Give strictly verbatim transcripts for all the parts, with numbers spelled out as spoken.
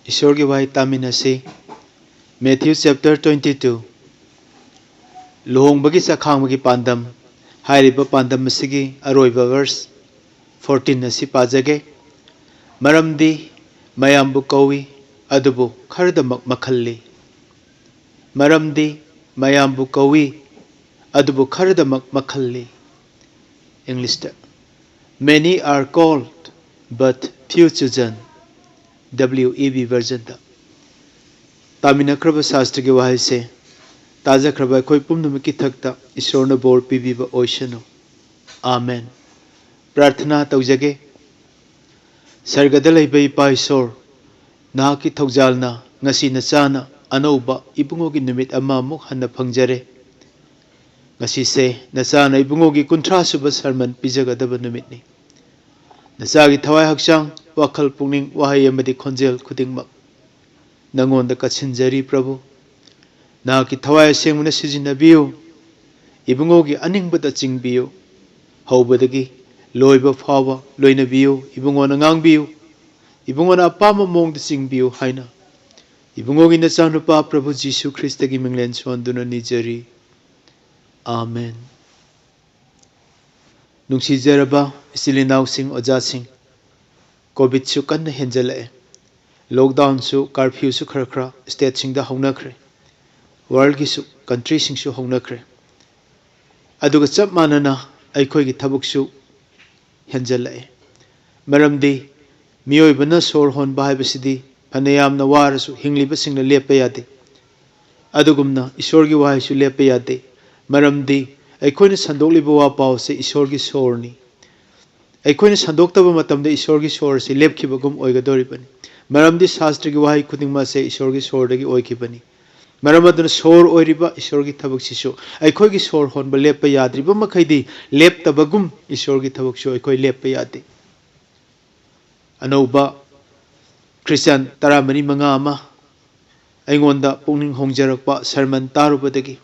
ꯏꯁꯣꯔꯒꯤ ꯋꯥꯍꯩ ꯇꯥꯃꯤꯟꯅꯁꯤ꯫ Matthew chapter twenty two, ꯂꯨꯍꯣꯡꯕꯒꯤ ꯆꯥꯛꯈꯥꯡꯕꯒꯤ ꯄꯥꯟꯗꯝ꯫ ꯍꯥꯏꯔꯤꯕ ꯄꯥꯟꯗꯝ ꯑꯁꯤꯒꯤ ꯑꯔꯣꯏꯕ verse fourteen ꯑꯁꯤ ꯄꯥꯖꯒꯦ꯫ "ꯃꯔꯝꯗꯤ ꯃꯌꯥꯝꯕꯨ ꯀꯧꯏ, ꯑꯗꯨꯕꯨ ꯈꯔꯗꯃꯛ ꯃꯈꯜꯂꯤ꯫ ꯃꯔꯝꯗꯤ ꯃꯌꯥꯝꯕꯨ ꯀꯧꯏ, ꯑꯗꯨꯕꯨ ꯈꯔꯗꯃꯛ ꯃꯈꯜꯂꯤ"꯫ English ꯇ, "Many are called, but few chosen", W E B version ꯗ꯫ ꯇꯥꯃꯤꯟꯅꯈ꯭ꯔꯕ ꯁꯥꯁꯇ꯭ꯔꯒꯤ ꯋꯥꯍꯩꯁꯦ ꯇꯥꯖꯈ꯭ꯔꯕ ꯑꯩꯈꯣꯏ ꯄꯨꯝꯅꯃꯛꯀꯤ ꯊꯛꯇ ꯏꯁꯣꯔꯅ ꯕꯣꯔ ꯄꯤꯕꯤꯕ ꯑꯣꯏꯁꯅꯨ꯫ ꯑꯥꯃꯦꯟ꯫ ꯄ꯭ꯔꯥꯔꯊꯅꯥ ꯇꯧꯖꯒꯦ꯫ ꯁꯔꯒꯗ ꯂꯩꯕ ꯏꯄꯥ ꯏꯁꯣꯔ, ꯅꯍꯥꯛꯀꯤ ꯊꯧꯖꯥꯜꯅ ꯉꯁꯤ ꯅꯆꯥꯅ ꯑꯅꯧꯕ ꯏꯕꯨꯡꯉꯣꯒꯤ ꯅꯨꯃꯤꯠ ꯑꯃ ꯑꯃꯨꯛ ꯍꯟꯅ ꯐꯪꯖꯔꯦ꯫ ꯉꯁꯤꯁꯦ ꯅꯆꯥꯅ ꯏꯕꯨꯡꯉꯣꯒꯤ ꯀꯨꯟꯊ꯭ꯔꯥ ꯁꯨꯕ ꯁꯔꯃꯟ ꯄꯤꯖꯒꯗꯕ ꯅꯨꯃꯤꯠꯅꯤ꯫ ꯅꯆꯥꯒꯤ ꯊꯋꯥꯏ ꯍꯛꯆꯥꯡ, ꯋꯥꯈꯜ ꯄꯨꯛꯅꯤꯡ, ꯋꯥꯍꯩ ꯑꯃꯗꯤ ꯈꯣꯟꯖꯦꯜ ꯈꯨꯗꯤꯡꯃꯛ ꯅꯉꯣꯟꯗ ꯀꯠꯁꯤꯟꯖꯔꯤ ꯄ꯭ꯔꯚꯨ꯫ ꯅꯍꯥꯛꯀꯤ ꯊꯋꯥꯏ ꯑꯁꯦꯡꯕꯅ ꯁꯤꯖꯤꯟꯅꯕꯤꯌꯨ꯫ ꯏꯕꯨꯡꯉꯣꯒꯤ ꯑꯅꯤꯡꯕꯗ ꯆꯤꯡꯕꯤꯌꯨ꯫ ꯍꯧꯕꯗꯒꯤ ꯂꯣꯏꯕ ꯐꯥꯎꯕ ꯂꯣꯏꯅꯕꯤꯌꯨ꯫ ꯏꯕꯨꯡꯉꯣꯅ ꯉꯥꯡꯕꯤꯌꯨ꯫ ꯏꯕꯨꯡꯉꯣꯅ ꯑꯄꯥꯝꯕ ꯃꯑꯣꯡꯗ ꯆꯤꯡꯕꯤꯌꯨ ꯍꯥꯏꯅ ꯏꯕꯨꯡꯉꯣꯒꯤ ꯅꯆꯥꯅꯨꯄꯥ ꯄ꯭ꯔꯚꯨ ꯖꯤꯁꯨ ꯈ꯭ꯔꯤꯁꯇꯒꯤ ꯃꯤꯡꯂꯦꯟ ꯁꯣꯟꯗꯨꯅ ꯅꯤꯖꯔꯤ꯫ ꯑꯥꯃꯦꯟ꯫ ꯅꯨꯡꯁꯤꯖꯔꯕ ꯏꯆꯤꯜ ꯏꯅꯥꯎꯁꯤꯡ, ꯑꯣꯖꯥꯁꯤꯡ, ꯀꯣꯚꯤꯗꯁꯨ ꯀꯟꯅ ꯍꯦꯟꯖꯜꯂꯛꯑꯦ꯫ ꯂꯣꯛꯗꯥꯎꯟꯁꯨ, ꯀꯥꯔꯐ꯭ꯌꯨꯁꯨ ꯈꯔ ꯈꯔ ꯁ꯭ꯇꯦꯠꯁꯤꯡꯗ ꯍꯧꯅꯈ꯭ꯔꯦ꯫ ꯋꯥꯔꯜꯒꯤꯁꯨ, ꯀꯟꯇ꯭ꯔꯤꯁꯤꯡꯁꯨ ꯍꯧꯅꯈ꯭ꯔꯦ꯫ ꯑꯗꯨꯒ ꯆꯞ ꯃꯥꯟꯅꯅ ꯑꯩꯈꯣꯏꯒꯤ ꯊꯕꯛꯁꯨ ꯍꯦꯟꯖꯜꯂꯛꯑꯦ꯫ ꯃꯔꯝꯗꯤ ꯃꯤꯑꯣꯏꯕꯅ ꯁꯣꯔ ꯍꯣꯟꯕ ꯍꯥꯏꯕꯁꯤꯗꯤ ꯐꯅ ꯌꯥꯝꯅ ꯋꯥꯔꯁꯨ ꯍꯤꯡꯂꯤꯕꯁꯤꯡꯅ ꯂꯦꯞꯄ ꯌꯥꯗꯦ꯫ ꯑꯗꯨꯒꯨꯝꯅ ꯏꯁꯣꯔꯒꯤ ꯋꯥꯍꯩꯁꯨ ꯂꯦꯞꯄ ꯌꯥꯗꯦ꯫ ꯃꯔꯝꯗꯤ ꯑꯩꯈꯣꯏꯅ ꯁꯟꯗꯣꯛꯂꯤꯕ ꯋꯥ ꯄꯥꯎꯁꯦ ꯏꯁꯣꯔꯒꯤ ꯁꯣꯔꯅꯤ꯫ ꯑꯩꯈꯣꯏꯅ ꯁꯟꯗꯣꯛꯇꯕ ꯃꯇꯝꯗ ꯏꯁꯣꯔꯒꯤ ꯁꯣꯔ ꯑꯁꯤ ꯂꯦꯞꯈꯤꯕꯒꯨꯝ ꯑꯣꯏꯒꯗꯧꯔꯤꯕꯅꯤ꯫ ꯃꯔꯝꯗꯤ ꯁꯥꯁꯇ꯭ꯔꯒꯤ ꯋꯥꯍꯩ ꯈꯨꯗꯤꯡꯃꯛ ꯑꯁꯦ ꯏꯁꯣꯔꯒꯤ ꯁꯣꯔꯗꯒꯤ ꯑꯣꯏꯈꯤꯕꯅꯤ꯫ ꯃꯔꯝ ꯑꯗꯨꯅ ꯁꯣꯔ ꯑꯣꯏꯔꯤꯕ ꯏꯁꯣꯔꯒꯤ ꯊꯕꯛꯁꯤꯁꯨ ꯑꯩꯈꯣꯏꯒꯤ ꯁꯣꯔ ꯍꯣꯟꯕ ꯂꯦꯞꯄ ꯌꯥꯗ꯭ꯔꯤꯕ ꯃꯈꯩꯗꯤ ꯂꯦꯞꯇꯕꯒꯨꯝ ꯏꯁꯣꯔꯒꯤ ꯊꯕꯛꯁꯨ ꯑꯩꯈꯣꯏ ꯂꯦꯞꯄ ꯌꯥꯗꯦ꯫ ꯑꯅꯧꯕ ꯈ꯭ꯔꯤꯁꯇꯤꯌꯥꯟ ꯇꯔꯥꯃꯔꯤ ꯃꯉꯥ ꯑꯃ ꯑꯩꯉꯣꯟꯗ ꯄꯨꯛꯅꯤꯡ ꯍꯣꯡꯖꯔꯛꯄ ꯁꯔꯃꯟ ꯇꯥꯔꯨꯕꯗꯒꯤ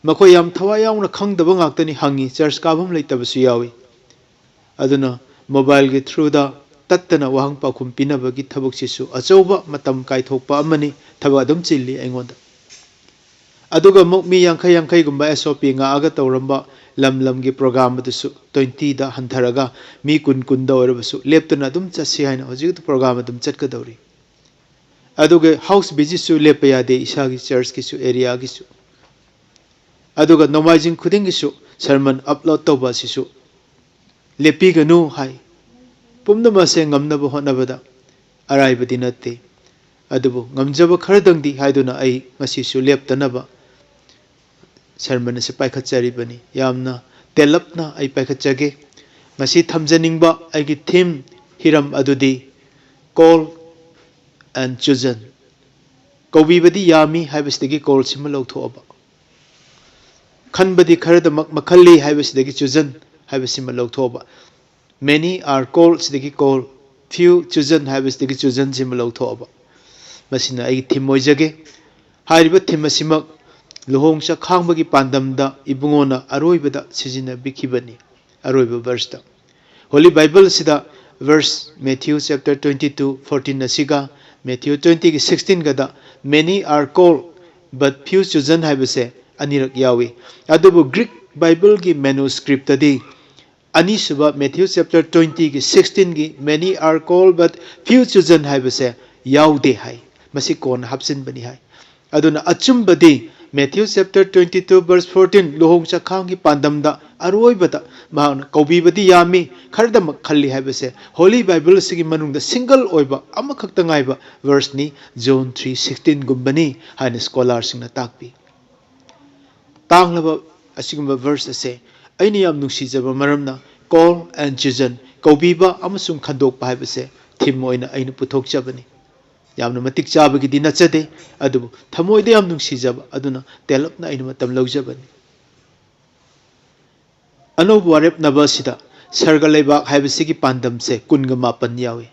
ꯃꯈꯣꯏ ꯌꯥꯝ ꯊꯋꯥꯏ ꯌꯥꯎꯅ ꯈꯪꯗꯕ ꯉꯥꯛꯇꯅꯤ ꯍꯪꯉꯤ, ꯆꯔꯆ ꯀꯥꯐꯝ ꯂꯩꯇꯕꯁꯨ ꯌꯥꯎꯏ꯫ ꯑꯗꯨꯅ ꯃꯣꯕꯥꯏꯜꯒꯤ ꯊ꯭ꯔꯨꯗ ꯆꯠꯇꯅ ꯋꯥꯍꯪ ꯄꯥꯎꯈꯨꯝ ꯄꯤꯅꯕꯒꯤ ꯊꯕꯛꯁꯤꯁꯨ ꯑꯆꯧꯕ ꯃꯇꯝ ꯀꯥꯏꯊꯣꯛꯄ ꯑꯃꯅꯤ꯫ ꯊꯕꯛ ꯑꯗꯨꯝ ꯆꯤꯜꯂꯤ ꯑꯩꯉꯣꯟꯗ꯫ ꯑꯗꯨꯒ ꯑꯃꯨꯛ ꯃꯤ ꯌꯥꯡꯈꯩ ꯌꯥꯡꯈꯩꯒꯨꯝꯕ S O P ꯉꯥꯛꯑꯒ ꯇꯧꯔꯝꯕ ꯂꯝ ꯂꯝꯒꯤ program ꯑꯗꯨꯁꯨ twenty ꯗ ꯍꯟꯊꯔꯒ ꯃꯤ ꯀꯨꯟ ꯀꯨꯟꯗ ꯑꯣꯏꯔꯕꯁꯨ ꯂꯦꯞꯇꯅ ꯑꯗꯨꯝ ꯆꯠꯁꯤ ꯍꯥꯏꯅ ꯍꯧꯖꯤꯛ program ꯑꯗꯨꯝ ꯆꯠꯀꯗꯧꯔꯤ꯫ ꯑꯗꯨꯒ house visit ꯁꯨ ꯂꯦꯞꯄ ꯌꯥꯗꯦ, ꯏꯁꯥꯒꯤ church ꯀꯤꯁꯨ, area ꯒꯤꯁꯨ꯫ ꯑꯗꯨꯒ ꯅꯣꯡꯃꯥꯏꯖꯤꯡ ꯈꯨꯗꯤꯡꯒꯤꯁꯨ sermon upload ꯇꯧꯕ ꯑꯁꯤꯁꯨ ꯂꯦꯞꯄꯤꯒꯅꯨ ꯍꯥꯏ꯫ ꯄꯨꯝꯅꯃꯛ ꯑꯁꯦ ꯉꯝꯅꯕ ꯍꯣꯠꯅꯕꯗ ꯑꯔꯥꯏꯕꯗꯤ ꯅꯠꯇꯦ꯫ ꯑꯗꯨꯕꯨ ꯉꯝꯖꯕ ꯈꯔꯗꯪꯗꯤ ꯍꯥꯏꯗꯨꯅ ꯑꯩ ꯉꯁꯤꯁꯨ ꯂꯦꯞꯇꯅꯕ sermon ꯑꯁꯤ ꯄꯥꯏꯈꯠꯆꯔꯤꯕꯅꯤ꯫ ꯌꯥꯝꯅ ꯇꯦꯜꯂꯞꯅ ꯑꯩ ꯄꯥꯏꯈꯠꯆꯒꯦ꯫ ꯉꯁꯤ ꯊꯝꯖꯅꯤꯡꯕ ꯑꯩꯒꯤ theme, ꯍꯤꯔꯝ ꯑꯗꯨꯗꯤ call and chosen꯫ ꯀꯧꯕꯤꯕꯗꯤ ꯌꯥꯝꯃꯤ ꯍꯥꯏꯕꯁꯤꯗꯒꯤ call ꯁꯤꯃ ꯂꯧꯊꯣꯛꯑꯕ꯫ ꯈꯟꯕꯗꯤ ꯈꯔꯗꯃꯛ ꯃꯈꯜꯂꯤ ꯍꯥꯏꯕꯁꯤꯗꯒꯤ chosen ꯍꯥꯏꯕꯁꯤꯃ ꯂꯧꯊꯣꯛꯑꯕ꯫ Many are called ꯁꯤꯗꯒꯤ call, few chosen ꯍꯥꯏꯕꯁꯤꯗꯒꯤ chosen ꯁꯤꯃ ꯂꯧꯊꯣꯛꯑꯕ꯫ ꯃꯁꯤꯅ ꯑꯩꯒꯤ theme ꯑꯣꯏꯖꯒꯦ꯫ ꯍꯥꯏꯔꯤꯕ theme ꯑꯁꯤꯃꯛ ꯂꯨꯍꯣꯡ ꯆꯥꯈꯥꯡꯕꯒꯤ ꯄꯥꯟꯗꯝꯗ ꯏꯕꯨꯡꯉꯣꯅ ꯑꯔꯣꯏꯕꯗ ꯁꯤꯖꯤꯟꯅꯕꯤꯈꯤꯕꯅꯤ꯫ ꯑꯔꯣꯏꯕ verse ꯇ꯫ Holy Bible ꯑꯁꯤꯗ verse, Matthew chapter twenty two fourteen ꯑꯁꯤꯒ Matthew twenty ꯒꯤ sixteen good "Many are called, but few chosen" ꯍꯥꯏꯕꯁꯦ ꯑꯅꯤꯔꯛ ꯌꯥꯎꯏ꯫ ꯑꯗꯨꯕꯨ Greek Bible ꯒꯤ manuscript ꯇꯗꯤ ꯑꯅꯤꯁꯨꯕ Matthew chapter twenty ꯒꯤ sixteen ꯒꯤ "Many are called, but few chosen" ꯍꯥꯏꯕꯁꯦ ꯌꯥꯎꯗꯦ ꯍꯥꯏ꯫ ꯃꯁꯤ ꯀꯣꯟꯅ ꯍꯥꯞꯆꯤꯟꯕꯅꯤ ꯍꯥꯏ꯫ ꯑꯗꯨꯅ ꯑꯆꯨꯝꯕꯗꯤ Matthew chapter twenty two verse fourteen, ꯂꯨꯍꯣꯡ ꯆꯥꯈꯥꯡꯒꯤ ꯄꯥꯟꯗꯝꯗ ꯑꯔꯣꯏꯕꯗ ꯃꯍꯥꯛꯅ ꯀꯧꯕꯤꯕꯗꯤ ꯌꯥꯝꯃꯤ, ꯈꯔꯗꯃꯛ ꯈꯜꯂꯤ ꯍꯥꯏꯕꯁꯦ Holy Bible ꯑꯁꯤꯒꯤ ꯃꯅꯨꯡꯗ single ꯑꯣꯏꯕ ꯑꯃꯈꯛꯇ ꯉꯥꯏꯕ verse ꯅꯤ, John three sixteen ꯒꯨꯝꯕꯅꯤ ꯍꯥꯏꯅ scholar ꯁꯤꯡꯅ ꯇꯥꯛꯄꯤ꯫ ꯇꯥꯡꯂꯕ ꯑꯁꯤꯒꯨꯝꯕ verse ꯑꯁꯦ ꯑꯩꯅ ꯌꯥꯝ ꯅꯨꯡꯁꯤꯖꯕ ꯃꯔꯝꯅ call and chosen, ꯀꯧꯕꯤꯕ ꯑꯃꯁꯨꯡ ꯈꯟꯗꯣꯛꯄ ꯍꯥꯏꯕꯁꯦ theme ꯑꯣꯏꯅ ꯑꯩꯅ ꯄꯨꯊꯣꯛꯆꯕꯅꯤ꯫ ꯌꯥꯝꯅ ꯃꯇꯤꯛ ꯆꯥꯕꯒꯤꯗꯤ ꯅꯠꯆꯗꯦ, ꯑꯗꯨꯕꯨ ꯊꯃꯣꯏꯗ ꯌꯥꯝ ꯅꯨꯡꯁꯤꯖꯕ ꯑꯗꯨꯅ ꯇꯦꯜꯂꯞꯅ ꯑꯩꯅ ꯃꯇꯝ ꯂꯧꯖꯕꯅꯤ꯫ ꯑꯅꯧꯕ ꯋꯥꯔꯦꯞꯅꯕ ꯑꯁꯤꯗ ꯁꯔꯒ ꯂꯩꯕꯥꯛ ꯍꯥꯏꯕꯁꯤꯒꯤ ꯄꯥꯟꯗꯝꯁꯦ ꯀꯨꯟꯒ ꯃꯥꯄꯟ ꯌꯥꯎꯏ꯫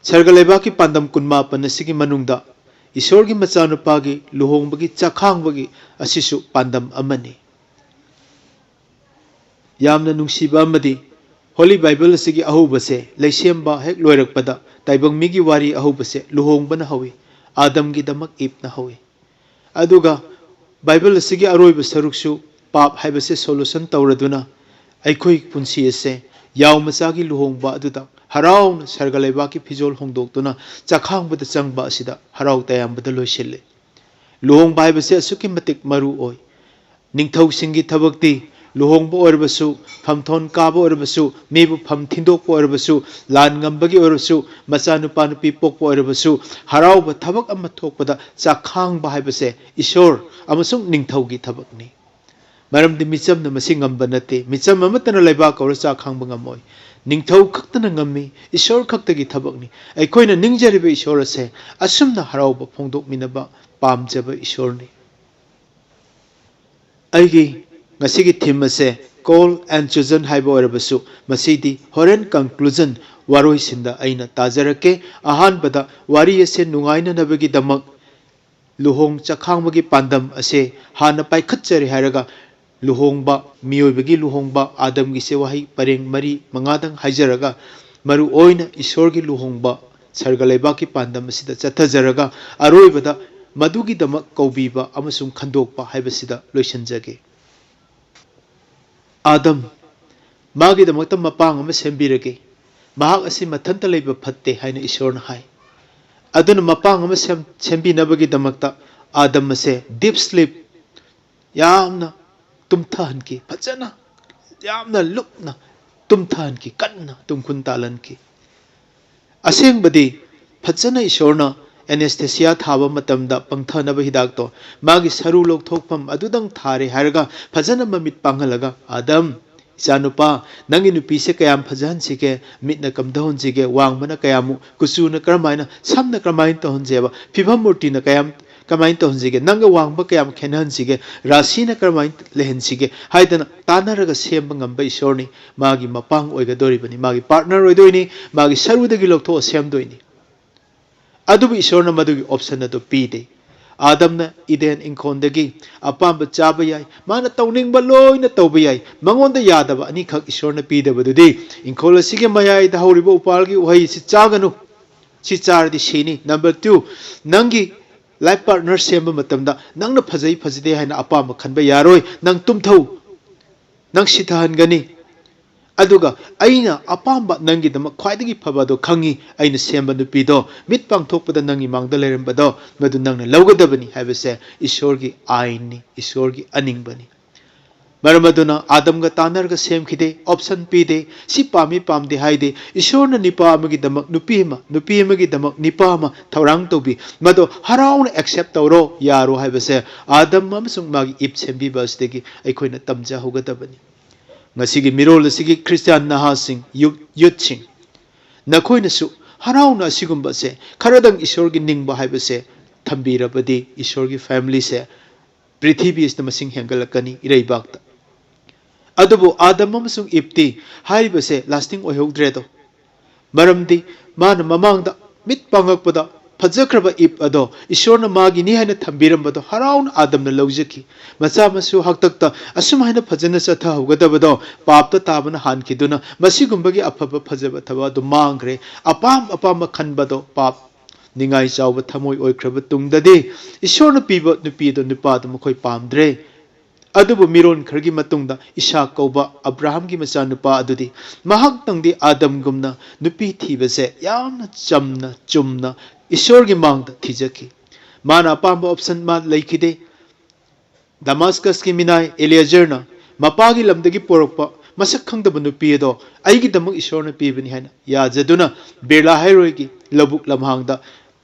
ꯁꯔꯒ ꯂꯩꯕꯥꯛꯀꯤ ꯄꯥꯟꯗꯝ ꯀꯨꯟꯃꯥꯄꯟ ꯑꯁꯤꯒꯤ ꯃꯅꯨꯡꯗ ꯏꯁꯣꯔꯒꯤ ꯃꯆꯥꯅꯨꯄꯥꯒꯤ ꯂꯨꯍꯣꯡꯕꯒꯤ ꯆꯥꯈꯥꯡꯕꯒꯤ ꯑꯁꯤꯁꯨ ꯄꯥꯟꯗꯝ ꯑꯃꯅꯤ꯫ ꯌꯥꯝꯅ ꯅꯨꯡꯁꯤꯕ ꯑꯃꯗꯤ Holy Bible ꯑꯁꯤꯒꯤ ꯑꯍꯧꯕꯁꯦ, ꯂꯩꯁꯦꯝꯕ ꯍꯦꯛ ꯂꯣꯏꯔꯛꯄꯗ ꯇꯥꯏꯕꯪ ꯃꯤꯒꯤ ꯋꯥꯔꯤ ꯑꯍꯧꯕꯁꯦ ꯂꯨꯍꯣꯡꯕꯅ ꯍꯧꯏ, ꯑꯥꯗꯝꯒꯤꯗꯃꯛ ꯏꯞꯅ ꯍꯧꯏ꯫ ꯑꯗꯨꯒ Bible ꯑꯁꯤꯒꯤ ꯑꯔꯣꯏꯕ ꯁꯔꯨꯛꯁꯨ ꯄꯥꯞ ꯍꯥꯏꯕꯁꯦ solution ꯇꯧꯔꯗꯨꯅ ꯑꯩꯈꯣꯏ ꯄꯨꯟꯁꯤ ꯑꯁꯦ ꯌꯥꯎ ꯃꯆꯥꯒꯤ ꯂꯨꯍꯣꯡꯕ ꯑꯗꯨꯗ ꯍꯔꯥꯎꯅ ꯁꯔꯒ ꯂꯩꯕꯥꯛꯀꯤ ꯐꯤꯖꯣꯜ ꯍꯣꯡꯗꯣꯛꯇꯨꯅ ꯆꯥꯛꯈꯥꯡꯕꯗ ꯆꯪꯕ ꯑꯁꯤꯗ ꯍꯔꯥꯎ ꯇꯌꯥꯝꯕꯗ ꯂꯣꯏꯁꯤꯜꯂꯤ꯫ ꯂꯨꯍꯣꯡꯕ ꯍꯥꯏꯕꯁꯦ ꯑꯁꯨꯛꯀꯤ ꯃꯇꯤꯛ ꯃꯔꯨ ꯑꯣꯏ꯫ ꯅꯤꯡꯊꯧꯁꯤꯡꯒꯤ ꯊꯕꯛꯇꯤ ꯂꯨꯍꯣꯡꯕ ꯑꯣꯏꯔꯕꯁꯨ, ꯐꯝꯊꯣꯟ ꯀꯥꯕ ꯑꯣꯏꯔꯕꯁꯨ, ꯃꯤꯕꯨ ꯐꯝ ꯊꯤꯟꯗꯣꯛꯄ ꯑꯣꯏꯔꯕꯁꯨ, ꯂꯥꯟ ꯉꯝꯕꯒꯤ ꯑꯣꯏꯔꯕꯁꯨ, ꯃꯆꯥꯅꯨꯄꯥ ꯅꯨꯄꯤ ꯄꯣꯛꯄ ꯑꯣꯏꯔꯕꯁꯨ, ꯍꯔꯥꯎꯕ ꯊꯕꯛ ꯑꯃ ꯊꯣꯛꯄꯗ ꯆꯥꯛꯈꯥꯡꯕ ꯍꯥꯏꯕꯁꯦ ꯏꯁꯣꯔ ꯑꯃꯁꯨꯡ ꯅꯤꯡꯊꯧꯒꯤ ꯊꯕꯛꯅꯤ꯫ ꯃꯔꯝꯗꯤ ꯃꯤꯆꯝꯅ ꯃꯁꯤ ꯉꯝꯕ ꯅꯠꯇꯦ꯫ ꯃꯤꯆꯝ ꯑꯃꯠꯇꯅ ꯂꯩꯕꯥꯛ ꯀꯧꯔ ꯆꯥꯛ ꯈꯥꯡꯕ ꯉꯝꯃꯣꯏ꯫ ꯅꯤꯡꯊꯧ ꯈꯛꯇꯅ ꯉꯝꯃꯤ꯫ ꯏꯁꯣꯔ ꯈꯛꯇꯒꯤ ꯊꯕꯛꯅꯤ꯫ ꯑꯩꯈꯣꯏꯅ ꯅꯤꯡꯖꯔꯤꯕ ꯏꯁꯣꯔ ꯑꯁꯦ ꯑꯁꯨꯝꯅ ꯍꯔꯥꯎꯕ ꯐꯣꯡꯗꯣꯛꯃꯤꯟꯅꯕ ꯄꯥꯝꯖꯕ ꯏꯁꯣꯔꯅꯤ꯫ ꯑꯩꯒꯤ ꯉꯁꯤꯒꯤ theme ꯑꯁꯦ Call and Chosen ꯍꯥꯏꯕ ꯑꯣꯏꯔꯕꯁꯨ, ꯃꯁꯤꯗꯤ ꯍꯣꯔꯦꯟ conclusion ꯋꯥꯔꯣꯏꯁꯤꯟꯗ ꯑꯩꯅ ꯇꯥꯖꯔꯛꯀꯦ꯫ ꯑꯍꯥꯟꯕꯗ ꯋꯥꯔꯤ ꯑꯁꯦ ꯅꯨꯡꯉꯥꯏꯅꯅꯕꯒꯤꯗꯃꯛ ꯂꯨꯍꯣꯡ ꯆꯥꯛꯈꯥꯡꯕꯒꯤ ꯄꯥꯟꯗꯝ ꯑꯁꯦ ꯍꯥꯟꯅ ꯄꯥꯏꯈꯠꯆꯔꯦ ꯍꯥꯏꯔꯒ, ꯂꯨꯍꯣꯡꯕ, ꯃꯤꯑꯣꯏꯕꯒꯤ ꯂꯨꯍꯣꯡꯕ, ꯑꯥꯗꯝꯒꯤꯁꯦ ꯋꯥꯍꯩ ꯄꯔꯦꯡ ꯃꯔꯤ ꯃꯉꯥꯗꯪ ꯍꯥꯏꯖꯔꯒ, ꯃꯔꯨ ꯑꯣꯏꯅ ꯏꯁꯣꯔꯒꯤ ꯂꯨꯍꯣꯡꯕ, ꯁꯔꯒ ꯂꯩꯕꯥꯛꯀꯤ ꯄꯥꯟꯗꯝ ꯑꯁꯤꯗ ꯆꯠꯊꯖꯔꯒ, ꯑꯔꯣꯏꯕꯗ ꯃꯗꯨꯒꯤꯗꯃꯛ ꯀꯧꯕꯤꯕ ꯑꯃꯁꯨꯡ ꯈꯟꯗꯣꯛꯄ ꯍꯥꯏꯕꯁꯤꯗ ꯂꯣꯏꯁꯤꯟꯖꯒꯦ꯫ ꯑꯥꯗꯝ, ꯃꯥꯒꯤꯗꯃꯛꯇ ꯃꯄꯥꯡ ꯑꯃ ꯁꯦꯝꯕꯤꯔꯒꯦ꯫ ꯃꯍꯥꯛ ꯑꯁꯤ ꯃꯊꯟꯇ ꯂꯩꯕ ꯐꯠꯇꯦ ꯍꯥꯏꯅ ꯏꯁꯣꯔꯅ ꯍꯥꯏ꯫ ꯑꯗꯨꯅ ꯃꯄꯥꯡ ꯑꯃ ꯁꯦꯝ-, ꯁꯦꯝꯕꯤꯅꯕꯒꯤꯗꯃꯛꯇ ꯑꯥꯗꯝ ꯑꯁꯦ deep sleep, ꯌꯥꯝꯅ ꯇꯨꯝꯊꯍꯟꯈꯤ, ꯐꯖꯅ, ꯌꯥꯝꯅ ꯂꯨꯞꯅ ꯇꯨꯝꯊꯍꯟꯈꯤ, ꯀꯟꯅ ꯇꯨꯝꯈꯨꯟ ꯇꯥꯜꯍꯟꯈꯤ꯫ ꯑꯁꯦꯡꯕꯗꯤ ꯐꯖꯅ ꯏꯁꯣꯔꯅ anesthesia ꯊꯥꯕ ꯃꯇꯝꯗ ꯄꯪꯊꯅꯕ ꯍꯤꯗꯥꯛꯇꯣ ꯃꯥꯒꯤ ꯁꯔꯨ ꯂꯧꯊꯣꯛꯐꯝ ꯑꯗꯨꯗꯪ ꯊꯥꯔꯦ ꯍꯥꯏꯔꯒ ꯐꯖꯅ ꯃꯃꯤꯠ ꯄꯥꯡꯍꯜꯂꯒ, "ꯑꯥꯗꯝ, ꯏꯆꯥꯅꯨꯄꯥ, ꯅꯪꯒꯤ ꯅꯨꯄꯤꯁꯦ ꯀꯌꯥꯝ ꯐꯖꯍꯟꯁꯤꯒꯦ, ꯃꯤꯠꯅ ꯀꯝꯗꯧꯍꯟꯁꯤꯒꯦ, ꯋꯥꯡꯕꯅ ꯀꯌꯥꯃꯨꯛ, ꯀꯨꯆꯨꯅ ꯀꯔꯝꯍꯥꯏꯅ, ꯁꯝꯅ ꯀꯔꯝꯍꯥꯏꯅ ꯇꯧꯍꯟꯁꯦꯕ, ꯐꯤꯕꯝ ꯃꯨꯔꯇꯤꯅ ꯀꯌꯥꯝ, ꯀꯃꯥꯏꯅ ꯇꯧꯍꯟꯁꯤꯒꯦ, ꯅꯪꯒ ꯋꯥꯡꯕ ꯀꯌꯥꯝ ꯈꯦꯠꯅꯍꯟꯁꯤꯒꯦ, ꯔꯥꯁꯤꯅ ꯀꯔꯝꯍꯥꯏꯅ ꯂꯩꯍꯟꯁꯤꯒꯦ" ꯍꯥꯏꯗꯅ ꯇꯥꯟꯅꯔꯒ ꯁꯦꯝꯕ ꯉꯝꯕ ꯏꯁꯣꯔꯅꯤ꯫ ꯃꯥꯒꯤ ꯃꯄꯥꯡ ꯑꯣꯏꯒꯗꯧꯔꯤꯕꯅꯤ, ꯃꯥꯒꯤ partner ꯑꯣꯏꯗꯣꯏꯅꯤ, ꯃꯥꯒꯤ ꯁꯔꯨꯗꯒꯤ ꯂꯧꯊꯣꯛꯑ ꯁꯦꯝꯗꯣꯏꯅꯤ꯫ ꯑꯗꯨꯕꯨ ꯏꯁꯣꯔꯅ ꯃꯗꯨꯒꯤ option ꯑꯗꯨ ꯄꯤꯗꯦ꯫ ꯑꯥꯗꯝꯅ ꯏꯗꯦꯟ ꯏꯪꯈꯣꯜꯗꯒꯤ ꯑꯄꯥꯝꯕ ꯆꯥꯕ ꯌꯥꯏ, ꯃꯥꯅ ꯇꯧꯅꯤꯡꯕ ꯂꯣꯏꯅ ꯇꯧꯕ ꯌꯥꯏ꯫ ꯃꯉꯣꯟꯗ ꯌꯥꯗꯕ ꯑꯅꯤꯈꯛ ꯏꯁꯣꯔꯅ ꯄꯤꯗꯕꯗꯨꯗꯤ ꯏꯪꯈꯣꯜ ꯑꯁꯤꯒꯤ ꯃꯌꯥꯏꯗ ꯍꯧꯔꯤꯕ ꯎꯄꯥꯜꯒꯤ ꯎꯍꯩ ꯑꯁꯤ ꯆꯥꯒꯅꯨ, ꯁꯤ ꯆꯥꯔꯗꯤ ꯁꯤꯅꯤ꯫ ꯅꯝꯕꯔ ꯇꯨ, ꯅꯪꯒꯤ ꯂꯥꯏꯐ ꯄꯥꯔꯠꯅꯔ ꯁꯦꯝꯕ ꯃꯇꯝꯗ ꯅꯪꯅ ꯐꯖꯩ ꯐꯖꯗꯦ ꯍꯥꯏꯅ ꯑꯄꯥꯝꯕ ꯈꯟꯕ ꯌꯥꯔꯣꯏ꯫ ꯅꯪ ꯇꯨꯝꯊꯧ, ꯅꯪ ꯁꯤꯊꯍꯟꯒꯅꯤ꯫ ꯑꯗꯨꯒ ꯑꯩꯅ ꯑꯄꯥꯝꯕ ꯅꯪꯒꯤꯗꯃꯛ ꯈ꯭ꯋꯥꯏꯗꯒꯤ ꯐꯕꯗꯣ ꯈꯪꯉꯤ, ꯑꯩꯅ ꯁꯦꯝꯕ ꯅꯨꯄꯤꯗꯣ, ꯃꯤꯠ ꯄꯥꯡꯊꯣꯛꯄꯗ ꯅꯪꯒꯤ ꯃꯥꯡꯗ ꯂꯩꯔꯝꯕꯗꯣ, ꯃꯗꯨ ꯅꯪꯅ ꯂꯧꯒꯗꯕꯅꯤ ꯍꯥꯏꯕꯁꯦ ꯏꯁꯣꯔꯒꯤ ꯑꯥꯏꯟꯅꯤ, ꯏꯁꯣꯔꯒꯤ ꯑꯅꯤꯡꯕꯅꯤ꯫ ꯃꯔꯝ ꯑꯗꯨꯅ ꯑꯥꯗꯝꯒ ꯇꯥꯟꯅꯔꯒ ꯁꯦꯝꯈꯤꯗꯦ, ꯑꯣꯞꯁꯟ ꯄꯤꯗꯦ, ꯁꯤ ꯄꯥꯝꯃꯤ ꯄꯥꯝꯗꯦ ꯍꯥꯏꯗꯦ꯫ ꯏꯁꯣꯔꯅ ꯅꯤꯄꯥ ꯑꯃꯒꯤꯗꯃꯛ ꯅꯨꯄꯤ ꯑꯃ, ꯅꯨꯄꯤ ꯑꯃꯒꯤꯗꯃꯛ ꯅꯤꯄꯥ ꯑꯃ ꯊꯧꯔꯥꯡ ꯇꯧꯕꯤ, ꯃꯗꯣ ꯍꯔꯥꯎꯅ ꯑꯦꯛꯁꯦꯞ ꯇꯧꯔꯣ, ꯌꯥꯔꯣ ꯍꯥꯏꯕꯁꯦ ꯑꯥꯗꯝ ꯑꯃꯁꯨꯡ ꯃꯥꯒꯤ ꯏꯞ ꯁꯦꯝꯕꯤꯕ ꯑꯁꯤꯗꯒꯤ ꯑꯩꯈꯣꯏꯅ ꯇꯝꯖꯍꯧꯒꯗꯕꯅꯤ꯫ ꯉꯁꯤꯒꯤ ꯃꯤꯔꯣꯜ ꯑꯁꯤꯒꯤ ꯈ꯭ꯔꯤꯁꯇꯤꯌꯥꯟ ꯅꯍꯥꯁꯤꯡ, ꯌꯨ-, ꯌꯨꯠꯁꯤꯡ, ꯅꯈꯣꯏꯅꯁꯨ ꯍꯔꯥꯎꯅ ꯑꯁꯤꯒꯨꯝꯕꯁꯦ ꯈꯔꯗꯪ ꯏꯁꯣꯔꯒꯤ ꯅꯤꯡꯕ ꯍꯥꯏꯕꯁꯦ ꯊꯝꯕꯤꯔꯕꯗꯤ ꯏꯁꯣꯔꯒꯤ ꯐꯦꯃꯤꯂꯤꯁꯦ ꯄ꯭ꯔꯤꯊꯤꯕꯤ ꯑꯁꯤꯗ ꯃꯁꯤꯡ ꯍꯦꯟꯒꯠꯂꯛꯀꯅꯤ, ꯏꯔꯩꯕꯥꯛꯇ꯫ ꯑꯗꯨꯕꯨ ꯑꯥꯗꯝ ꯑꯃꯁꯨꯡ ꯏꯞꯇꯤ ꯍꯥꯏꯔꯤꯕꯁꯦ ꯂꯥꯁꯇꯤꯡ ꯑꯣꯏꯍꯧꯗ꯭ꯔꯦꯗꯣ꯫ ꯃꯔꯝꯗꯤ ꯃꯥꯅ ꯃꯃꯥꯡꯗ ꯃꯤꯠ ꯄꯥꯡꯉꯛꯄꯗ ꯐꯖꯈ꯭ꯔꯕ ꯏꯞ ꯑꯗꯣ ꯏꯁꯣꯔꯅ ꯃꯥꯒꯤꯅꯤ ꯍꯥꯏꯅ ꯊꯝꯕꯤꯔꯝꯕꯗꯣ ꯍꯔꯥꯎꯅ ꯑꯥꯗꯝꯅ ꯂꯧꯖꯈꯤ꯫ ꯃꯆꯥ ꯃꯁꯨ ꯍꯥꯛꯇꯛꯇ ꯑꯁꯨꯝ ꯍꯥꯏꯅ ꯐꯖꯅ ꯆꯠꯊꯍꯧꯒꯗꯕꯗꯣ ꯄꯥꯞꯇ ꯇꯥꯕꯅ ꯍꯥꯟꯈꯤꯗꯨꯅ ꯃꯁꯤꯒꯨꯝꯕꯒꯤ ꯑꯐꯕ ꯐꯖꯕ ꯊꯕꯛ ꯑꯗꯨ ꯃꯥꯡꯈ꯭ꯔꯦ꯫ ꯑꯄꯥꯝ ꯑꯄꯥꯝꯕ ꯈꯟꯕꯗꯣ ꯄꯥꯞ ꯅꯤꯡꯉꯥꯏ ꯆꯥꯎꯕ ꯊꯃꯣꯏ ꯑꯣꯏꯈ꯭ꯔꯕ ꯇꯨꯡꯗꯗꯤ ꯏꯁꯣꯔꯅ ꯄꯤꯕ ꯅꯨꯄꯤ ꯑꯗꯣ ꯅꯨꯄꯥꯗꯣ ꯃꯈꯣꯏ ꯄꯥꯝꯗ꯭ꯔꯦ꯫ ꯑꯗꯨꯕꯨ ꯃꯤꯔꯣꯟ ꯈꯔꯒꯤ ꯃꯇꯨꯡꯗ ꯏꯁꯥꯛ ꯀꯧꯕ ꯑꯕ꯭ꯔꯥꯍꯝꯒꯤ ꯃꯆꯥꯅꯨꯄꯥ ꯑꯗꯨꯗꯤ ꯃꯍꯥꯛꯇꯪꯗꯤ ꯑꯥꯗꯝꯒꯨꯝꯅ ꯅꯨꯄꯤ ꯊꯤꯕꯁꯦ ꯌꯥꯝꯅ ꯆꯝꯅ ꯆꯨꯝꯅ ꯏꯁꯣꯔꯒꯤ ꯃꯥꯡꯗ ꯊꯤꯖꯈꯤ꯫ ꯃꯥꯅ ꯑꯄꯥꯝꯕ ꯑꯣꯞꯁꯟ ꯃꯥ ꯂꯩꯈꯤꯗꯦ꯫ ꯗꯃꯥꯁꯀꯁꯀꯤ ꯃꯤꯅꯥꯏ ꯑꯦꯂꯤꯌꯥꯖꯔꯅ ꯃꯄꯥꯒꯤ ꯂꯝꯗꯒꯤ ꯄꯣꯔꯛꯄ ꯃꯁꯛ ꯈꯪꯗꯕ ꯅꯨꯄꯤ ꯑꯗꯣ ꯑꯩꯒꯤꯗꯃꯛ ꯏꯁꯣꯔꯅ ꯄꯤꯕꯅꯤ ꯍꯥꯏꯅ ꯌꯥꯖꯗꯨꯅ ꯕꯦꯔꯂꯥꯍꯩꯔꯣꯏꯒꯤ ꯂꯧꯕꯨꯛ ꯂꯝꯍꯥꯡꯗ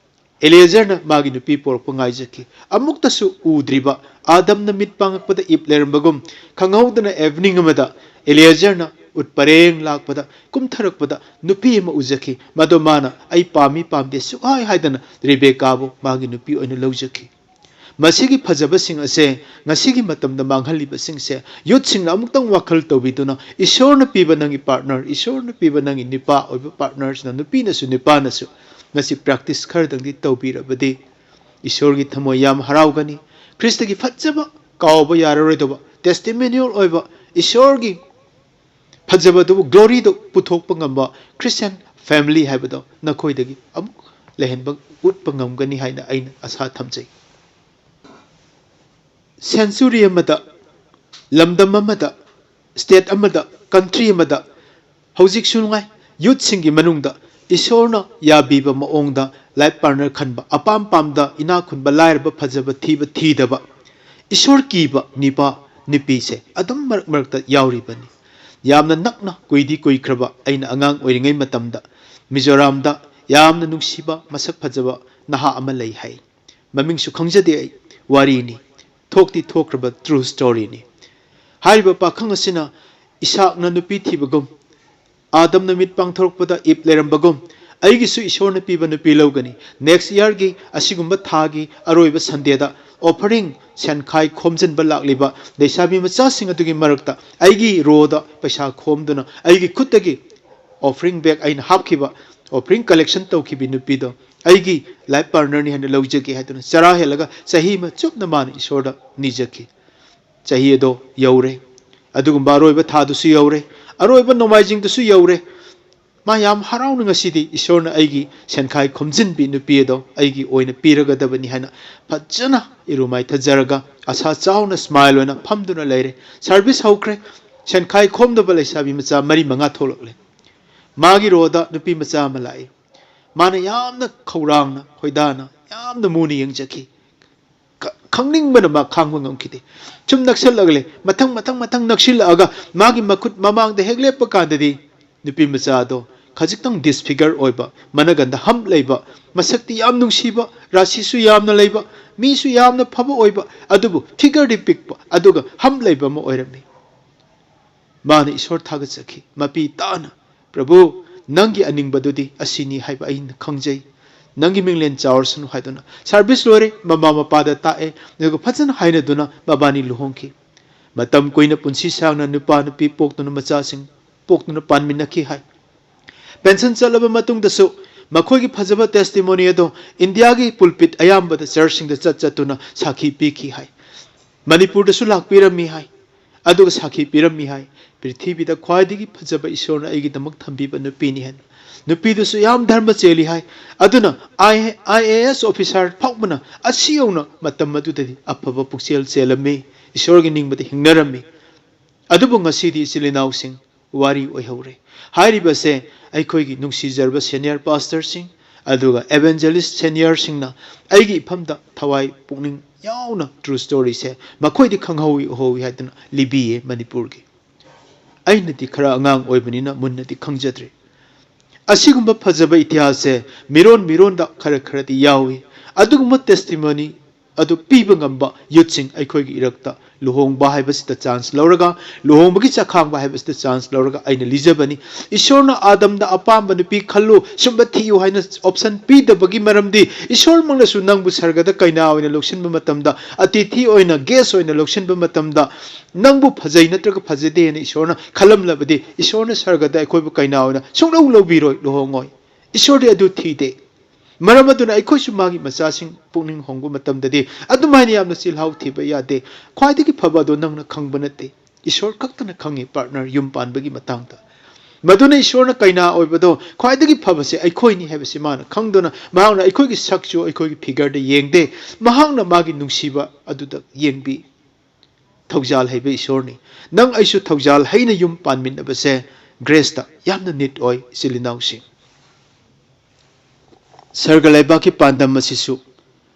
ꯑꯦꯂꯤꯌꯥꯖꯔꯅ ꯃꯥꯒꯤ ꯅꯨꯄꯤ ꯄꯣꯔꯛꯄ ꯉꯥꯏꯖꯈꯤ꯫ ꯑꯃꯨꯛꯇꯁꯨ ꯎꯗ꯭ꯔꯤꯕ ꯑꯥꯗꯝꯅ ꯃꯤꯠ ꯄꯥꯡꯉꯛꯄꯗ ꯏꯞ ꯂꯩꯔꯝꯕꯒꯨꯝ ꯈꯪꯍꯧꯗꯅ ꯏꯚꯤꯅꯤꯡ ꯑꯃꯗ ꯑꯦꯂꯤꯌꯥꯖꯔꯅ ꯎꯠ ꯄꯔꯦꯡ ꯂꯥꯛꯄꯗ ꯀꯨꯝꯊꯔꯛꯄꯗ ꯅꯨꯄꯤ ꯑꯃ ꯎꯖꯈꯤ꯫ ꯃꯗꯨ ꯃꯥꯅ "ꯑꯩ ꯄꯥꯝꯃꯤ ꯄꯥꯝꯗꯦ" ꯁꯨꯛꯍꯥꯏ ꯍꯥꯏꯗꯅ ꯔꯦꯕꯦꯀꯥꯕꯨ ꯃꯥꯒꯤ ꯅꯨꯄꯤ ꯑꯣꯏꯅ ꯂꯧꯖꯈꯤ꯫ ꯃꯁꯤꯒꯤ ꯐꯖꯕꯁꯤꯡ ꯑꯁꯦ ꯉꯁꯤꯒꯤ ꯃꯇꯝꯗ ꯃꯥꯡꯍꯜꯂꯤꯕꯁꯤꯡꯁꯦ ꯌꯨꯠꯁꯤꯡꯅ ꯑꯃꯨꯛꯇꯪ ꯋꯥꯈꯜ ꯇꯧꯕꯤꯗꯨꯅ ꯏꯁꯣꯔꯅ ꯄꯤꯕ ꯅꯪꯒꯤ ꯄꯥꯔꯠꯅꯔ, ꯏꯁꯣꯔꯅ ꯄꯤꯕ ꯅꯪꯒꯤ ꯅꯨꯄꯥ ꯑꯣꯏꯕ ꯄꯥꯔꯠꯅꯔꯁꯤꯅ, ꯅꯨꯄꯤꯅꯁꯨ ꯅꯨꯄꯥꯅꯁꯨ ꯉꯁꯤ ꯄ꯭ꯔꯦꯛꯇꯤꯁ ꯈꯔꯗꯪꯗꯤ ꯇꯧꯕꯤꯔꯕꯗꯤ ꯏꯁꯣꯔꯒꯤ ꯊꯃꯣꯏ ꯌꯥꯝ ꯍꯔꯥꯎꯒꯅꯤ꯫ ꯈ꯭ꯔꯤꯁꯇꯒꯤ ꯐꯖꯕ, ꯀꯥꯎꯕ ꯌꯥꯔꯔꯣꯏꯗꯕ testimonial ꯑꯣꯏꯕ ꯏꯁꯣꯔꯒꯤ ꯐꯖꯕꯗꯨꯕꯨ, gloryꯗꯨ ꯄꯨꯊꯣꯛꯄ ꯉꯝꯕ Christian family ꯍꯥꯏꯕꯗꯣ ꯅꯈꯣꯏꯗꯒꯤ ꯑꯃꯨꯛ ꯂꯩꯍꯟꯕ, ꯎꯠꯄ ꯉꯝꯒꯅꯤ ꯍꯥꯏꯅ ꯑꯩꯅ ꯑꯁꯥ ꯊꯝꯖꯩ꯫ Century ꯑꯃꯗ, ꯂꯝꯗꯝ ꯑꯃꯗ, state ꯑꯃꯗ, country ꯑꯃꯗ ꯍꯧꯖꯤꯛꯁꯨ ꯅꯨꯡꯉꯥꯏ, youthꯁꯤꯡꯒꯤ ꯃꯅꯨꯡꯗ ꯏꯁꯣꯔꯅ ꯌꯥꯕꯤꯕ ꯃꯑꯣꯡꯗ life partner ꯈꯟꯕ, ꯑꯄꯥꯝ ꯄꯥꯝꯗ, ꯏꯅꯥꯛ ꯈꯨꯟꯕ ꯂꯥꯏꯔꯕ, ꯐꯖꯕ ꯊꯤꯕ ꯊꯤꯗꯕ, ꯏꯁꯣꯔ ꯀꯤꯕ ꯅꯤꯄꯥ ꯅꯨꯄꯤꯁꯦ ꯑꯗꯨꯝ ꯃꯔꯛ ꯃꯔꯛꯇ ꯌꯥꯎꯔꯤꯕꯅꯤ꯫ ꯌꯥꯝꯅ ꯅꯛꯅ, ꯀꯨꯏꯗꯤ ꯀꯨꯏꯈ꯭ꯔꯕ, ꯑꯩꯅ ꯑꯉꯥꯡ ꯑꯣꯏꯔꯤꯉꯩ ꯃꯇꯝꯗ ꯃꯤꯖꯣꯔꯥꯝꯗ ꯌꯥꯝꯅ ꯅꯨꯡꯁꯤꯕ, ꯃꯁꯛ ꯐꯖꯕ ꯅꯍꯥ ꯑꯃ ꯂꯩ ꯍꯥꯏ꯫ ꯃꯃꯤꯡꯁꯨ ꯈꯪꯖꯗꯦ ꯑꯩ, ꯋꯥꯔꯤꯅꯤ, ꯊꯣꯛꯇꯤ ꯊꯣꯛꯈ꯭ꯔꯕ true storyꯅꯤ꯫ ꯍꯥꯏꯔꯤꯕ ꯄꯥꯈꯪ ꯑꯁꯤꯅ ꯏꯁꯥꯛꯅ ꯅꯨꯄꯤ ꯊꯤꯕꯒꯨꯝ, ꯑꯥꯗꯝꯅ ꯃꯤꯠ ꯄꯥꯡꯊꯣꯔꯛꯄꯗ ꯏꯞ ꯂꯩꯔꯝꯕꯒꯨꯝ, ꯑꯩꯒꯤꯁꯨ ꯏꯁꯣꯔꯅ ꯄꯤꯕ ꯅꯨꯄꯤ ꯂꯧꯒꯅꯤ꯫ Next yearꯒꯤ ꯑꯁꯤꯒꯨꯝꯕ ꯊꯥꯒꯤ ꯑꯔꯣꯏꯕ Sundayꯗ offering ꯁꯦꯟꯈꯥꯏ ꯈꯣꯝꯖꯤꯟꯕ ꯂꯥꯛꯂꯤꯕ ꯂꯩꯁꯥꯕꯤ ꯃꯆꯥꯁꯤꯡ ꯑꯗꯨꯒꯤ ꯃꯔꯛꯇ ꯑꯩꯒꯤ rowꯗ ꯄꯩꯁꯥ ꯈꯣꯝꯗꯨꯅ ꯑꯩꯒꯤ ꯈꯨꯠꯇꯒꯤ offering bag ꯑꯩꯅ ꯍꯥꯞꯈꯤꯕ, offering collection ꯇꯧꯈꯤꯕꯤ ꯅꯨꯄꯤꯗꯣ ꯑꯩꯒꯤ life partnerꯅꯤ ꯍꯥꯏꯅ ꯂꯧꯖꯒꯦ ꯍꯥꯏꯗꯨꯅ ꯆꯔꯥ ꯍꯦꯜꯂꯒ ꯆꯍꯤ ꯑꯃ ꯆꯨꯞꯅ ꯃꯥꯅ ꯏꯁꯣꯔꯗ ꯅꯤꯖꯈꯤ꯫ ꯆꯍꯤ ꯑꯗꯣ ꯌꯧꯔꯦ꯫ ꯑꯗꯨꯒꯨꯝꯕ ꯑꯔꯣꯏꯕ ꯊꯥꯗꯨꯁꯨ ꯌꯧꯔꯦ꯫ ꯑꯔꯣꯏꯕ ꯅꯣꯡꯃꯥꯏꯖꯤꯡꯗꯨꯁꯨ ꯌꯧꯔꯦ꯫ ꯃꯥ ꯌꯥꯝ ꯍꯔꯥꯎꯅ ꯉꯁꯤꯗꯤ ꯏꯁꯣꯔꯅ ꯑꯩꯒꯤ ꯁꯦꯟꯈꯥꯏ ꯈꯣꯝꯖꯤꯟꯕꯤ ꯅꯨꯄꯤ ꯑꯗꯣ ꯑꯩꯒꯤ ꯑꯣꯏꯅ ꯄꯤꯔꯒꯗꯕꯅꯤ ꯍꯥꯏꯅ ꯐꯖꯅ ꯏꯔꯨ ꯃꯥꯏꯊꯖꯔꯒ ꯑꯁꯥ ꯆꯥꯎꯅ smile ꯑꯣꯏꯅ ꯐꯝꯗꯨꯅ ꯂꯩꯔꯦ꯫ Service ꯍꯧꯈ꯭ꯔꯦ꯫ ꯁꯦꯟꯈꯥꯏ ꯈꯣꯝꯗꯕ ꯂꯩꯁꯥꯕꯤ ꯃꯆꯥ ꯃꯔꯤ ꯃꯉꯥ ꯊꯣꯛꯂꯛꯂꯦ꯫ ꯃꯥꯒꯤ rowꯗ ꯅꯨꯄꯤ ꯃꯆꯥ ꯑꯃ ꯂꯥꯛꯏ꯫ ꯃꯥꯅ ꯌꯥꯝꯅ ꯈꯧꯔꯥꯡꯅ, ꯈꯣꯏꯗꯥꯅ, ꯌꯥꯝꯅ ꯃꯨꯅ ꯌꯦꯡꯖꯈꯤ꯫ ꯈ-, ꯈꯪꯅꯤꯡꯕꯅ ꯃꯥ ꯈꯥꯡꯕ ꯉꯝꯈꯤꯗꯦ꯫ ꯁꯨꯝ ꯅꯛꯁꯜꯂꯛꯂꯦ꯫ ꯃꯊꯪ, ꯃꯊꯪ, ꯃꯊꯪ ꯅꯛꯁꯤꯜꯂꯛꯑꯒ ꯃꯥꯒꯤ ꯃꯈꯨꯠ ꯃꯃꯥꯡꯗ ꯍꯦꯛ ꯂꯦꯞꯄ ꯀꯥꯟꯗꯗꯤ ꯅꯨꯄꯤ ꯃꯆꯥ ꯑꯗꯣ ꯈꯖꯤꯛꯇꯪ disfigure ꯑꯣꯏꯕ, ꯃꯅꯒꯟꯗ hump ꯂꯩꯕ, ꯃꯁꯛꯇꯤ ꯌꯥꯝ ꯅꯨꯡꯁꯤꯕ, ꯔꯥꯁꯤꯁꯨ ꯌꯥꯝꯅ ꯂꯩꯕ, ꯃꯤꯁꯨ ꯌꯥꯝꯅ ꯐꯕ ꯑꯣꯏꯕ, ꯑꯗꯨꯕꯨ figureꯗꯤ ꯄꯤꯛꯄ, ꯑꯗꯨꯒ hump ꯂꯩꯕ ꯑꯃ ꯑꯣꯏꯔꯝꯃꯤ꯫ ꯃꯥꯅ ꯏꯁꯣꯔ ꯊꯥꯒꯠꯆꯈꯤ, ꯃꯄꯤ ꯇꯥꯅ, "ꯄ꯭ꯔꯚꯨ, ꯅꯪꯒꯤ ꯑꯅꯤꯡꯕꯗꯨꯗꯤ ꯑꯁꯤꯅꯤ ꯍꯥꯏꯕ ꯑꯩꯅ ꯈꯪꯖꯩ꯫ ꯅꯪꯒꯤ ꯃꯤꯡꯂꯦꯟ ꯆꯥꯎꯔꯁꯅꯨ" ꯍꯥꯏꯗꯨꯅ service ꯂꯣꯏꯔꯦ, ꯃꯃꯥ ꯃꯄꯥꯗ ꯇꯥꯛꯑꯦ, ꯑꯗꯨꯒ ꯐꯖꯅ ꯍꯥꯏꯅꯗꯨꯅ ꯃꯕꯥꯅꯤ ꯂꯨꯍꯣꯡꯈꯤ꯫ ꯃꯇꯝ ꯀꯨꯏꯅ ꯄꯨꯟꯁꯤ ꯁꯥꯡꯅ ꯅꯨꯄꯥ ꯅꯨꯄꯤ ꯄꯣꯛꯇꯨꯅ ꯃꯆꯥꯁꯤꯡ ꯄꯣꯛꯇꯨꯅ ꯄꯥꯟꯃꯤꯟꯅꯈꯤ ꯍꯥꯏ꯫ Pension ꯆꯠꯂꯕ ꯃꯇꯨꯡꯗꯁꯨ ꯃꯈꯣꯏꯒꯤ ꯐꯖꯕ testimony ꯑꯗꯣ ꯏꯟꯗꯤꯌꯥꯒꯤ pulpit ꯑꯌꯥꯝꯕꯗ churchꯁꯤꯡꯗ ꯆꯠ ꯆꯠꯇꯨꯅ ꯁꯥꯈꯤ ꯄꯤꯈꯤ ꯍꯥꯏ꯫ ꯃꯅꯤꯄꯨꯔꯗꯁꯨ ꯂꯥꯛꯄꯤꯔꯝꯃꯤ ꯍꯥꯏ꯫ ꯑꯗꯨꯒ ꯁꯥꯈꯤ ꯄꯤꯔꯝꯃꯤ ꯍꯥꯏ꯫ "ꯄ꯭ꯔꯤꯊꯤꯕꯤꯗ ꯈ꯭ꯋꯥꯏꯗꯒꯤ ꯐꯖꯕ ꯏꯁꯣꯔꯅ ꯑꯩꯒꯤꯗꯃꯛ ꯊꯝꯕꯤꯕ ꯅꯨꯄꯤꯅꯤ" ꯍꯥꯏꯅ꯫ ꯅꯨꯄꯤꯗꯨꯁꯨ ꯌꯥꯝ ꯙꯔꯃ ꯆꯦꯜꯂꯤ ꯍꯥꯏ꯫ ꯑꯗꯨꯅ I-, I A S officer ꯐꯥꯎꯕꯅ ꯑꯁꯤ ꯌꯧꯅ ꯃꯇꯝ ꯑꯗꯨꯗꯗꯤ ꯑꯐꯕ ꯄꯨꯛꯆꯦꯜ ꯆꯦꯜꯂꯝꯃꯤ, ꯏꯁꯣꯔꯒꯤ ꯅꯤꯡꯕꯗ ꯍꯤꯡꯅꯔꯝꯃꯤ꯫ ꯑꯗꯨꯕꯨ ꯉꯁꯤꯗꯤ ꯏꯆꯤꯜ ꯏꯅꯥꯎꯁꯤꯡ ꯋꯥꯔꯤ ꯑꯣꯏꯍꯧꯔꯦ꯫ ꯍꯥꯏꯔꯤꯕꯁꯦ ꯑꯩꯈꯣꯏꯒꯤ ꯅꯨꯡꯁꯤꯖꯔꯕ senior pastorꯁꯤꯡ, ꯑꯗꯨꯒ evangelist seniorꯁꯤꯡꯅ ꯑꯩꯒꯤ ꯏꯐꯝꯗ ꯊꯋꯥꯏ ꯄꯨꯛꯅꯤꯡ ꯌꯥꯎꯅ true storyꯁꯦ ꯃꯈꯣꯏꯗꯤ ꯈꯪꯍꯧꯏ ꯎꯍꯧꯏ ꯍꯥꯏꯗꯨꯅ ꯂꯤꯕꯤꯌꯦ ꯃꯅꯤꯄꯨꯔꯒꯤ꯫ ꯑꯩꯅꯗꯤ ꯈꯔ ꯑꯉꯥꯡ ꯑꯣꯏꯕꯅꯤꯅ ꯃꯨꯟꯅꯗꯤ ꯈꯪꯖꯗ꯭ꯔꯤ꯫ ꯑꯁꯤꯒꯨꯝꯕ ꯐꯖꯕ ꯏꯇꯤꯍꯥꯁꯁꯦ ꯃꯤꯔꯣꯟ ꯃꯤꯔꯣꯟꯗ ꯈꯔ ꯈꯔꯗꯤ ꯌꯥꯎꯏ꯫ ꯑꯗꯨꯒꯨꯝꯕ testimony ꯑꯗꯨ ꯄꯤꯕ ꯉꯝꯕ youthꯁꯤꯡ ꯑꯩꯈꯣꯏꯒꯤ ꯏꯔꯛꯇ ꯂꯨꯍꯣꯡꯕ ꯍꯥꯏꯕꯁꯤꯗ chance ꯂꯧꯔꯒ, ꯂꯨꯍꯣꯡꯕꯒꯤ ꯆꯥꯛꯈꯥꯡꯕ ꯍꯥꯏꯕꯁꯤꯗ chance ꯂꯧꯔꯒ ꯑꯩꯅ ꯂꯤꯖꯕꯅꯤ꯫ ꯏꯁꯣꯔꯅ ꯑꯥꯗꯝꯗ ꯑꯄꯥꯝꯕ ꯅꯨꯄꯤ ꯈꯜꯂꯨ, ꯁꯨꯝꯕ ꯊꯤꯌꯨ ꯍꯥꯏꯅ option ꯄꯤꯗꯕꯒꯤ ꯃꯔꯝꯗꯤ ꯏꯁꯣꯔꯃꯛꯅꯁꯨ ꯅꯪꯕꯨ ꯁꯔꯒꯗ ꯀꯩꯅꯥ ꯑꯣꯏꯅ ꯂꯧꯁꯤꯟꯕ ꯃꯇꯝꯗ, ꯑꯇꯤꯊꯤ ꯑꯣꯏꯅ, guest ꯑꯣꯏꯅ ꯂꯧꯁꯤꯟꯕ ꯃꯇꯝꯗ ꯅꯪꯕꯨ ꯐꯖꯩ ꯅꯠꯇ꯭ꯔꯒ ꯐꯖꯗꯦ ꯍꯥꯏꯅ ꯏꯁꯣꯔꯅ ꯈꯜꯂꯝꯂꯕꯗꯤ ꯏꯁꯣꯔꯅ ꯁꯔꯒꯗ ꯑꯩꯈꯣꯏꯕꯨ ꯀꯩꯅꯥ ꯑꯣꯏꯅ ꯁꯨꯡꯂꯧ ꯂꯧꯕꯤꯔꯣꯏ, ꯂꯨꯍꯣꯡꯉꯣꯏ꯫ ꯏꯁꯣꯔꯗꯤ ꯑꯗꯨ ꯊꯤꯗꯦ꯫ ꯃꯔꯝ ꯑꯗꯨꯅ ꯑꯩꯈꯣꯏꯁꯨ ꯃꯥꯒꯤ ꯃꯆꯥꯁꯤꯡ ꯄꯨꯛꯅꯤꯡ ꯍꯣꯡꯕ ꯃꯇꯝꯗꯗꯤ ꯑꯗꯨꯃꯥꯏꯅ ꯌꯥꯝꯅ ꯆꯤꯜꯍꯥꯎ ꯊꯤꯕ ꯌꯥꯗꯦ꯫ ꯈ꯭ꯋꯥꯏꯗꯒꯤ ꯐꯕ ꯑꯗꯣ ꯅꯪꯅ ꯈꯪꯕ ꯅꯠꯇꯦ꯫ ꯏꯁꯣꯔ ꯈꯛꯇꯅ ꯈꯪꯉꯤ partner ꯌꯨꯝ ꯄꯥꯟꯕꯒꯤ ꯃꯇꯥꯡꯗ꯫ ꯃꯗꯨꯅ ꯏꯁꯣꯔꯅ ꯀꯩꯅꯥ ꯑꯣꯏꯕꯗꯣ ꯈ꯭ꯋꯥꯏꯗꯒꯤ ꯐꯕꯁꯦ ꯑꯩꯈꯣꯏꯅꯤ ꯍꯥꯏꯕꯁꯤ ꯃꯥꯅ ꯈꯪꯗꯨꯅ ꯃꯍꯥꯛꯅ ꯑꯩꯈꯣꯏꯒꯤ ꯁꯛꯁꯨ ꯑꯩꯈꯣꯏꯒꯤ figureꯗ ꯌꯦꯡꯗꯦ꯫ ꯃꯍꯥꯛꯅ ꯃꯥꯒꯤ ꯅꯨꯡꯁꯤꯕ ꯑꯗꯨꯗ ꯌꯦꯡꯕꯤ꯫ ꯊꯧꯖꯥꯜ ꯍꯩꯕ ꯏꯁꯣꯔꯅꯤ꯫ ꯅꯪ ꯑꯩꯁꯨ ꯊꯧꯖꯥꯜ ꯍꯩꯅ ꯌꯨꯝ ꯄꯥꯟꯃꯤꯟꯅꯕꯁꯦ graceꯇ ꯌꯥꯝꯅ need ꯑꯣꯏ, ꯏꯆꯤꯜ ꯏꯅꯥꯎꯁꯤꯡ꯫ ꯁꯔꯒ ꯂꯩꯕꯥꯛꯀꯤ ꯄꯥꯟꯗꯝ ꯑꯁꯤꯁꯨ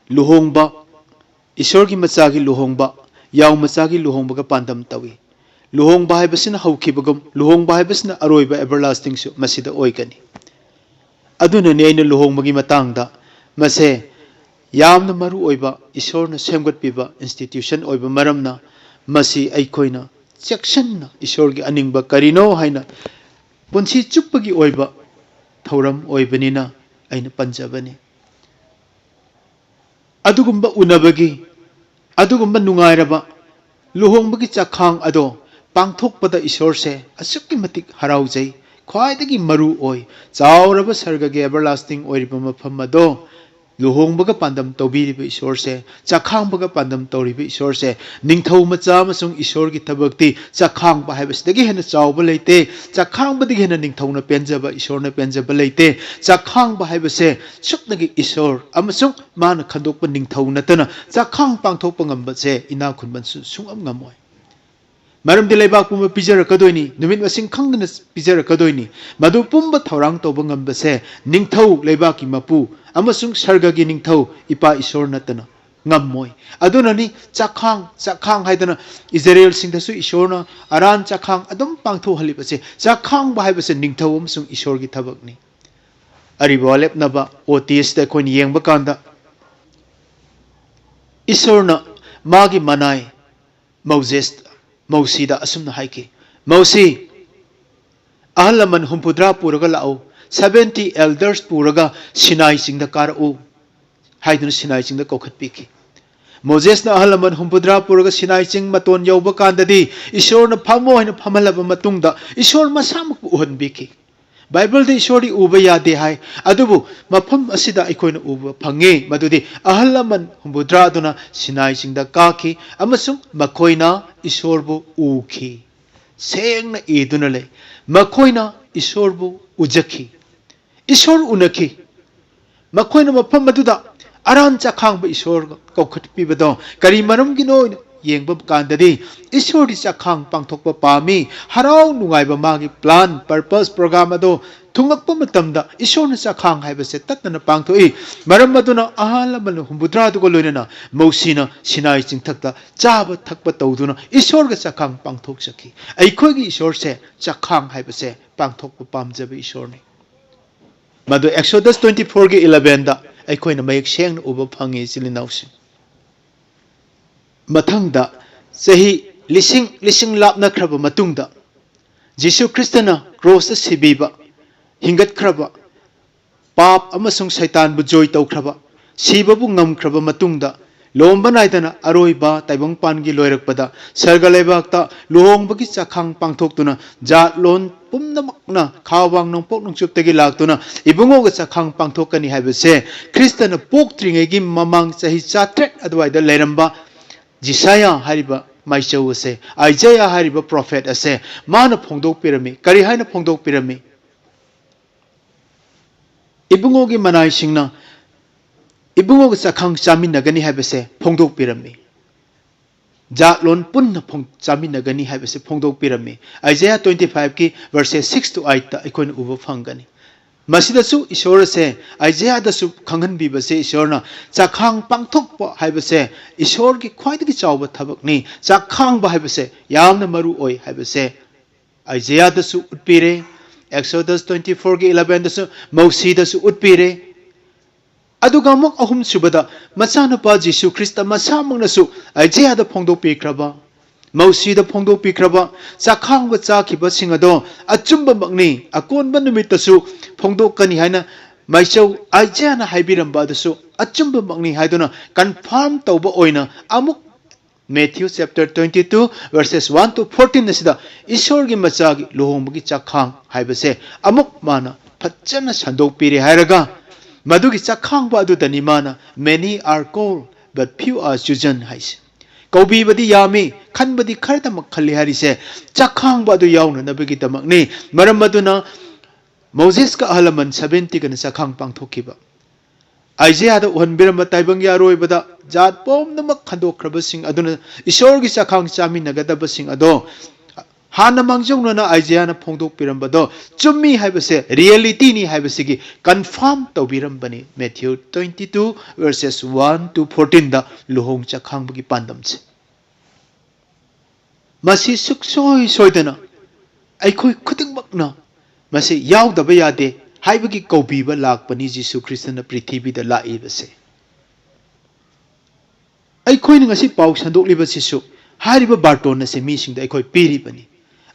ꯂꯨꯍꯣꯡꯕ, ꯏꯁꯣꯔꯒꯤ ꯃꯆꯥꯒꯤ ꯂꯨꯍꯣꯡꯕ, ꯌꯥꯎ ꯃꯆꯥꯒꯤ ꯂꯨꯍꯣꯡꯕꯒ ꯄꯥꯟꯗꯝ ꯇꯧꯏ꯫ ꯂꯨꯍꯣꯡꯕ ꯍꯥꯏꯕꯁꯤꯅ ꯍꯧꯈꯤꯕꯒꯨꯝ, ꯂꯨꯍꯣꯡꯕ ꯍꯥꯏꯕꯁꯤꯅ ꯑꯔꯣꯏꯕ everlastingꯁꯨ ꯃꯁꯤꯗ ꯑꯣꯏꯒꯅꯤ꯫ ꯑꯗꯨꯅꯅꯤ ꯑꯩꯅ ꯂꯨꯍꯣꯡꯕꯒꯤ ꯃꯇꯥꯡꯗ ꯃꯁꯦ ꯌꯥꯝꯅ ꯃꯔꯨ ꯑꯣꯏꯕ ꯏꯁꯣꯔꯅ ꯁꯦꯝꯒꯠꯄꯤꯕ institution ꯑꯣꯏꯕ ꯃꯔꯝꯅ ꯃꯁꯤ ꯑꯩꯈꯣꯏꯅ ꯆꯦꯛꯁꯤꯟꯅ ꯏꯁꯣꯔꯒꯤ ꯑꯅꯤꯡꯕ ꯀꯔꯤꯅꯣ ꯍꯥꯏꯅ ꯄꯨꯟꯁꯤ ꯆꯨꯞꯄꯒꯤ ꯑꯣꯏꯕ ꯊꯧꯔꯝ ꯑꯣꯏꯕꯅꯤꯅ ꯑꯩꯅ ꯄꯟꯖꯕꯅꯤ꯫ ꯑꯗꯨꯒꯨꯝꯕ ꯎꯅꯕꯒꯤ, ꯑꯗꯨꯒꯨꯝꯕ ꯅꯨꯡꯉꯥꯏꯔꯕ ꯂꯨꯍꯣꯡꯕꯒꯤ ꯆꯥꯛꯈꯥꯡ ꯑꯗꯣ ꯄꯥꯡꯊꯣꯛꯄꯗ ꯏꯁꯣꯔꯁꯦ ꯑꯁꯨꯛꯀꯤ ꯃꯇꯤꯛ ꯍꯔꯥꯎꯖꯩ, ꯈ꯭ꯋꯥꯏꯗꯒꯤ ꯃꯔꯨ ꯑꯣꯏ, ꯆꯥꯎꯔꯕ ꯁꯔꯒꯒꯤ everlasting ꯑꯣꯏꯔꯤꯕ ꯃꯐꯝ ꯑꯗꯣ ꯂꯨꯍꯣꯡꯕꯒ ꯄꯥꯟꯗꯝ ꯇꯧꯕꯤꯔꯤꯕ ꯏꯁꯣꯔꯁꯦ, ꯆꯥꯛꯈꯥꯡꯕꯒ ꯄꯥꯟꯗꯝ ꯇꯧꯔꯤꯕ ꯏꯁꯣꯔꯁꯦ, ꯅꯤꯡꯊꯧ ꯃꯆꯥ ꯑꯃꯁꯨꯡ ꯏꯁꯣꯔꯒꯤ ꯊꯕꯛꯇꯤ ꯆꯥꯛꯈꯥꯡꯕ ꯍꯥꯏꯕꯁꯤꯗꯒꯤ ꯍꯦꯟꯅ ꯆꯥꯎꯕ ꯂꯩꯇꯦ꯫ ꯆꯥꯛꯈꯥꯡꯕꯗꯒꯤ ꯍꯦꯟꯅ ꯅꯤꯡꯊꯧꯅ ꯄꯦꯟꯖꯕ, ꯏꯁꯣꯔꯅ ꯄꯦꯟꯖꯕ ꯂꯩꯇꯦ꯫ ꯆꯥꯛꯈꯥꯡꯕ ꯍꯥꯏꯕꯁꯦ ꯁꯨꯞꯅꯒꯤ ꯏꯁꯣꯔ ꯑꯃꯁꯨꯡ ꯃꯥꯅ ꯈꯟꯗꯣꯛꯄ ꯅꯤꯡꯊꯧ ꯅꯠꯇꯅ ꯆꯥꯛꯈꯥꯡ ꯄꯥꯡꯊꯣꯛꯄ ꯉꯝꯕꯁꯦ ꯏꯅꯥꯛ ꯈꯨꯟꯕꯁꯨ ꯁꯨꯡꯉꯝ ꯉꯝꯃꯣꯏ꯫ ꯃꯔꯝꯗꯤ ꯂꯩꯕꯥꯛ ꯄꯨꯝꯕ ꯄꯤꯖꯔꯛꯀꯗꯣꯏꯅꯤ, ꯅꯨꯃꯤꯠ ꯃꯁꯤꯡ ꯈꯪꯗꯅ ꯄꯤꯖꯔꯛꯀꯗꯣꯏꯅꯤ꯫ ꯃꯗꯨ ꯄꯨꯝꯕ ꯊꯧꯔꯥꯡ ꯇꯧꯕ ꯉꯝꯕꯁꯦ ꯅꯤꯡꯊꯧ, ꯂꯩꯕꯥꯛꯀꯤ ꯃꯄꯨ ꯑꯃꯁꯨꯡ ꯁꯔꯒꯒꯤ ꯅꯤꯡꯊꯧ ꯏꯄꯥ ꯏꯁꯣꯔ ꯅꯠꯇꯅ ꯉꯝꯃꯣꯏ꯫ ꯑꯗꯨꯅꯅꯤ ꯆꯥꯛꯈꯥꯡ, ꯆꯥꯛꯈꯥꯡ ꯍꯥꯏꯗꯅ ꯏꯖꯔꯦꯜꯁꯤꯡꯗꯁꯨ ꯏꯁꯣꯔꯅ ꯑꯔꯥꯟ ꯆꯥꯛꯈꯥꯡ ꯑꯗꯨꯝ ꯄꯥꯡꯊꯣꯛꯍꯜꯂꯤꯕꯁꯦ꯫ ꯆꯥꯛꯈꯥꯡꯕ ꯍꯥꯏꯕꯁꯦ ꯅꯤꯡꯊꯧ ꯑꯃꯁꯨꯡ ꯏꯁꯣꯔꯒꯤ ꯊꯕꯛꯅꯤ꯫ ꯑꯔꯤꯕ ꯋꯥꯂꯦꯞꯅꯕ ꯑꯣ ꯇꯤ ꯑꯦꯁꯇ ꯑꯩꯈꯣꯏꯅ ꯌꯦꯡꯕ ꯀꯥꯟꯗ, ꯏꯁꯣꯔꯅ ꯃꯥꯒꯤ ꯃꯅꯥꯏ ꯃꯧꯖꯦꯁ, ꯃꯧꯁꯤꯗ ꯑꯁꯨꯝꯅ ꯍꯥꯏꯈꯤ, "ꯃꯧꯁꯤ, ꯑꯍꯜ ꯂꯃꯟ ꯍꯨꯝꯐꯨꯇꯔꯥ ꯄꯨꯔꯒ ꯂꯥꯛꯎ, seventy elders ꯄꯨꯔꯒ ꯁꯤꯅꯥꯏ ꯆꯤꯡꯗ ꯀꯥꯔꯛꯎ" ꯍꯥꯏꯗꯨꯅ ꯁꯤꯅꯥꯏ ꯆꯤꯡꯗ ꯀꯧꯈꯠꯄꯤꯈꯤ꯫ ꯃꯣꯖꯦꯁꯅ ꯑꯍꯜ ꯂꯃꯟ ꯍꯨꯝꯐꯨꯇꯔꯥ ꯄꯨꯔꯒ ꯁꯤꯅꯥꯏ ꯆꯤꯡ ꯃꯇꯣꯟ ꯌꯧꯕ ꯀꯥꯟꯗꯗꯤ ꯏꯁꯣꯔꯅ ꯐꯝꯃꯣ ꯍꯥꯏꯅ ꯐꯝꯍꯜꯂꯕ ꯃꯇꯨꯡꯗ ꯏꯁꯣꯔ ꯃꯁꯥꯃꯛꯄꯨ ꯎꯍꯟꯕꯤꯈꯤ꯫ ꯕꯥꯏꯕꯜꯗ ꯏꯁꯣꯔꯗꯤ ꯎꯕ ꯌꯥꯗꯦ ꯍꯥꯏ, ꯑꯗꯨꯕꯨ ꯃꯐꯝ ꯑꯁꯤꯗ ꯑꯩꯈꯣꯏꯅ ꯎꯕ ꯐꯪꯉꯤ, ꯃꯗꯨꯗꯤ ꯑꯍꯜ ꯂꯃꯟ ꯍꯨꯝꯐꯨꯇꯔꯥ ꯑꯗꯨꯅ ꯁꯤꯅꯥꯏ ꯆꯤꯡꯗ ꯀꯥꯈꯤ ꯑꯃꯁꯨꯡ ꯃꯈꯣꯏꯅ ꯏꯁꯣꯔꯕꯨ ꯎꯈꯤ꯫ ꯁꯦꯡꯅ ꯏꯗꯨꯅ ꯂꯩ, ꯃꯈꯣꯏꯅ ꯏꯁꯣꯔꯕꯨ ꯎꯖꯈꯤ, ꯏꯁꯣꯔ ꯎꯅꯈꯤ꯫ ꯃꯈꯣꯏꯅ ꯃꯐꯝ ꯑꯗꯨꯗ ꯑꯔꯥꯟ ꯆꯥꯈꯥꯡꯕ ꯏꯁꯣꯔ ꯀꯧꯈꯠꯄꯤꯕꯗꯣ ꯀꯔꯤ ꯃꯔꯝꯒꯤꯅꯣ ꯌꯦꯡꯕ ꯀꯥꯟꯗꯗꯤ, ꯏꯁꯣꯔꯗꯤ ꯆꯥꯈꯥꯡ ꯄꯥꯡꯊꯣꯛꯄ ꯄꯥꯝꯃꯤ꯫ ꯍꯔꯥꯎ ꯅꯨꯡꯉꯥꯏꯕ, ꯃꯥꯒꯤ plan, purpose, program ꯑꯗꯣ ꯊꯨꯡꯉꯛꯄ ꯃꯇꯝꯗ ꯏꯁꯣꯔꯅ ꯆꯥꯈꯥꯡ ꯍꯥꯏꯕꯁꯦ ꯇꯠꯇꯅ ꯄꯥꯡꯊꯣꯛꯏ꯫ ꯃꯔꯝ ꯑꯗꯨꯅ ꯑꯍꯜ ꯂꯃꯟ ꯍꯨꯝꯐꯨꯇꯔꯥꯗꯨꯒ ꯂꯣꯏꯅꯅ ꯃꯧꯁꯤꯅ ꯁꯤꯅꯥꯏ ꯆꯤꯡꯊꯛꯇ ꯆꯥꯕ ꯊꯛꯄ ꯇꯧꯗꯨꯅ ꯏꯁꯣꯔꯒ ꯆꯥꯈꯥꯡ ꯄꯥꯡꯊꯣꯛꯆꯈꯤ꯫ ꯑꯩꯈꯣꯏꯒꯤ ꯏꯁꯣꯔꯁꯦ ꯆꯥꯈꯥꯡ ꯍꯥꯏꯕꯁꯦ ꯄꯥꯡꯊꯣꯛꯄ ꯄꯥꯝꯖꯕ ꯏꯁꯣꯔꯅꯤ꯫ ꯃꯗꯨ Exodus twenty fourꯒꯤ elevenꯗ ꯑꯩꯈꯣꯏꯅ ꯃꯌꯦꯛ ꯁꯦꯡꯅ ꯎꯕ ꯐꯪꯉꯤ, ꯏꯆꯤꯜ ꯏꯅꯥꯎꯁꯤꯡ꯫ ꯃꯊꯪꯗ, ꯆꯍꯤ ꯂꯤꯁꯤꯡ ꯂꯤꯁꯤꯡ ꯂꯥꯞꯅꯈ꯭ꯔꯕ ꯃꯇꯨꯡꯗ, ꯖꯤꯁꯨ ꯈ꯭ꯔꯤꯁꯇꯅ ꯀ꯭ꯔꯣꯁꯇ ꯁꯤꯕꯤꯕ, ꯍꯤꯡꯒꯠꯈ꯭ꯔꯕ, ꯄꯥꯞ ꯑꯃꯁꯨꯡ ꯁꯩꯇꯥꯟꯕꯨ ꯖꯣꯏ ꯇꯧꯈ꯭ꯔꯕ, ꯁꯤꯕꯕꯨ ꯉꯝꯈ꯭ꯔꯕ ꯃꯇꯨꯡꯗ, ꯂꯣꯝꯕ ꯅꯥꯏꯗꯅ ꯑꯔꯣꯏꯕ ꯇꯥꯏꯕꯪꯄꯥꯟꯒꯤ ꯂꯣꯏꯔꯛꯄꯗ ꯁꯔꯒ ꯂꯩꯕꯥꯛꯇ ꯂꯨꯍꯣꯡꯕꯒꯤ ꯆꯥꯛꯈꯥꯡ ꯄꯥꯡꯊꯣꯛꯇꯨꯅ ꯖꯥꯠꯂꯣꯟ ꯄꯨꯝꯅꯃꯛꯅ ꯈꯥ ꯋꯥꯡ ꯅꯣꯡꯄꯣꯛ ꯅꯣꯡꯆꯨꯞꯇꯒꯤ ꯂꯥꯛꯇꯨꯅ ꯏꯕꯨꯡꯉꯣꯒ ꯆꯥꯛꯈꯥꯡ ꯄꯥꯡꯊꯣꯛꯀꯅꯤ ꯍꯥꯏꯕꯁꯦ ꯈ꯭ꯔꯤꯁꯇꯅ ꯄꯣꯛꯇ꯭ꯔꯤꯉꯩꯒꯤ ꯃꯃꯥꯡ ꯆꯍꯤ ꯆꯥꯇ꯭ꯔꯦꯠ ꯑꯗꯨꯋꯥꯏꯗ ꯂꯩꯔꯝꯕ ꯖꯤꯁꯥꯌꯥ ꯍꯥꯏꯔꯤꯕ ꯃꯥꯏꯆꯧ ꯑꯁꯦ, ꯑꯥꯏꯖꯌꯥ ꯍꯥꯏꯔꯤꯕ ꯄ꯭ꯔꯣꯐꯦꯠ ꯑꯁꯦ ꯃꯥꯅ ꯐꯣꯡꯗꯣꯛꯄꯤꯔꯝꯃꯤ꯫ ꯀꯔꯤ ꯍꯥꯏꯅ ꯐꯣꯡꯗꯣꯛꯄꯤꯔꯝꯃꯤ? ꯏꯕꯨꯡꯉꯣꯒꯤ ꯃꯅꯥꯏꯁꯤꯡꯅ ꯏꯕꯨꯡꯉꯣꯒ ꯆꯥꯛꯈꯥꯡ ꯆꯥꯃꯤꯟꯅꯒꯅꯤ ꯍꯥꯏꯕꯁꯦ ꯐꯣꯡꯗꯣꯛꯄꯤꯔꯝꯃꯤ꯫ ꯖꯥꯠꯂꯣꯟ ꯄꯨꯟꯅ ꯐꯣꯡ-, ꯆꯥꯃꯤꯟꯅꯒꯅꯤ ꯍꯥꯏꯕꯁꯦ ꯐꯣꯡꯗꯣꯛꯄꯤꯔꯝꯃꯤ꯫ ꯑꯥꯏꯖꯌꯥ twenty five ꯀꯤ verses six to eight ꯇ ꯑꯩꯈꯣꯏꯅ ꯎꯕ ꯐꯪꯒꯅꯤ꯫ ꯃꯁꯤꯗꯁꯨ ꯏꯁꯣꯔ ꯑꯁꯦ, ꯑꯥꯏꯖꯌꯥꯗꯁꯨ ꯈꯪꯍꯟꯕꯤꯕꯁꯦ ꯏꯁꯣꯔꯅ ꯆꯥꯛꯈꯥꯡ ꯄꯥꯡꯊꯣꯛꯄ ꯍꯥꯏꯕꯁꯦ ꯏꯁꯣꯔꯒꯤ ꯈ꯭ꯋꯥꯏꯗꯒꯤ ꯆꯥꯎꯕ ꯊꯕꯛꯅꯤ꯫ ꯆꯥꯛꯈꯥꯡꯕ ꯍꯥꯏꯕꯁꯦ ꯌꯥꯝꯅ ꯃꯔꯨ ꯑꯣꯏ ꯍꯥꯏꯕꯁꯦ ꯑꯥꯏꯖꯌꯥꯗꯁꯨ ꯎꯠꯄꯤꯔꯦ, Exodus twenty four ꯒꯤ eleven ꯗꯁꯨ, ꯃꯧꯁꯤꯗꯁꯨ ꯎꯠꯄꯤꯔꯦ꯫ ꯑꯗꯨꯒ ꯑꯃꯨꯛ ꯑꯍꯨꯝꯁꯨꯕꯗ ꯃꯆꯥꯅꯨꯄꯥ ꯖꯤꯁꯨ ꯈ꯭ꯔꯤꯁꯇ ꯃꯁꯥꯃꯛꯅꯁꯨ ꯑꯥꯏꯖꯌꯥꯗ ꯐꯣꯡꯗꯣꯛꯄꯤꯈ꯭ꯔꯕ, ꯃꯧꯁꯤꯗ ꯐꯣꯡꯗꯣꯛꯄꯤꯈ꯭ꯔꯕ ꯆꯥꯛꯈꯥꯡꯕ ꯆꯥꯈꯤꯕꯁꯤꯡ ꯑꯗꯣ ꯑꯆꯨꯝꯕꯃꯛꯅꯤ, ꯑꯀꯣꯟꯕ ꯅꯨꯃꯤꯠꯇꯁꯨ ꯐꯣꯡꯗꯣꯛꯀꯅꯤ ꯍꯥꯏꯅ ꯃꯥꯏꯆꯧ ꯑꯥꯏꯖꯌꯥꯅ ꯍꯥꯏꯕꯤꯔꯝꯕ ꯑꯗꯨꯁꯨ ꯑꯆꯨꯝꯕꯃꯛꯅꯤ ꯍꯥꯏꯗꯨꯅ confirm ꯇꯧꯕ ꯑꯣꯏꯅ ꯑꯃꯨꯛ Matthew chapter twenty two verses one to fourteen ꯑꯁꯤꯗ ꯏꯁꯣꯔꯒꯤ ꯃꯆꯥꯒꯤ ꯂꯨꯍꯣꯡꯕꯒꯤ ꯆꯥꯛꯈꯥꯡ ꯍꯥꯏꯕꯁꯦ ꯑꯃꯨꯛ ꯃꯥꯅ ꯐꯖꯅ ꯁꯟꯗꯣꯛꯄꯤꯔꯦ ꯍꯥꯏꯔꯒ, ꯃꯗꯨꯒꯤ ꯆꯥꯛꯈꯥꯡꯕ ꯑꯗꯨꯗꯅꯤ ꯃꯥꯅ "Many are called, but few are chosen" ꯍꯥꯏꯁꯦ꯫ ꯀꯧꯕꯤꯕꯗꯤ ꯌꯥꯝꯃꯤ, ꯈꯟꯕꯗꯤ ꯈꯔꯗꯃꯛ ꯈꯜꯂꯤ ꯍꯥꯏꯔꯤꯁꯦ ꯆꯥꯛꯈꯥꯡꯕ ꯑꯗꯨ ꯌꯥꯎꯅꯅꯕꯒꯤꯗꯃꯛꯅꯤ꯫ ꯃꯔꯝ ꯑꯗꯨꯅ ꯃꯣꯖꯦꯁꯀ ꯑꯍꯜ ꯂꯃꯟ seventy ꯒꯅ ꯆꯥꯛꯈꯥꯡ ꯄꯥꯡꯊꯣꯛꯈꯤꯕ, ꯑꯥꯏꯖꯌꯥꯗ ꯎꯍꯟꯕꯤꯔꯝꯕ ꯇꯥꯏꯕꯪꯒꯤ ꯑꯔꯣꯏꯕꯗ ꯖꯥꯠ ꯄꯨꯝꯅꯃꯛ ꯈꯟꯗꯣꯛꯈ꯭ꯔꯕꯁꯤꯡ ꯑꯗꯨꯅ ꯏꯁꯣꯔꯒꯤ ꯆꯥꯛꯈꯥꯡ ꯆꯥꯃꯤꯟꯅꯒꯗꯕꯁꯤꯡ ꯑꯗꯣ ꯍꯥꯟꯅ ꯃꯥꯡꯖꯧꯅꯅ ꯑꯥꯏꯖꯌꯥꯅ ꯐꯣꯡꯗꯣꯛꯄꯤꯔꯝꯕꯗꯣ ꯆꯨꯝꯃꯤ ꯍꯥꯏꯕꯁꯦ, reality ꯅꯤ ꯍꯥꯏꯕꯁꯤꯒꯤ confirm ꯇꯧꯕꯤꯔꯝꯕꯅꯤ꯫ Matthew twenty two verses one to fourteen ꯗ ꯂꯨꯍꯣꯡ ꯆꯥꯛꯈꯥꯡꯕꯒꯤ ꯄꯥꯟꯗꯝꯁꯦ꯫ ꯃꯁꯤ ꯁꯨꯛꯁꯣꯏ ꯁꯣꯏꯗꯅ ꯑꯩꯈꯣꯏ ꯈꯨꯗꯤꯡꯃꯛꯅ ꯃꯁꯤ ꯌꯥꯎꯗꯕ ꯌꯥꯗꯦ ꯍꯥꯏꯕꯒꯤ ꯀꯧꯕꯤꯕ ꯂꯥꯛꯄꯅꯤ ꯖꯤꯁꯨ ꯈ꯭ꯔꯤꯁꯇꯅ ꯄ꯭ꯔꯤꯊꯤꯕꯤꯗ ꯂꯥꯛꯏꯕꯁꯦ꯫ ꯑꯩꯈꯣꯏꯅ ꯉꯁꯤ ꯄꯥꯎ ꯁꯟꯗꯣꯛꯂꯤꯕꯁꯤꯁꯨ ꯍꯥꯏꯔꯤꯕ ꯕꯥꯔꯇꯣꯟ ꯑꯁꯤ ꯃꯤꯁꯤꯡꯗ ꯑꯩꯈꯣꯏ ꯄꯤꯔꯤꯕꯅꯤ꯫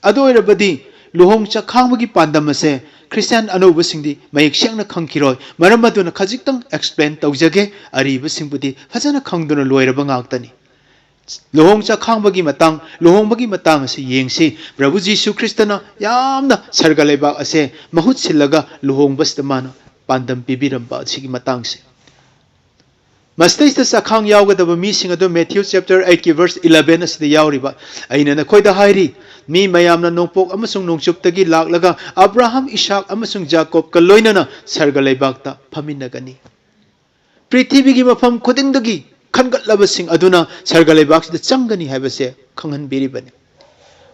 ꯑꯗꯨ ꯑꯣꯏꯔꯕꯗꯤ ꯂꯨꯍꯣꯡ ꯆꯥꯛꯈꯥꯡꯕꯒꯤ ꯄꯥꯟꯗꯝ ꯑꯁꯦ ꯈ꯭ꯔꯤꯁꯇꯤꯌꯥꯟ ꯑꯅꯧꯕꯁꯤꯡꯗꯤ ꯃꯌꯦꯛ ꯁꯦꯡꯅ ꯈꯪꯈꯤꯔꯣꯏ꯫ ꯃꯔꯝ ꯑꯗꯨꯅ ꯈꯖꯤꯛꯇꯪ ꯑꯦꯛꯁꯄ꯭ꯂꯦꯟ ꯇꯧꯖꯒꯦ, ꯑꯔꯤꯕꯁꯤꯡꯕꯨꯗꯤ ꯐꯖꯅ ꯈꯪꯗꯨꯅ ꯂꯣꯏꯔꯕ ꯉꯥꯛꯇꯅꯤ꯫ ꯂꯨꯍꯣꯡ ꯆꯥꯛꯈꯥꯡꯕꯒꯤ ꯃꯇꯥꯡ, ꯂꯨꯍꯣꯡꯕꯒꯤ ꯃꯇꯥꯡ ꯑꯁꯤ ꯌꯦꯡꯁꯤ꯫ ꯄ꯭ꯔꯚꯨ ꯖꯤꯁꯨ ꯈ꯭ꯔꯤꯁꯇꯅ ꯌꯥꯝꯅ ꯁꯔꯒ ꯂꯩꯕꯥꯛ ꯑꯁꯦ ꯃꯍꯨꯠ ꯁꯤꯜꯂꯒ ꯂꯨꯍꯣꯡꯕꯁꯤꯗ ꯃꯥꯅ ꯄꯥꯟꯗꯝ ꯄꯤꯕꯤꯔꯝꯕ ꯑꯁꯤꯒꯤ ꯃꯇꯥꯡꯁꯦ꯫ ꯃꯁꯤꯗꯩꯁꯤꯗ ꯆꯥꯛꯈꯥꯡ ꯌꯥꯎꯒꯗꯕ ꯃꯤꯁꯤꯡ ꯑꯗꯨ Matthew chapter eight ꯀꯤ verse eleven ꯑꯁꯤꯗ ꯌꯥꯎꯔꯤꯕ, "ꯑꯩꯅ ꯅꯈꯣꯏꯗ ꯍꯥꯏꯔꯤ, ꯃꯤ ꯃꯌꯥꯝꯅ ꯅꯣꯡꯄꯣꯛ ꯑꯃꯁꯨꯡ ꯅꯣꯡꯆꯨꯞꯇꯒꯤ ꯂꯥꯛꯂꯒ ꯑꯕ꯭ꯔꯥꯍꯝ, ꯏꯁꯥꯛ ꯑꯃꯁꯨꯡ ꯖꯥꯀꯣꯕꯀ ꯂꯣꯏꯅꯅ ꯁꯔꯒ ꯂꯩꯕꯥꯛꯇ ꯐꯝꯃꯤꯟꯅꯒꯅꯤ꯫" ꯄ꯭ꯔꯤꯊꯤꯕꯤꯒꯤ ꯃꯐꯝ ꯈꯨꯗꯤꯡꯗꯒꯤ ꯈꯟꯒꯠꯂꯕꯁꯤꯡ ꯑꯗꯨꯅ ꯁꯔꯒ ꯂꯩꯕꯥꯛꯁꯤꯗ ꯆꯪꯒꯅꯤ ꯍꯥꯏꯕꯁꯦ ꯈꯪꯍꯟꯕꯤꯔꯤꯕꯅꯤ꯫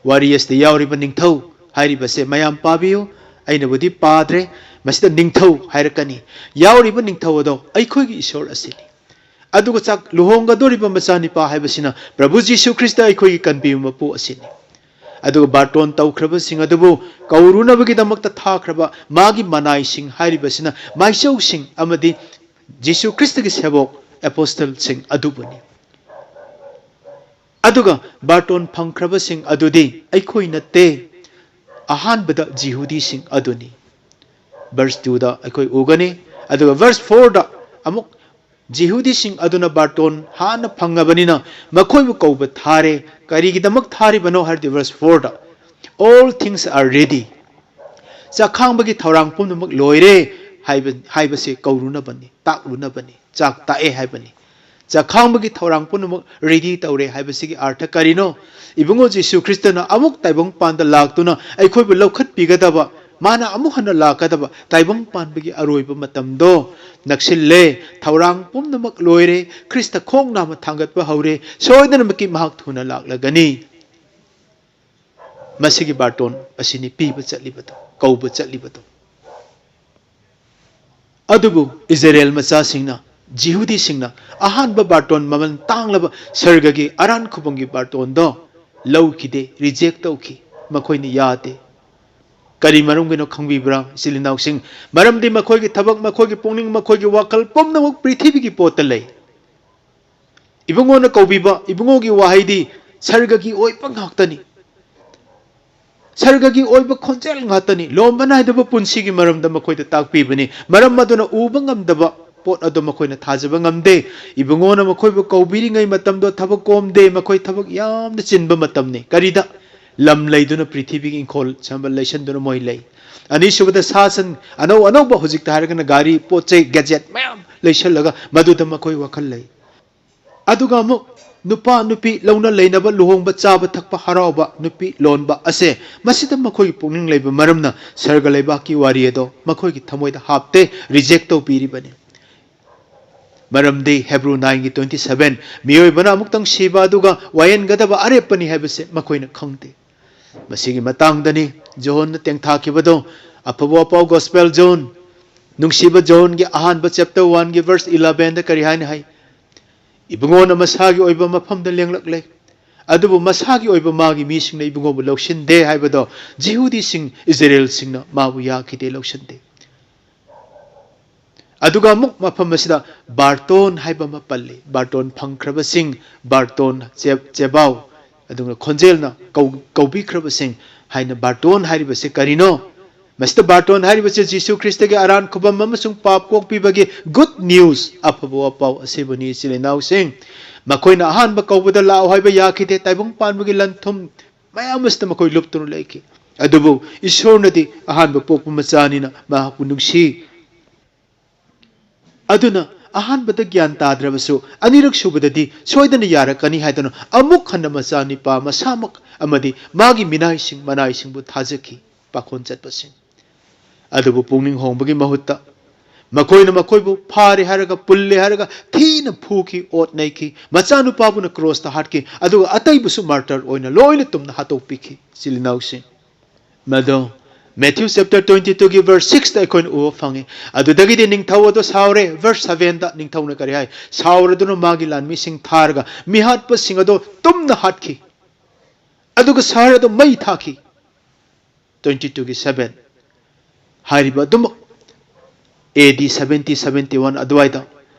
ꯋꯥꯔꯤ ꯑꯁꯤꯗ ꯌꯥꯎꯔꯤꯕ ꯅꯤꯡꯊꯧ ꯍꯥꯏꯔꯤꯕꯁꯦ ꯃꯌꯥꯝ ꯄꯥꯕꯤꯌꯨ, ꯑꯩꯅꯕꯨꯗꯤ ꯄꯥꯗ꯭ꯔꯦ꯫ ꯃꯁꯤꯗ ꯅꯤꯡꯊꯧ ꯍꯥꯏꯔꯛꯀꯅꯤ꯫ ꯌꯥꯎꯔꯤꯕ ꯅꯤꯡꯊꯧ ꯑꯗꯣ ꯑꯩꯈꯣꯏꯒꯤ ꯏꯁꯣꯔ ꯑꯁꯤꯅꯤ꯫ ꯑꯗꯨꯒ ꯆꯥꯛ ꯂꯨꯍꯣꯡꯒꯗꯧꯔꯤꯕ ꯃꯆꯥꯅꯤꯄꯥ ꯍꯥꯏꯕꯁꯤꯅ ꯄ꯭ꯔꯚꯨ ꯖꯤꯁꯨ ꯈ꯭ꯔꯤꯁꯇ ꯑꯩꯈꯣꯏꯒꯤ ꯀꯟꯕꯤꯕ ꯃꯄꯨ ꯑꯁꯤꯅꯤ꯫ ꯑꯗꯨꯒ ꯕꯥꯔꯇꯣꯟ ꯇꯧꯈ꯭ꯔꯕꯁꯤꯡ ꯑꯗꯨꯕꯨ ꯀꯧꯔꯨꯅꯕꯒꯤꯗꯃꯛꯇ ꯊꯥꯈ꯭ꯔꯕ ꯃꯥꯒꯤ ꯃꯅꯥꯏꯁꯤꯡ ꯍꯥꯏꯔꯤꯕꯁꯤꯅ ꯃꯥꯏꯆꯧꯁꯤꯡ ꯑꯃꯗꯤ ꯖꯤꯁꯨ ꯈ꯭ꯔꯤꯁꯇꯒꯤ ꯁꯦꯕꯣꯛ ꯑꯦꯄꯣꯁꯇꯜꯁꯤꯡ ꯑꯗꯨꯕꯨꯅꯤ꯫ ꯑꯗꯨꯒ ꯕꯥꯔꯇꯣꯟ ꯐꯪꯈ꯭ꯔꯕꯁꯤꯡ ꯑꯗꯨꯗꯤ ꯑꯩꯈꯣꯏ ꯅꯠꯇꯦ, ꯑꯍꯥꯟꯕꯗ ꯖꯤꯍꯨꯗꯤꯁꯤꯡ ꯑꯗꯨꯅꯤ꯫ Verse two ꯗ ꯑꯩꯈꯣꯏ ꯎꯒꯅꯤ꯫ ꯑꯗꯨꯒ verse four ꯗ ꯑꯃꯨꯛ ꯖꯤꯍꯨꯗꯤꯁꯤꯡ ꯑꯗꯨꯅ ꯕꯥꯔꯇꯣꯟ ꯍꯥꯟꯅ ꯐꯪꯉꯕꯅꯤꯅ ꯃꯈꯣꯏꯕꯨ ꯀꯧꯕ ꯊꯥꯔꯦ꯫ ꯀꯔꯤꯒꯤꯗꯃꯛ ꯊꯥꯔꯤꯕꯅꯣ ꯍꯥꯏꯔꯗꯤ verse four the, "All things are ready." ꯆꯥꯛꯈꯥꯡꯕꯒꯤ ꯊꯧꯔꯥꯡ ꯄꯨꯝꯅꯃꯛ ꯂꯣꯏꯔꯦ ꯍꯥꯏꯕ, ꯍꯥꯏꯕꯁꯦ ꯀꯧꯔꯨꯅꯕꯅꯤ, ꯇꯥꯛꯂꯨꯅꯕꯅꯤ, ꯆꯥꯛ ꯇꯥꯛꯑꯦ ꯍꯥꯏꯕꯅꯤ꯫ ꯆꯥꯛꯈꯥꯡꯕꯒꯤ ꯊꯧꯔꯥꯡ ꯄꯨꯝꯅꯃꯛ ꯔꯦꯗꯤ ꯇꯧꯔꯦ ꯍꯥꯏꯕꯁꯤꯒꯤ ꯑꯥꯔꯊ ꯀꯔꯤꯅꯣ? ꯏꯕꯨꯡꯉꯣ ꯖꯤꯁꯨ ꯈ꯭ꯔꯤꯁꯇꯅ ꯑꯃꯨꯛ ꯇꯥꯏꯕꯪ ꯄꯥꯟꯗ ꯂꯥꯛꯇꯨꯅ ꯑꯩꯈꯣꯏꯕꯨ ꯂꯧꯈꯠꯄꯤꯒꯗꯕ, ꯃꯥꯅ ꯑꯃꯨꯛ ꯍꯟꯅ ꯂꯥꯛꯀꯗꯕ ꯇꯥꯏꯕꯪ ꯄꯥꯟꯕꯒꯤ ꯑꯔꯣꯏꯕ ꯃꯇꯝꯗꯣ ꯅꯛꯁꯤꯜꯂꯦ꯫ ꯊꯧꯔꯥꯡ ꯄꯨꯝꯅꯃꯛ ꯂꯣꯏꯔꯦ꯫ ꯈ꯭ꯔꯤꯁꯇ ꯈꯣꯡ ꯅꯥꯝꯃ ꯊꯥꯡꯒꯠꯄ ꯍꯧꯔꯦ꯫ ꯁꯣꯏꯗꯅꯃꯛꯀꯤ ꯃꯍꯥꯛ ꯊꯨꯅ ꯂꯥꯛꯂꯒꯅꯤ꯫ ꯃꯁꯤꯒꯤ ꯕꯥꯔꯇꯣꯟ ꯑꯁꯤꯅꯤ ꯄꯤꯕ ꯆꯠꯂꯤꯕꯗꯣ, ꯀꯧꯕ ꯆꯠꯂꯤꯕꯗꯣ꯫ ꯑꯗꯨꯕꯨ ꯏꯖꯔꯦꯜ ꯃꯆꯥꯁꯤꯡꯅ, ꯖꯤꯍꯨꯗꯤꯁꯤꯡꯅ ꯑꯍꯥꯟꯕ ꯕꯥꯔꯇꯣꯟ ꯃꯃꯜ ꯇꯥꯡꯂꯕ ꯁꯔꯒꯒꯤ ꯑꯔꯥꯟ ꯈꯨꯕꯝꯒꯤ ꯕꯥꯔꯇꯣꯟꯗꯣ ꯂꯧꯈꯤꯗꯦ, ꯔꯤꯖꯦꯛ ꯇꯧꯈꯤ꯫ ꯃꯈꯣꯏꯅ ꯌꯥꯗꯦ꯫ ꯀꯔꯤ ꯃꯔꯝꯒꯤꯅꯣ ꯈꯪꯕꯤꯕ꯭ꯔꯥ, ꯏꯆꯤꯜ ꯏꯅꯥꯎꯁꯤꯡ? ꯃꯔꯝꯗꯤ ꯃꯈꯣꯏꯒꯤ ꯊꯕꯛ, ꯃꯈꯣꯏꯒꯤ ꯄꯨꯛꯅꯤꯡ, ꯃꯈꯣꯏꯒꯤ ꯋꯥꯈꯜ ꯄꯨꯝꯅꯃꯛ ꯄ꯭ꯔꯤꯊꯤꯕꯤꯒꯤ ꯄꯣꯠꯇ ꯂꯩ꯫ ꯏꯕꯨꯡꯉꯣꯅ ꯀꯧꯕꯤꯕ ꯏꯕꯨꯡꯉꯣꯒꯤ ꯋꯥꯍꯩꯗꯤ ꯁꯔꯒꯒꯤ ꯑꯣꯏꯕ ꯉꯥꯛꯇꯅꯤ꯫ ꯁꯔꯒꯒꯤ ꯑꯣꯏꯕ ꯈꯣꯟꯖꯦꯜ ꯉꯥꯛꯇꯅꯤ꯫ ꯂꯣꯝꯕ ꯅꯥꯏꯗꯕ ꯄꯨꯟꯁꯤꯒꯤ ꯃꯔꯝꯗ ꯃꯈꯣꯏꯗ ꯇꯥꯛꯄꯤꯕꯅꯤ꯫ ꯃꯔꯝ ꯑꯗꯨꯅ ꯎꯕ ꯉꯝꯗꯕ ꯄꯣꯠ ꯑꯗꯨ ꯃꯈꯣꯏꯅ ꯊꯥꯖꯕ ꯉꯝꯗꯦ꯫ ꯏꯕꯨꯡꯉꯣꯅ ꯃꯈꯣꯏꯕꯨ ꯀꯧꯕꯤꯔꯤꯉꯩ ꯃꯇꯝꯗꯣ ꯊꯕꯛ ꯀꯣꯝꯗꯦ꯫ ꯃꯈꯣꯏ ꯊꯕꯛ ꯌꯥꯝꯅ ꯆꯤꯟꯕ ꯃꯇꯝꯅꯤ꯫ ꯀꯔꯤꯗ? ꯂꯝ ꯂꯩꯗꯨꯅ, ꯄ꯭ꯔꯤꯊꯤꯕꯤꯒꯤ ꯏꯪꯈꯣꯜ ꯁꯝꯕꯜ ꯂꯩꯁꯟꯗꯨꯅ ꯃꯣꯏ ꯂꯩ꯫ ꯑꯅꯤꯁꯨꯕꯗ, ꯁꯥ ꯁꯟ ꯑꯅꯧ ꯑꯅꯧꯕ, ꯍꯧꯖꯤꯛꯇ ꯍꯥꯏꯔꯒꯅ ꯒꯥꯔꯤ, ꯄꯣꯠ ꯆꯩ, ꯒꯦꯖꯦꯠ ꯃꯌꯥꯝ ꯂꯩꯁꯜꯂꯒ ꯃꯗꯨꯗ ꯃꯈꯣꯏ ꯋꯥꯈꯜ ꯂꯩ꯫ ꯑꯗꯨꯒ ꯑꯃꯨꯛ ꯅꯨꯄꯥ ꯅꯨꯄꯤ ꯂꯧꯅ ꯂꯩꯅꯕ, ꯂꯨꯍꯣꯡꯕ, ꯆꯥꯕ ꯊꯛꯄ, ꯍꯔꯥꯎꯕ, ꯅꯨꯄꯤ ꯂꯣꯟꯕ ꯑꯁꯦ, ꯃꯁꯤꯗ ꯃꯈꯣꯏꯒꯤ ꯄꯨꯛꯅꯤꯡ ꯂꯩꯕ ꯃꯔꯝꯅ ꯁꯔꯒ ꯂꯩꯕꯥꯛꯀꯤ ꯋꯥꯔꯤ ꯑꯗꯣ ꯃꯈꯣꯏꯒꯤ ꯊꯃꯣꯏꯗ ꯍꯥꯞꯇꯦ, ꯔꯤꯖꯦꯛ ꯇꯧꯕꯤꯔꯤꯕꯅꯤ꯫ ꯃꯔꯝꯗꯤ Hebrew nine ꯒꯤ twenty seven, ꯃꯤꯑꯣꯏꯕꯅ ꯑꯃꯨꯛꯇꯪ ꯁꯤꯕ ꯑꯗꯨꯒ ꯋꯥꯌꯦꯟꯒꯗꯕ ꯑꯔꯦꯞꯄꯅꯤ ꯍꯥꯏꯕꯁꯦ ꯃꯈꯣꯏꯅ ꯈꯪꯗꯦ꯫ ꯃꯁꯤꯒꯤ ꯃꯇꯥꯡꯗꯅꯤ ꯖꯣꯍꯟꯅ ꯇꯦꯡꯊꯥꯈꯤꯕꯗꯣ꯫ ꯑꯐꯕ ꯋꯥꯄꯥꯎ ꯒꯣꯁꯄꯦꯜ ꯖꯣꯟ, ꯅꯨꯡꯁꯤꯕ ꯖꯣꯟꯒꯤ ꯑꯍꯥꯟꯕ ꯆꯦꯞꯇꯔ ꯋꯥꯟꯒꯤ ꯚꯔꯁ ꯏꯂꯚꯦꯟꯗ ꯀꯔꯤ ꯍꯥꯏꯅ ꯍꯥꯏ? "ꯏꯕꯨꯡꯉꯣꯅ ꯃꯁꯥꯒꯤ ꯑꯣꯏꯕ ꯃꯐꯝꯗ ꯂꯦꯡꯂꯛꯂꯦ, ꯑꯗꯨꯕꯨ ꯃꯁꯥꯒꯤ ꯑꯣꯏꯕ ꯃꯥꯒꯤ ꯃꯤꯁꯤꯡꯅ ꯏꯕꯨꯡꯉꯣꯕꯨ ꯂꯧꯁꯤꯟꯗꯦ" ꯍꯥꯏꯕꯗꯣ, ꯖꯤꯍꯨꯗꯤꯁꯤꯡ, ꯏꯖꯔꯦꯜꯁꯤꯡꯅ ꯃꯥꯕꯨ ꯌꯥꯈꯤꯗꯦ, ꯂꯧꯁꯤꯟꯗꯦ꯫ ꯑꯗꯨꯒ ꯑꯃꯨꯛ ꯃꯐꯝ ꯑꯁꯤꯗ ꯕꯥꯔꯇꯣꯟ ꯍꯥꯏꯕ ꯑꯃ ꯄꯜꯂꯤ꯫ ꯕꯥꯔꯇꯣꯟ ꯐꯪꯈ꯭ꯔꯕꯁꯤꯡ, ꯕꯥꯔꯇꯣꯟ ꯆꯦ-, ꯆꯦꯕꯥꯎ, ꯑꯗꯨꯒ ꯈꯣꯟꯖꯦꯜꯅ ꯀꯧ-, ꯀꯧꯕꯤꯈ꯭ꯔꯕꯁꯤꯡ ꯍꯥꯏꯅ ꯕꯥꯔꯇꯣꯟ ꯍꯥꯏꯔꯤꯕꯁꯤ ꯀꯔꯤꯅꯣ? ꯃꯁꯤꯗ ꯕꯥꯔꯇꯣꯟ ꯍꯥꯏꯔꯤꯕꯁꯤ ꯖꯤꯁꯨ ꯈ꯭ꯔꯤꯁꯇꯒꯤ ꯑꯔꯥꯟ ꯈꯨꯕꯝ ꯑꯃꯁꯨꯡ ꯄꯥꯞ ꯀꯣꯛꯄꯤꯕꯒꯤ ꯒꯨꯗ ꯅ꯭ꯌꯨꯁ, ꯑꯐꯕ ꯋꯥꯄꯥꯎ ꯑꯁꯤꯕꯨꯅꯤ, ꯏꯆꯤꯜ ꯏꯅꯥꯎꯁꯤꯡ꯫ ꯃꯈꯣꯏꯅ ꯑꯍꯥꯟꯕ ꯀꯧꯕꯗ ꯂꯥꯛꯑꯣ ꯍꯥꯏꯕ ꯌꯥꯈꯤꯗꯦ, ꯇꯥꯏꯕꯪ ꯄꯥꯟꯕꯒꯤ ꯂꯟ ꯊꯨꯝ ꯃꯌꯥꯝ ꯑꯁꯤꯗ ꯃꯈꯣꯏ ꯂꯨꯞꯇꯨꯅ ꯂꯩꯈꯤ꯫ ꯑꯗꯨꯕꯨ ꯏꯁꯣꯔꯅꯗꯤ ꯑꯍꯥꯟꯕ ꯄꯣꯛꯄ ꯃꯆꯥꯅꯤꯅ ꯃꯍꯥꯛꯄꯨ ꯅꯨꯡꯁꯤ꯫ ꯑꯗꯨꯅ ꯑꯍꯥꯟꯕꯗ ꯒ꯭ꯌꯥꯟ ꯇꯥꯗ꯭ꯔꯕꯁꯨ ꯑꯅꯤꯔꯛ ꯁꯨꯕꯗꯗꯤ ꯁꯣꯏꯗꯅ ꯌꯥꯔꯛꯀꯅꯤ ꯍꯥꯏꯗꯨꯅ ꯑꯃꯨꯛ ꯍꯟꯅ ꯃꯆꯥꯅꯤꯄꯥ ꯃꯁꯥꯃꯛ ꯑꯃꯗꯤ ꯃꯥꯒꯤ ꯃꯤꯅꯥꯏꯁꯤꯡ ꯃꯅꯥꯏꯁꯤꯡꯕꯨ ꯊꯥꯖꯈꯤ꯫ ꯄꯥꯈꯣꯟ ꯆꯠꯄꯁꯤꯡ ꯑꯗꯨꯕꯨ ꯄꯨꯛꯅꯤꯡ ꯍꯣꯡꯕꯒꯤ ꯃꯍꯨꯠꯇ ꯃꯈꯣꯏꯅ ꯃꯈꯣꯏꯕꯨ ꯐꯥꯔꯦ ꯍꯥꯏꯔꯒ, ꯄꯨꯜꯂꯦ ꯍꯥꯏꯔꯒ ꯊꯤꯅ ꯐꯨꯈꯤ, ꯑꯣꯠ ꯅꯩꯈꯤ, ꯃꯆꯥꯅꯨꯄꯥꯕꯨꯅ ꯀ꯭ꯔꯣꯁꯇ ꯍꯥꯠꯈꯤ, ꯑꯗꯨꯒ ꯑꯇꯩꯕꯨꯁꯨ ꯃꯥꯔꯇꯔ ꯑꯣꯏꯅ ꯂꯣꯏꯅ ꯇꯨꯝꯅ ꯍꯥꯠꯇꯣꯛꯄꯤꯈꯤ꯫ ꯏꯆꯤꯜ ꯏꯅꯥꯎꯁꯤꯡ, ꯃꯗꯣ ꯃꯦꯊ꯭ꯌꯨ ꯆꯦꯞꯇꯔ ꯇ꯭ꯋꯦꯟꯇꯤ ꯇꯨꯒꯤ ꯚꯔꯁ ꯁꯤꯛꯁꯇ ꯑꯩꯈꯣꯏꯅ ꯎꯕ ꯐꯪꯉꯤ꯫ ꯑꯗꯨꯗꯒꯤꯗꯤ ꯅꯤꯡꯊꯧ ꯑꯗꯣ ꯁꯥꯎꯔꯦ꯫ ꯚꯔꯁ ꯁꯚꯦꯟꯗ ꯅꯤꯡꯊꯧꯅ ꯀꯔꯤ ꯍꯥꯏ? "ꯁꯥꯎꯔꯗꯨꯅ ꯃꯥꯒꯤ ꯂꯥꯟꯃꯤꯁꯤꯡ ꯊꯥꯔꯒ ꯃꯤꯍꯥꯠꯄꯁꯤꯡ ꯑꯗꯣ ꯇꯨꯝꯅ ꯍꯥꯠꯈꯤ, ꯑꯗꯨꯒ ꯁꯍꯔ ꯑꯗꯨ ꯃꯩ ꯊꯥꯈꯤ"꯫ ꯇ꯭ꯋꯦꯟꯇꯤ ꯇꯨꯒꯤ ꯁꯚꯦꯟ꯫ ꯍꯥꯏꯔꯤꯕ ꯑꯗꯨꯃꯛ ꯑꯦ ꯗꯤ ꯁꯚꯦꯟꯇꯤ, ꯁꯚꯦꯟꯇꯤ ꯋꯥꯟ ꯑꯗꯨꯋꯥꯏꯗ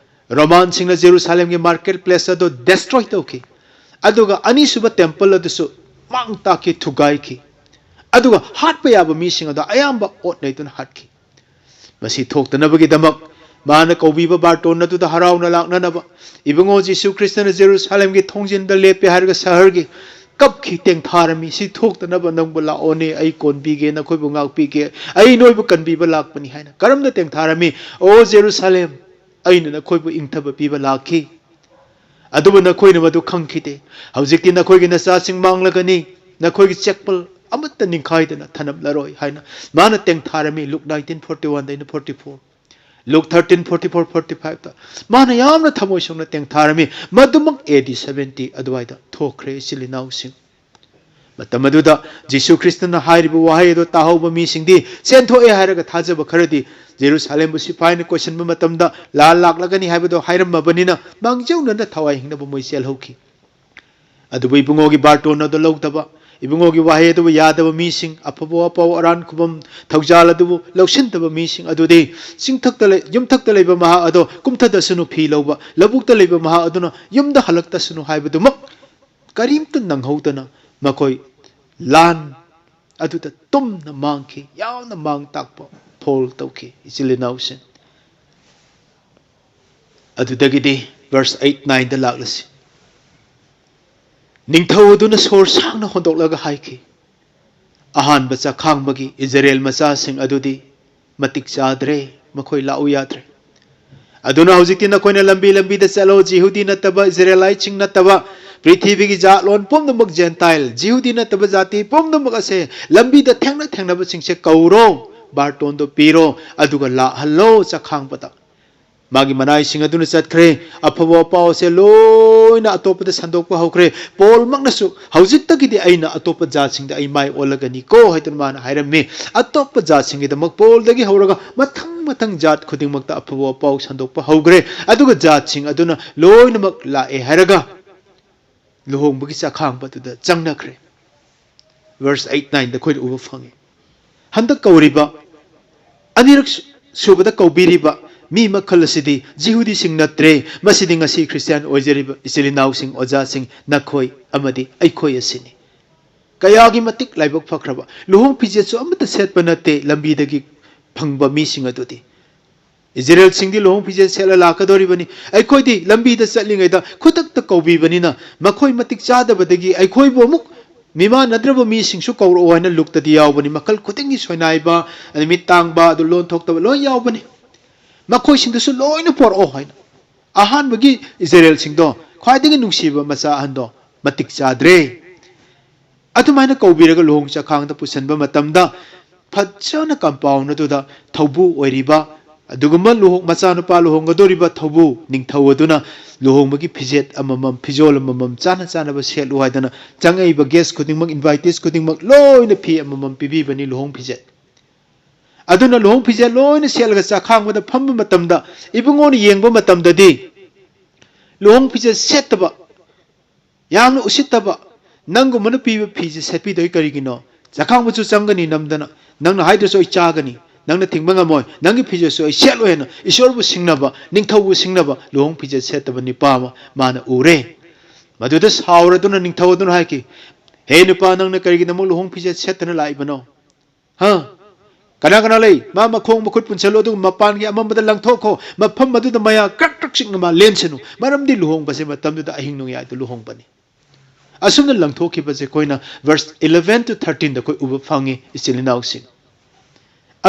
ꯔꯣꯃꯥꯟꯁꯤꯡꯅ ꯖꯦꯔꯨꯁꯥꯂꯦꯝꯒꯤ ꯃꯥꯔꯀꯦꯠ ꯄ꯭ꯂꯦꯁ ꯑꯗꯨ ꯗꯦꯁꯇ꯭ꯔꯣꯏ ꯇꯧꯈꯤ, ꯑꯗꯨꯒ ꯑꯅꯤꯁꯨꯕ ꯇꯦꯝꯄꯜ ꯑꯗꯨꯁꯨ ꯃꯥꯡ ꯇꯥꯛꯈꯤ, ꯊꯨꯒꯥꯏꯈꯤ꯫ ꯑꯗꯨꯒ ꯍꯥꯠꯄ ꯌꯥꯕ ꯃꯤꯁꯤꯡ ꯑꯗꯣ ꯑꯌꯥꯝꯕ ꯑꯣꯠ ꯅꯩꯗꯨꯅ ꯍꯥꯠꯈꯤ꯫ ꯃꯁꯤ ꯊꯣꯛꯇꯅꯕꯒꯤꯗꯃꯛ ꯃꯥꯅ ꯀꯧꯕꯤꯕ ꯕꯥꯔꯇꯣꯟ ꯑꯗꯨꯗ ꯍꯔꯥꯎꯅ ꯂꯥꯛꯅꯅꯕ ꯏꯕꯨꯡꯉꯣ ꯖꯤꯁꯨ ꯈ꯭ꯔꯤꯁꯇꯅ ꯖꯦꯔꯨꯁꯥꯂꯦꯝꯒꯤ ꯊꯣꯡꯖꯤꯟꯗ ꯂꯦꯞꯄꯦ ꯍꯥꯏꯔꯒ ꯁꯍꯔꯒꯤ ꯀꯞꯈꯤ, ꯇꯦꯡꯊꯥꯔꯝꯃꯤ꯫ "ꯁꯤ ꯊꯣꯛꯇꯅꯕ ꯅꯪꯕꯨ ꯂꯥꯛꯑꯣꯅꯦ, ꯑꯩ ꯀꯣꯟꯕꯤꯒꯦ, ꯅꯈꯣꯏꯕꯨ ꯉꯥꯛꯄꯤꯒꯦ, ꯑꯩ ꯅꯣꯏꯕꯨ ꯀꯟꯕꯤꯕ ꯂꯥꯛꯄꯅꯤ" ꯍꯥꯏꯅ꯫ ꯀꯔꯝꯅ ꯇꯦꯡꯊꯥꯔꯝꯃꯤ? "ꯑꯣ ꯖꯦꯔꯨꯁꯥꯂꯦꯝ, ꯑꯩꯅ ꯅꯈꯣꯏꯕꯨ ꯏꯪꯊꯕ ꯄꯤꯕ ꯂꯥꯛꯈꯤ, ꯑꯗꯨꯕꯨ ꯅꯈꯣꯏꯅ ꯃꯗꯨ ꯈꯪꯈꯤꯗꯦ꯫ ꯍꯧꯖꯤꯛꯇꯤ ꯅꯈꯣꯏꯒꯤ ꯅꯆꯥꯁꯤꯡ ꯃꯥꯡꯂꯒꯅꯤ, ꯅꯈꯣꯏꯒꯤ ꯆꯦꯛꯄꯜ ꯑꯃꯠꯇ ꯅꯤꯡꯈꯥꯏꯗꯅ ꯊꯅꯝꯂꯔꯣꯏ" ꯍꯥꯏꯅ ꯃꯥꯅ ꯇꯦꯡꯊꯥꯔꯝꯃꯤ꯫ ꯂꯨꯛ nineteen forty one ꯗꯩꯅ forty four, ꯂꯨꯛ thirteen forty four forty five ꯇ ꯃꯥꯅ ꯌꯥꯝꯅ ꯊꯃꯣꯏ ꯁꯦꯡꯅ ꯇꯦꯡꯊꯥꯔꯝꯃꯤ꯫ ꯃꯗꯨꯃꯛ A D seventy ꯑꯗꯨꯋꯥꯏꯗ ꯊꯣꯛꯈ꯭ꯔꯦ, ꯏꯆꯤꯜ ꯏꯅꯥꯎꯁꯤꯡ꯫ ꯃꯇꯝ ꯑꯗꯨꯗ ꯖꯤꯁꯨ ꯈ꯭ꯔꯤꯁꯇꯅ ꯍꯥꯏꯔꯤꯕ ꯋꯥꯍꯩ ꯑꯗꯨ ꯇꯥꯍꯧꯕ ꯃꯤꯁꯤꯡꯗꯤ ꯆꯦꯟꯊꯣꯛꯑꯦ ꯍꯥꯏꯔꯒ ꯊꯥꯖꯕ ꯈꯔꯗꯤ ꯖꯦꯔꯨꯁꯥꯂꯦꯝꯕꯨ ꯁꯤꯐꯥꯏꯅ ꯀꯣꯏꯁꯤꯟꯕ ꯃꯇꯝꯗ ꯂꯥꯟ ꯂꯥꯛꯂꯒꯅꯤ ꯍꯥꯏꯕꯗꯨ ꯍꯥꯏꯔꯝꯃꯕꯅꯤꯅ ꯃꯥꯡꯖꯧꯅꯅ ꯊꯋꯥꯏ ꯍꯤꯡꯅꯕ ꯃꯣꯏ ꯆꯦꯜꯍꯧꯈꯤ꯫ ꯑꯗꯨꯕꯨ ꯏꯕꯨꯡꯉꯣꯒꯤ ꯕꯥꯔꯇꯣꯟ ꯑꯗꯨ ꯂꯧꯗꯕ, ꯏꯕꯨꯡꯉꯣꯒꯤ ꯋꯥꯍꯩ ꯑꯗꯨꯕꯨ ꯌꯥꯗꯕ ꯃꯤꯁꯤꯡ, ꯑꯐꯕ ꯋꯥꯄꯥꯎ ꯑꯔꯥꯟ ꯈꯨꯕꯝ ꯊꯧꯖꯥꯜ ꯑꯗꯨꯕꯨ ꯂꯧꯁꯤꯟꯗꯕ ꯃꯤꯁꯤꯡ ꯑꯗꯨꯗꯤ ꯆꯤꯡꯊꯛꯇ ꯂꯩ-, ꯌꯨꯝꯊꯛꯇ ꯂꯩꯕ ꯃꯍꯥꯛ ꯑꯗꯣ ꯀꯨꯝꯊꯗꯁꯅꯨ, ꯐꯤ ꯂꯧꯕ, ꯂꯧꯕꯨꯛꯇ ꯂꯩꯕ ꯃꯍꯥꯛ ꯑꯗꯨꯅ ꯌꯨꯝꯗ ꯍꯜꯂꯛꯇꯁꯅꯨ ꯍꯥꯏꯕꯗꯨꯃꯛ ꯀꯔꯤꯝꯇ ꯅꯪꯍꯧꯗꯅ ꯃꯈꯣꯏ ꯂꯥꯟ ꯑꯗꯨꯗ ꯇꯨꯝꯅ ꯃꯥꯡꯈꯤ꯫ ꯌꯥꯝꯅ ꯃꯥꯡ ꯇꯥꯛꯄ ꯐꯣꯜ ꯇꯧꯈꯤ, ꯏꯆꯤꯜ ꯏꯅꯥꯎꯁꯤꯡ꯫ ꯑꯗꯨꯗꯒꯤꯗꯤ verse eight nine ꯗ ꯂꯥꯛꯂꯁꯤ꯫ ꯅꯤꯡꯊꯧ ꯑꯗꯨꯅ ꯁꯣꯔ ꯁꯥꯡꯅ ꯍꯣꯟꯗꯣꯛꯂꯒ ꯍꯥꯏꯈꯤ, "ꯑꯍꯥꯟꯕ ꯆꯥꯛꯈꯥꯡꯕꯒꯤ ꯏꯖꯔꯦꯜ ꯃꯆꯥꯁꯤꯡ ꯑꯗꯨꯗꯤ ꯃꯇꯤꯛ ꯆꯥꯗ꯭ꯔꯦ, ꯃꯈꯣꯏ ꯂꯥꯛꯎ ꯌꯥꯗ꯭ꯔꯦ꯫ ꯑꯗꯨꯅ ꯍꯧꯖꯤꯛꯇꯤ ꯅꯈꯣꯏꯅ ꯂꯝꯕꯤ ꯂꯝꯕꯤꯗ ꯆꯠꯂꯣ, ꯖꯤꯍꯨꯗꯤ ꯅꯠꯇꯕ, ꯏꯖꯔꯦꯂꯥꯏꯠꯁꯤꯡ ꯅꯠꯇꯕ, ꯄ꯭ꯔꯤꯊꯤꯕꯤꯒꯤ ꯖꯥꯠꯂꯣꯟ ꯄꯨꯝꯅꯃꯛ, ꯖꯦꯟꯇꯥꯏꯜ, ꯖꯤꯍꯨꯗꯤ ꯅꯠꯇꯕ ꯖꯥꯇꯤ ꯄꯨꯝꯅꯃꯛ ꯑꯁꯦ ꯂꯝꯕꯤꯗ ꯊꯦꯡꯅ ꯊꯦꯡꯅꯕꯁꯤꯡꯁꯦ ꯀꯧꯔꯣ, ꯕꯥꯔꯇꯣꯟꯗꯣ ꯄꯤꯔꯣ, ꯑꯗꯨꯒ ꯂꯥꯛꯍꯜꯂꯣ ꯆꯥꯛꯈꯥꯡꯕꯗ"꯫ ꯃꯥꯒꯤ ꯃꯅꯥꯏꯁꯤꯡ ꯑꯗꯨꯅ ꯆꯠꯈ꯭ꯔꯦ꯫ ꯑꯐꯕ ꯄꯥꯎ ꯑꯁꯦ ꯂꯣꯏꯅ ꯑꯇꯣꯞꯄꯗ ꯁꯟꯗꯣꯛꯄ ꯍꯧꯈ꯭ꯔꯦ꯫ ꯄꯣꯜꯃꯛꯅꯁꯨ, "ꯍꯧꯖꯤꯛꯇꯒꯤꯗꯤ ꯑꯩꯅ ꯑꯇꯣꯞꯄ ꯖꯥꯠꯁꯤꯡꯗ ꯑꯩ ꯃꯥꯏ ꯑꯣꯜꯂꯒꯅꯤꯀꯣ" ꯍꯥꯏꯗꯨꯅ ꯃꯥꯅ ꯍꯥꯏꯔꯝꯃꯤ꯫ ꯑꯇꯣꯞꯄ ꯖꯥꯠꯁꯤꯡꯒꯤꯗꯃꯛ ꯄꯣꯜꯗꯒꯤ ꯍꯧꯔꯒ ꯃꯊꯪ ꯃꯊꯪ ꯖꯥꯠ ꯈꯨꯗꯤꯡꯃꯛꯇ ꯑꯐꯕ ꯄꯥꯎ ꯁꯟꯗꯣꯛꯄ ꯍꯧꯈ꯭ꯔꯦ꯫ ꯑꯗꯨꯒ ꯖꯥꯠꯁꯤꯡ ꯑꯗꯨꯅ ꯂꯣꯏꯅꯃꯛ ꯂꯥꯛꯑꯦ ꯍꯥꯏꯔꯒ ꯂꯨꯍꯣꯡꯕꯒꯤ ꯆꯥꯛꯈꯥꯡꯕꯗꯨꯗ ꯆꯪꯅꯈ꯭ꯔꯦ꯫ Verse eight nine ꯗ ꯑꯩꯈꯣꯏꯅ ꯎꯕ ꯐꯪꯉꯤ꯫ ꯍꯟꯗꯛ ꯀꯧꯔꯤꯕ, ꯑꯅꯤꯔꯛ ꯁꯨ-, ꯁꯨꯕꯗ ꯀꯧꯕꯤꯔꯤꯕ ꯃꯤ ꯃꯈꯜ ꯑꯁꯤꯗꯤ ꯖꯤꯍꯨꯗꯤꯁꯤꯡ ꯅꯠꯇ꯭ꯔꯦ꯫ ꯃꯁꯤꯗꯤ ꯉꯁꯤ ꯈ꯭ꯔꯤꯁꯇꯤꯌꯥꯟ ꯑꯣꯏꯖꯔꯤꯕ ꯏꯆꯤꯜ ꯏꯅꯥꯎꯁꯤꯡ, ꯑꯣꯖꯥꯁꯤꯡ, ꯅꯈꯣꯏ ꯑꯃꯗꯤ ꯑꯩꯈꯣꯏ ꯑꯁꯤꯅꯤ꯫ ꯀꯌꯥꯒꯤ ꯃꯇꯤꯛ ꯂꯥꯏꯕꯛ ꯐꯈ꯭ꯔꯕ꯫ ꯂꯨꯍꯣꯡ ꯐꯤꯖꯦꯠꯁꯨ ꯑꯃꯠꯇ ꯁꯦꯠꯄ ꯅꯠꯇꯦ ꯂꯝꯕꯤꯗꯒꯤ ꯐꯪꯕ ꯃꯤꯁꯤꯡ ꯑꯗꯨꯗꯤ꯫ ꯏꯖꯔꯦꯜꯁꯤꯡꯗꯤ ꯂꯨꯍꯣꯡ ꯐꯤꯖꯦꯠ ꯁꯦꯠꯂ ꯂꯥꯛꯀꯗꯧꯔꯤꯕꯅꯤ꯫ ꯑꯩꯈꯣꯏꯗꯤ ꯂꯝꯕꯤꯗ ꯆꯠꯂꯤꯉꯩꯗ ꯈꯨꯗꯛꯇ ꯀꯧꯕꯤꯕꯅꯤꯅ ꯃꯈꯣꯏ ꯃꯇꯤꯛ ꯆꯥꯗꯕꯗꯒꯤ ꯑꯩꯈꯣꯏꯕꯨ ꯑꯃꯨꯛ ꯃꯤꯃꯥꯟꯅꯗ꯭ꯔꯕ ꯃꯤꯁꯤꯡꯁꯨ ꯀꯧꯔꯛꯑꯣ ꯍꯥꯏꯅ ꯂꯨꯛꯇꯗꯤ ꯌꯥꯎꯕꯅꯤ꯫ ꯃꯈꯜ ꯈꯨꯗꯤꯡꯒꯤ ꯁꯣꯏꯅꯥꯏꯕ, ꯃꯤꯠ ꯇꯥꯡꯕ, ꯑꯗꯨ ꯂꯣꯟ ꯊꯣꯛꯇꯕ ꯂꯣꯏ ꯌꯥꯎꯕꯅꯤ꯫ ꯃꯈꯣꯏꯁꯤꯡꯗꯨꯁꯨ ꯂꯣꯏꯅ ꯄꯣꯔꯛꯑꯣ ꯍꯥꯏꯅ꯫ ꯑꯍꯥꯟꯕꯒꯤ ꯏꯖꯔꯦꯜꯁꯤꯡꯗꯣ, ꯈ꯭ꯋꯥꯏꯗꯒꯤ ꯅꯨꯡꯁꯤꯕ ꯃꯆꯥ ꯑꯍꯟꯗꯣ ꯃꯇꯤꯛ ꯆꯥꯗ꯭ꯔꯦ꯫ ꯑꯗꯨꯃꯥꯏꯅ ꯀꯧꯕꯤꯔꯒ ꯂꯨꯍꯣꯡ ꯆꯥꯈꯥꯡꯗ ꯄꯨꯁꯤꯟꯕ ꯃꯇꯝꯗ ꯐꯖꯅ compound ꯑꯗꯨꯗ ꯊꯧꯕꯨ ꯑꯣꯏꯔꯤꯕ ꯑꯗꯨꯒꯨꯝꯕ ꯂꯨꯍꯣꯡ-, ꯃꯆꯥꯅꯨꯄꯥ ꯂꯨꯍꯣꯡꯒꯗꯧꯔꯤꯕ ꯊꯧꯕꯨ ꯅꯤꯡꯊꯧ ꯑꯗꯨꯅ ꯂꯨꯍꯣꯡꯕꯒꯤ ꯐꯤꯖꯦꯠ ꯑꯃꯃꯝ, ꯐꯤꯖꯣꯜ ꯑꯃꯃꯝ ꯆꯥꯅ ꯆꯥꯅꯕ ꯁꯦꯠꯂꯨ ꯍꯥꯏꯗꯅ ꯆꯪꯉꯛꯏꯕ guest ꯈꯨꯗꯤꯡꯃꯛ, invitees ꯈꯨꯗꯤꯡꯃꯛ ꯂꯣꯏꯅ ꯐꯤ ꯑꯃꯃꯝ ꯄꯤꯕꯤꯕꯅꯤ ꯂꯨꯍꯣꯡ ꯐꯤꯖꯦꯠ꯫ ꯑꯗꯨꯅ ꯂꯨꯍꯣꯡ ꯐꯤꯖꯦꯠ ꯂꯣꯏꯅ ꯁꯦꯠꯂꯒ ꯆꯥꯈꯥꯡꯕꯗ ꯐꯝꯕ ꯃꯇꯝꯗ ꯏꯕꯨꯡꯉꯣꯅ ꯌꯦꯡꯕ ꯃꯇꯝꯗꯗꯤ ꯂꯨꯍꯣꯡ ꯐꯤꯖꯦꯠ ꯁꯦꯠꯇꯕ, ꯌꯥꯝꯅ ꯎꯁꯤꯠꯇꯕ, ꯅꯪꯒꯨꯝꯕꯅ ꯄꯤꯕ ꯐꯤꯁꯦ ꯁꯦꯠꯄꯤꯗꯣꯏ ꯀꯔꯤꯒꯤꯅꯣ? ꯆꯥꯈꯥꯡꯕꯁꯨ ꯆꯪꯒꯅꯤ ꯅꯝꯗꯅ, ꯅꯪꯅ ꯍꯥꯏꯗ꯭ꯔꯁꯨ ꯑꯩ ꯆꯥꯒꯅꯤ, ꯅꯪꯅ ꯊꯤꯡꯕ ꯉꯝꯃꯣꯏ, ꯅꯪꯒꯤ ꯐꯤꯖꯦꯠꯁꯨ ꯑꯩ ꯁꯦꯠꯂꯣꯏ ꯍꯥꯏꯅ ꯏꯁꯣꯔꯕꯨ ꯁꯤꯡꯅꯕ, ꯅꯤꯡꯊꯧꯕꯨ ꯁꯤꯡꯅꯕ ꯂꯨꯍꯣꯡ ꯐꯤꯖꯦꯠ ꯁꯦꯠꯇꯕ ꯅꯨꯄꯥ ꯑꯃ ꯃꯥꯅ ꯎꯔꯦ꯫ ꯃꯗꯨꯗ ꯁꯥꯎꯔꯗꯨꯅ ꯅꯤꯡꯊꯧ ꯑꯗꯨꯅ ꯍꯥꯏꯈꯤ, "ꯍꯦ ꯅꯨꯄꯥ, ꯅꯪꯅ ꯀꯔꯤꯒꯤꯗꯃꯛ ꯂꯨꯍꯣꯡ ꯐꯤꯖꯦꯠ ꯁꯦꯠꯇꯅ ꯂꯥꯛꯏꯕꯅꯣ? ꯍꯥ? ꯀꯅꯥ ꯀꯅꯥ ꯂꯩ?" ꯃꯥ ꯃꯈꯣꯡ ꯃꯈꯨꯠ ꯄꯨꯟꯁꯤꯜꯂꯣ, ꯑꯗꯨꯒ ꯃꯄꯥꯟꯒꯤ ꯑꯃꯝꯕꯗ ꯂꯪꯊꯣꯛꯈꯣ, ꯃꯐꯝ ꯑꯗꯨꯗ ꯃꯌꯥ ꯀ꯭ꯔꯛ ꯀ꯭ꯔꯛ ꯆꯤꯛꯅ ꯃꯥ ꯂꯦꯟꯁꯅꯨ, ꯃꯔꯝꯗꯤ ꯂꯨꯍꯣꯡꯕꯁꯦ ꯃꯇꯝꯗꯨꯗ ꯑꯍꯤꯡ ꯅꯣꯡꯌꯥꯏꯗ ꯂꯨꯍꯣꯡꯕꯅꯤ꯫ ꯑꯁꯨꯝꯅ ꯂꯪꯊꯣꯛꯈꯤꯕꯁꯦ ꯑꯩꯈꯣꯏꯅ verse eleven to thirteen ꯗ ꯑꯩꯈꯣꯏ ꯎꯕ ꯐꯪꯉꯤ, ꯏꯆꯤꯜ ꯏꯅꯥꯎꯁꯤꯡ꯫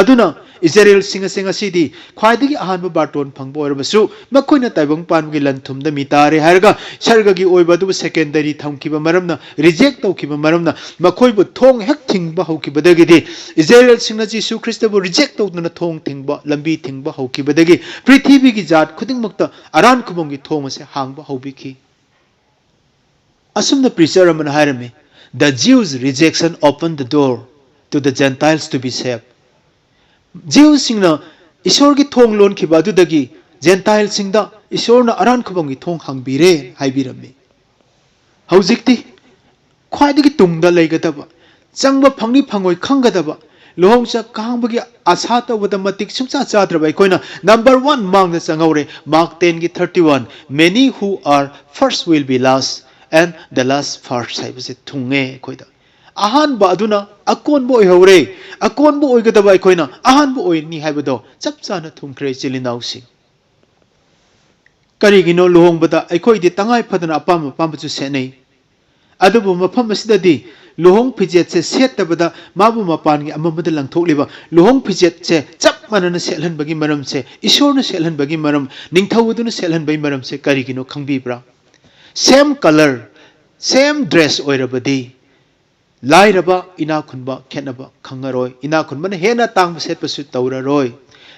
ꯑꯗꯨꯅ ꯏꯖꯔꯦꯜꯁꯤꯡ ꯑꯁꯦ ꯉꯁꯤꯗꯤ ꯈ꯭ꯋꯥꯏꯗꯒꯤ ꯑꯍꯥꯟꯕ ꯕꯥꯔꯇꯣꯟ ꯐꯪꯕ ꯑꯣꯏꯔꯕꯁꯨ, ꯃꯈꯣꯏꯅ ꯇꯥꯏꯕꯪ ꯄꯥꯟꯕꯒꯤ ꯂꯟ ꯊꯨꯝꯗ ꯃꯤ ꯇꯥꯔꯦ ꯍꯥꯏꯔꯒ ꯁꯔꯒꯒꯤ ꯑꯣꯏꯕ ꯑꯗꯨꯕꯨ secondary ꯊꯝꯈꯤꯕ ꯃꯔꯝꯅ, reject ꯇꯧꯈꯤꯕ ꯃꯔꯝꯅ, ꯃꯈꯣꯏꯕꯨ ꯊꯣꯡ ꯍꯦꯛ ꯊꯤꯡꯕ ꯍꯧꯈꯤꯕꯗꯒꯤꯗꯤ ꯏꯖꯔꯦꯜꯁꯤꯡꯅ ꯖꯤꯁꯨ ꯈ꯭ꯔꯤꯁꯇꯕꯨ reject ꯇꯧꯗꯨꯅ ꯊꯣꯡ ꯊꯤꯡꯕ, ꯂꯝꯕꯤ ꯊꯤꯡꯕ ꯍꯧꯈꯤꯕꯗꯒꯤ ꯄ꯭ꯔꯤꯊꯤꯕꯤꯒꯤ ꯖꯥꯠ ꯈꯨꯗꯤꯡꯃꯛꯇ ꯑꯔꯥꯟ ꯈꯨꯕꯝꯒꯤ ꯊꯣꯡ ꯑꯁꯦ ꯍꯥꯡꯕ ꯍꯧꯕꯤꯈꯤ꯫ ꯑꯁꯨꯝꯅ preacher ꯑꯃꯅ ꯍꯥꯏꯔꯝꯃꯤ, "The Jews' rejection opened the door to the Gentiles to be saved." ꯖꯤꯎꯁꯤꯡꯅ ꯏꯁꯣꯔꯒꯤ ꯊꯣꯡ ꯂꯣꯟꯈꯤꯕ ꯑꯗꯨꯗꯒꯤ ꯖꯦꯟꯇꯥꯏꯜꯁꯤꯡꯗ ꯏꯁꯣꯔꯅ ꯑꯔꯥꯟ ꯈꯨꯕꯝꯒꯤ ꯊꯣꯡ ꯍꯥꯡꯕꯤꯔꯦ ꯍꯥꯏꯕꯤꯔꯝꯃꯤ꯫ ꯍꯧꯖꯤꯛꯇꯤ ꯈ꯭ꯋꯥꯏꯗꯒꯤ ꯇꯨꯡꯗ ꯂꯩꯒꯗꯕ, ꯆꯪꯕ ꯐꯪꯅꯤ ꯐꯪꯉꯣꯏ ꯈꯪꯒꯗꯕ, ꯂꯨꯍꯣꯡ ꯆꯥꯈꯥꯡꯕꯒꯤ ꯑꯁꯥ ꯇꯧꯕꯗ ꯃꯇꯤꯛ ꯁꯨꯡꯆꯥ ꯆꯥꯗ꯭ꯔꯕ ꯑꯩꯈꯣꯏꯅ number one ꯃꯥꯡꯗ ꯆꯪꯍꯧꯔꯦ꯫ Mark ten ꯒꯤ thirty one, "Many who are first will be last, and the last first" ꯍꯥꯏꯕꯁꯦ ꯊꯨꯡꯉꯦ ꯑꯩꯈꯣꯏꯗ꯫ ꯑꯍꯥꯟꯕ ꯑꯗꯨꯅ ꯑꯀꯣꯟꯕ ꯑꯣꯏꯍꯧꯔꯦ꯫ ꯑꯀꯣꯟꯕ ꯑꯣꯏꯒꯗꯕ ꯑꯩꯈꯣꯏꯅ ꯑꯍꯥꯟꯕ ꯑꯣꯏꯔꯅꯤ ꯍꯥꯏꯕꯗꯣ ꯆꯞ ꯆꯥꯅ ꯊꯨꯡꯈ꯭ꯔꯦ, ꯏꯆꯤꯜ ꯏꯅꯥꯎꯁꯤꯡ꯫ ꯀꯔꯤꯒꯤꯅꯣ ꯂꯨꯍꯣꯡꯕꯗ ꯑꯩꯈꯣꯏꯗꯤ ꯇꯉꯥꯏ ꯐꯗꯅ ꯑꯄꯥꯝ ꯑꯄꯥꯝꯕꯁꯨ ꯁꯦꯠꯅꯩ, ꯑꯗꯨꯕꯨ ꯃꯐꯝ ꯑꯁꯤꯗꯗꯤ ꯂꯨꯍꯣꯡ ꯐꯤꯖꯦꯠꯁꯦ ꯁꯦꯠꯇꯕꯗ ꯃꯥꯕꯨ ꯃꯄꯥꯟꯒꯤ ꯑꯃꯝꯕꯗ ꯂꯪꯊꯣꯛꯂꯤꯕ ꯂꯨꯍꯣꯡ ꯐꯤꯖꯦꯠꯁꯦ ꯆꯞ ꯃꯥꯟꯅꯅ ꯁꯦꯠꯍꯟꯕꯒꯤ ꯃꯔꯝꯁꯦ, ꯏꯁꯣꯔꯅ ꯁꯦꯠꯍꯟꯕꯒꯤ ꯃꯔꯝ, ꯅꯤꯡꯊꯧ ꯑꯗꯨꯅ ꯁꯦꯠꯍꯟꯕꯒꯤ ꯃꯔꯝꯁꯦ ꯀꯔꯤꯒꯤꯅꯣ ꯈꯪꯕꯤꯕ꯭ꯔꯥ? Same colour, same dress ꯑꯣꯏꯔꯕꯗꯤ ꯂꯥꯏꯔꯕ ꯏꯅꯥꯛ ꯈꯨꯟꯕ ꯈꯦꯠꯅꯕ ꯈꯪꯉꯔꯣꯏ꯫ ꯏꯅꯥꯛ ꯈꯨꯟꯕꯅ ꯍꯦꯟꯅ ꯇꯥꯡꯕ ꯁꯦꯠꯄꯁꯨ ꯇꯧꯔꯔꯣꯏ꯫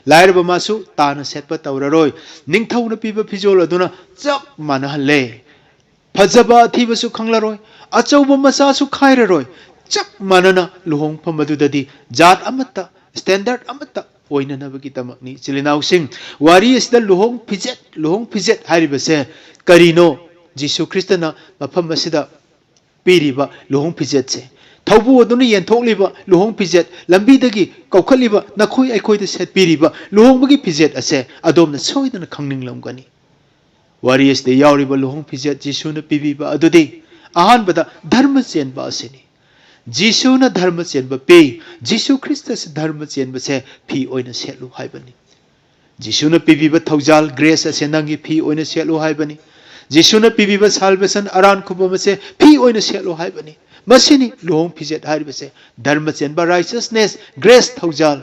ꯂꯥꯏꯔꯕ ꯃꯥꯁꯨ ꯇꯥꯅ ꯁꯦꯠꯄ ꯇꯧꯔꯔꯣꯏ꯫ ꯅꯤꯡꯊꯧꯅ ꯄꯤꯕ ꯐꯤꯖꯣꯜ ꯑꯗꯨꯅ ꯆꯞ ꯃꯥꯟꯅꯍꯜꯂꯦ꯫ ꯐꯖꯕ ꯑꯊꯤꯕꯁꯨ ꯈꯪꯂꯔꯣꯏ꯫ ꯑꯆꯧꯕ ꯃꯆꯥꯁꯨ ꯈꯥꯏꯔꯔꯣꯏ꯫ ꯆꯞ ꯃꯥꯟꯅꯅ ꯂꯨꯍꯣꯡꯐꯝ ꯑꯗꯨꯗꯗꯤ ꯖꯥꯠ ꯑꯃꯠꯇ, standard ꯑꯃꯠꯇ ꯑꯣꯏꯅꯅꯕꯒꯤꯗꯃꯛꯅꯤ꯫ ꯏꯆꯤꯜ ꯏꯅꯥꯎꯁꯤꯡ, ꯋꯥꯔꯤ ꯑꯁꯤꯗ ꯂꯨꯍꯣꯡ ꯐꯤꯖꯦꯠ, ꯂꯨꯍꯣꯡ ꯐꯤꯖꯦꯠ ꯍꯥꯏꯔꯤꯕꯁꯦ ꯀꯔꯤꯅꯣ? ꯖꯤꯁꯨ ꯈ꯭ꯔꯤꯁꯇꯅ ꯃꯐꯝ ꯑꯁꯤꯗ ꯄꯤꯔꯤꯕ ꯂꯨꯍꯣꯡ ꯐꯤꯖꯦꯠꯁꯦ, ꯊꯧꯕꯨ ꯑꯗꯨꯅ ꯌꯦꯟꯊꯣꯛꯂꯤꯕ ꯂꯨꯍꯣꯡ ꯐꯤꯖꯦꯠ, ꯂꯝꯕꯤꯗꯒꯤ ꯀꯧꯈꯠꯂꯤꯕ ꯅꯈꯣꯏ ꯑꯩꯈꯣꯏꯗ ꯁꯦꯠꯄꯤꯔꯤꯕ ꯂꯨꯍꯣꯡꯕꯒꯤ ꯐꯤꯖꯦꯠ ꯑꯁꯦ ꯑꯗꯣꯝꯅ ꯁꯣꯏꯗꯅ ꯈꯪꯅꯤꯡꯂꯝꯒꯅꯤ꯫ ꯋꯥꯔꯤ ꯑꯁꯤꯗ ꯌꯥꯎꯔꯤꯕ ꯂꯨꯍꯣꯡ ꯐꯤꯖꯦꯠ ꯖꯤꯁꯨꯅ ꯄꯤꯕꯤꯕ ꯑꯗꯨꯗꯤ ꯑꯍꯥꯟꯕꯗ ꯙꯔꯃ ꯆꯦꯟꯕ ꯑꯁꯤꯅꯤ꯫ ꯖꯤꯁꯨꯅ ꯙꯔꯃ ꯆꯦꯟꯕ ꯄꯤ꯫ ꯖꯤꯁꯨ ꯈ꯭ꯔꯤꯁꯇꯁꯨ ꯙꯔꯃ ꯆꯦꯟꯕꯁꯦ ꯐꯤ ꯑꯣꯏꯅ ꯁꯦꯠꯂꯨ ꯍꯥꯏꯕꯅꯤ꯫ ꯖꯤꯁꯨꯅ ꯄꯤꯕꯤꯕ ꯊꯧꯖꯥꯜ, grace ꯑꯁꯦ ꯅꯪꯒꯤ ꯐꯤ ꯑꯣꯏꯅ ꯁꯦꯠꯂꯨ ꯍꯥꯏꯕꯅꯤ꯫ ꯖꯤꯁꯨꯅ ꯄꯤꯕꯤꯕ salvation, ꯑꯔꯥꯟ ꯈꯨꯕꯝ ꯑꯁꯦ ꯐꯤ ꯑꯣꯏꯅ ꯁꯦꯠꯂꯨ ꯍꯥꯏꯕꯅꯤ꯫ ꯃꯁꯤꯅꯤ ꯂꯨꯍꯣꯡ ꯐꯤꯖꯦꯠ ꯍꯥꯏꯔꯤꯕꯁꯦ꯫ ꯙꯔꯃ ꯆꯦꯟꯕ, righteousness, grace, ꯊꯧꯖꯥꯜ,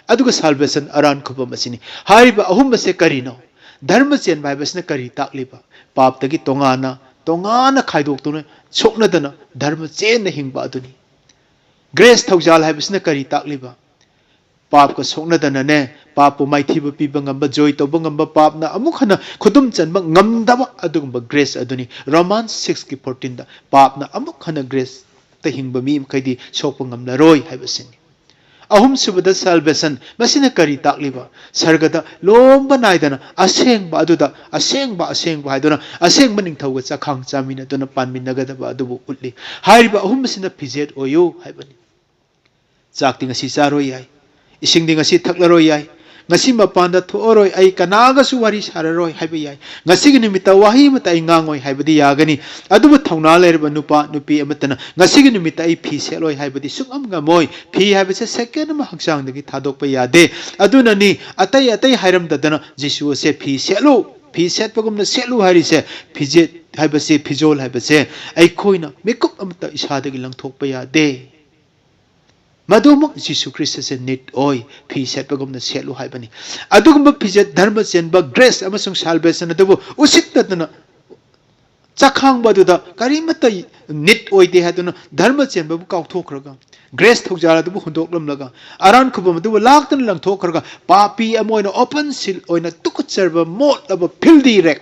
ꯑꯗꯨꯒ salvation, ꯑꯔꯥꯟ ꯈꯨꯕꯝ ꯑꯁꯤꯅꯤ꯫ ꯍꯥꯏꯔꯤꯕ ꯑꯍꯨꯝ ꯑꯁꯦ ꯀꯔꯤꯅꯣ? ꯙꯔꯃ ꯆꯦꯟꯕ ꯍꯥꯏꯕꯁꯤꯅ ꯀꯔꯤ ꯇꯥꯛꯂꯤꯕ? ꯄꯥꯞꯇꯒꯤ ꯇꯣꯉꯥꯟꯅ, ꯇꯣꯉꯥꯟꯅ ꯈꯥꯏꯗꯣꯛꯇꯨꯅ, ꯁꯣꯛꯅꯗꯅ ꯙꯔꯃ ꯆꯦꯟꯅ ꯍꯤꯡꯕ ꯑꯗꯨꯅꯤ꯫ Grace, ꯊꯧꯖꯥꯜ ꯍꯥꯏꯕꯁꯤꯅ ꯀꯔꯤ ꯇꯥꯛꯂꯤꯕ? ꯄꯥꯞꯀ ꯁꯣꯛꯅꯗꯅꯅꯦ, ꯄꯥꯞꯄꯨ ꯃꯥꯏꯊꯤꯕ ꯄꯤꯕ ꯉꯝꯕ, ꯖꯣꯏ ꯇꯧꯕ ꯉꯝꯕ, ꯄꯥꯞꯅ ꯑꯃꯨꯛ ꯍꯟꯅ ꯈꯨꯗꯨꯝ ꯆꯟꯕ ꯉꯝꯗꯕ ꯑꯗꯨꯒꯨꯝꯕ grace ꯑꯗꯨꯅꯤ꯫ Romans six ꯀꯤ fourteen ꯗ ꯄꯥꯞꯅ ꯑꯃꯨꯛ ꯍꯟꯅ grace ꯇ ꯍꯤꯡꯕ ꯃꯤ ꯃꯈꯩꯗꯤ ꯁꯣꯛꯄ ꯉꯝꯂꯔꯣꯏ ꯍꯥꯏꯕꯁꯤꯅꯤ꯫ ꯑꯍꯨꯝꯁꯨꯕꯗ salvation, ꯃꯁꯤꯅ ꯀꯔꯤ ꯇꯥꯛꯂꯤꯕ? ꯁꯔꯒꯗ ꯂꯣꯝꯕ ꯅꯥꯏꯗꯅ ꯑꯁꯦꯡꯕ ꯑꯗꯨꯗ, ꯑꯁꯦꯡꯕ, ꯑꯁꯦꯡꯕ ꯍꯥꯏꯗꯨꯅ ꯑꯁꯦꯡꯕ ꯅꯤꯡꯊꯧꯒ ꯆꯥꯛꯈꯥꯡ ꯆꯥꯃꯤꯟꯅꯗꯨꯅ ꯄꯥꯟꯃꯤꯟꯅꯒꯗꯕ ꯑꯗꯨꯕꯨ ꯎꯠꯂꯤ꯫ ꯍꯥꯏꯔꯤꯕ ꯑꯍꯨꯝ ꯑꯁꯤꯅ ꯐꯤꯖꯦꯠ ꯑꯣꯏꯌꯨ ꯍꯥꯏꯕꯅꯤ꯫ ꯆꯥꯛꯇꯤ ꯉꯁꯤ ꯆꯥꯔꯣꯏ ꯌꯥꯏ, ꯏꯁꯤꯡꯗꯤ ꯉꯁꯤ ꯊꯛꯂꯔꯣꯏ ꯌꯥꯏ, "ꯉꯁꯤ ꯃꯄꯥꯟꯗ ꯊꯣꯛꯑꯔꯣꯏ, ꯑꯩ ꯀꯅꯥꯒꯁꯨ ꯋꯥꯔꯤ ꯁꯥꯔꯔꯣꯏ" ꯍꯥꯏꯕ ꯌꯥꯏ꯫ "ꯉꯁꯤꯒꯤ ꯅꯨꯃꯤꯠꯇ ꯋꯥꯍꯩ ꯑꯃꯠꯇ ꯑꯩ ꯉꯥꯡꯉꯣꯏ" ꯍꯥꯏꯕꯗꯤ ꯌꯥꯒꯅꯤ꯫ ꯑꯗꯨꯕꯨ ꯊꯧꯅꯥ ꯂꯩꯔꯕ ꯅꯨꯄꯥ ꯅꯨꯄꯤ ꯑꯃꯠꯇꯅ "ꯉꯁꯤꯒꯤ ꯅꯨꯃꯤꯠꯇ ꯑꯩ ꯐꯤ ꯁꯦꯠꯂꯣꯏ" ꯍꯥꯏꯕꯗꯤ ꯁꯨꯛꯉꯝ ꯉꯝꯃꯣꯏ꯫ ꯐꯤ ꯍꯥꯏꯕꯁꯦ ꯁꯦꯀꯦꯟ ꯑꯃ ꯍꯛꯆꯥꯡꯗꯒꯤ ꯊꯥꯗꯣꯛꯄ ꯌꯥꯗꯦ꯫ ꯑꯗꯨꯅꯅꯤ ꯑꯇꯩ ꯑꯇꯩ ꯍꯥꯏꯔꯝꯗꯗꯅ ꯖꯤꯁꯨ ꯑꯁꯦ "ꯐꯤ ꯁꯦꯠꯂꯨ, ꯐꯤ ꯁꯦꯠꯄꯒꯨꯝꯅ ꯁꯦꯠꯂꯨ" ꯍꯥꯏꯔꯤꯁꯦ꯫ ꯐꯤꯖꯦꯠ ꯍꯥꯏꯕꯁꯦ, ꯐꯤꯖꯣꯜ ꯍꯥꯏꯕꯁꯦ ꯑꯩꯈꯣꯏꯅ ꯃꯤꯀꯨꯞ ꯑꯃꯠꯇ ꯏꯁꯥꯗꯒꯤ ꯂꯪꯊꯣꯛꯄ ꯌꯥꯗꯦ꯫ ꯃꯗꯨꯃꯛ ꯖꯤꯁꯨ ꯈ꯭ꯔꯤꯁꯇꯁꯦ ꯅꯤꯠ ꯑꯣꯏ, ꯐꯤ ꯁꯦꯠꯄꯒꯨꯝꯅ ꯁꯦꯠꯂꯨ ꯍꯥꯏꯕꯅꯤ꯫ ꯑꯗꯨꯒꯨꯝꯕ ꯐꯤꯖꯦꯠ, ꯙꯔꯃ ꯆꯦꯟꯕ, ꯒ꯭ꯔꯦꯁ ꯑꯃꯁꯨꯡ ꯁꯥꯜꯕꯦꯁꯟ ꯑꯗꯨꯕꯨ ꯎꯁꯤꯠꯇꯗꯅ ꯆꯈꯥꯡꯕ ꯑꯗꯨꯗ ꯀꯔꯤꯃꯠꯇ ꯅꯤꯠ ꯑꯣꯏꯗꯦ ꯍꯥꯏꯗꯨꯅ ꯙꯔꯃ ꯆꯦꯟꯕꯕꯨ ꯀꯥꯎꯊꯣꯛꯈ꯭ꯔꯒ, ꯒ꯭ꯔꯦꯁ ꯊꯧꯖꯥꯜ ꯑꯗꯨꯕꯨ ꯍꯨꯟꯗꯣꯛꯂꯝꯂꯒ, ꯑꯔꯥꯟ ꯈꯨꯕꯝ ꯑꯗꯨꯕꯨ ꯂꯥꯛꯇꯅ ꯂꯪꯊꯣꯛꯈ꯭ꯔꯒ, ꯄꯥꯄꯤ ꯑꯃ ꯑꯣꯏꯅ, ꯑꯣꯄꯟ ꯁꯤꯜ ꯑꯣꯏꯅ, ꯇꯨꯀꯠꯆꯔꯕ, ꯃꯣꯠꯂꯕ, ꯐꯤꯜꯗꯤ ꯔꯦꯛ,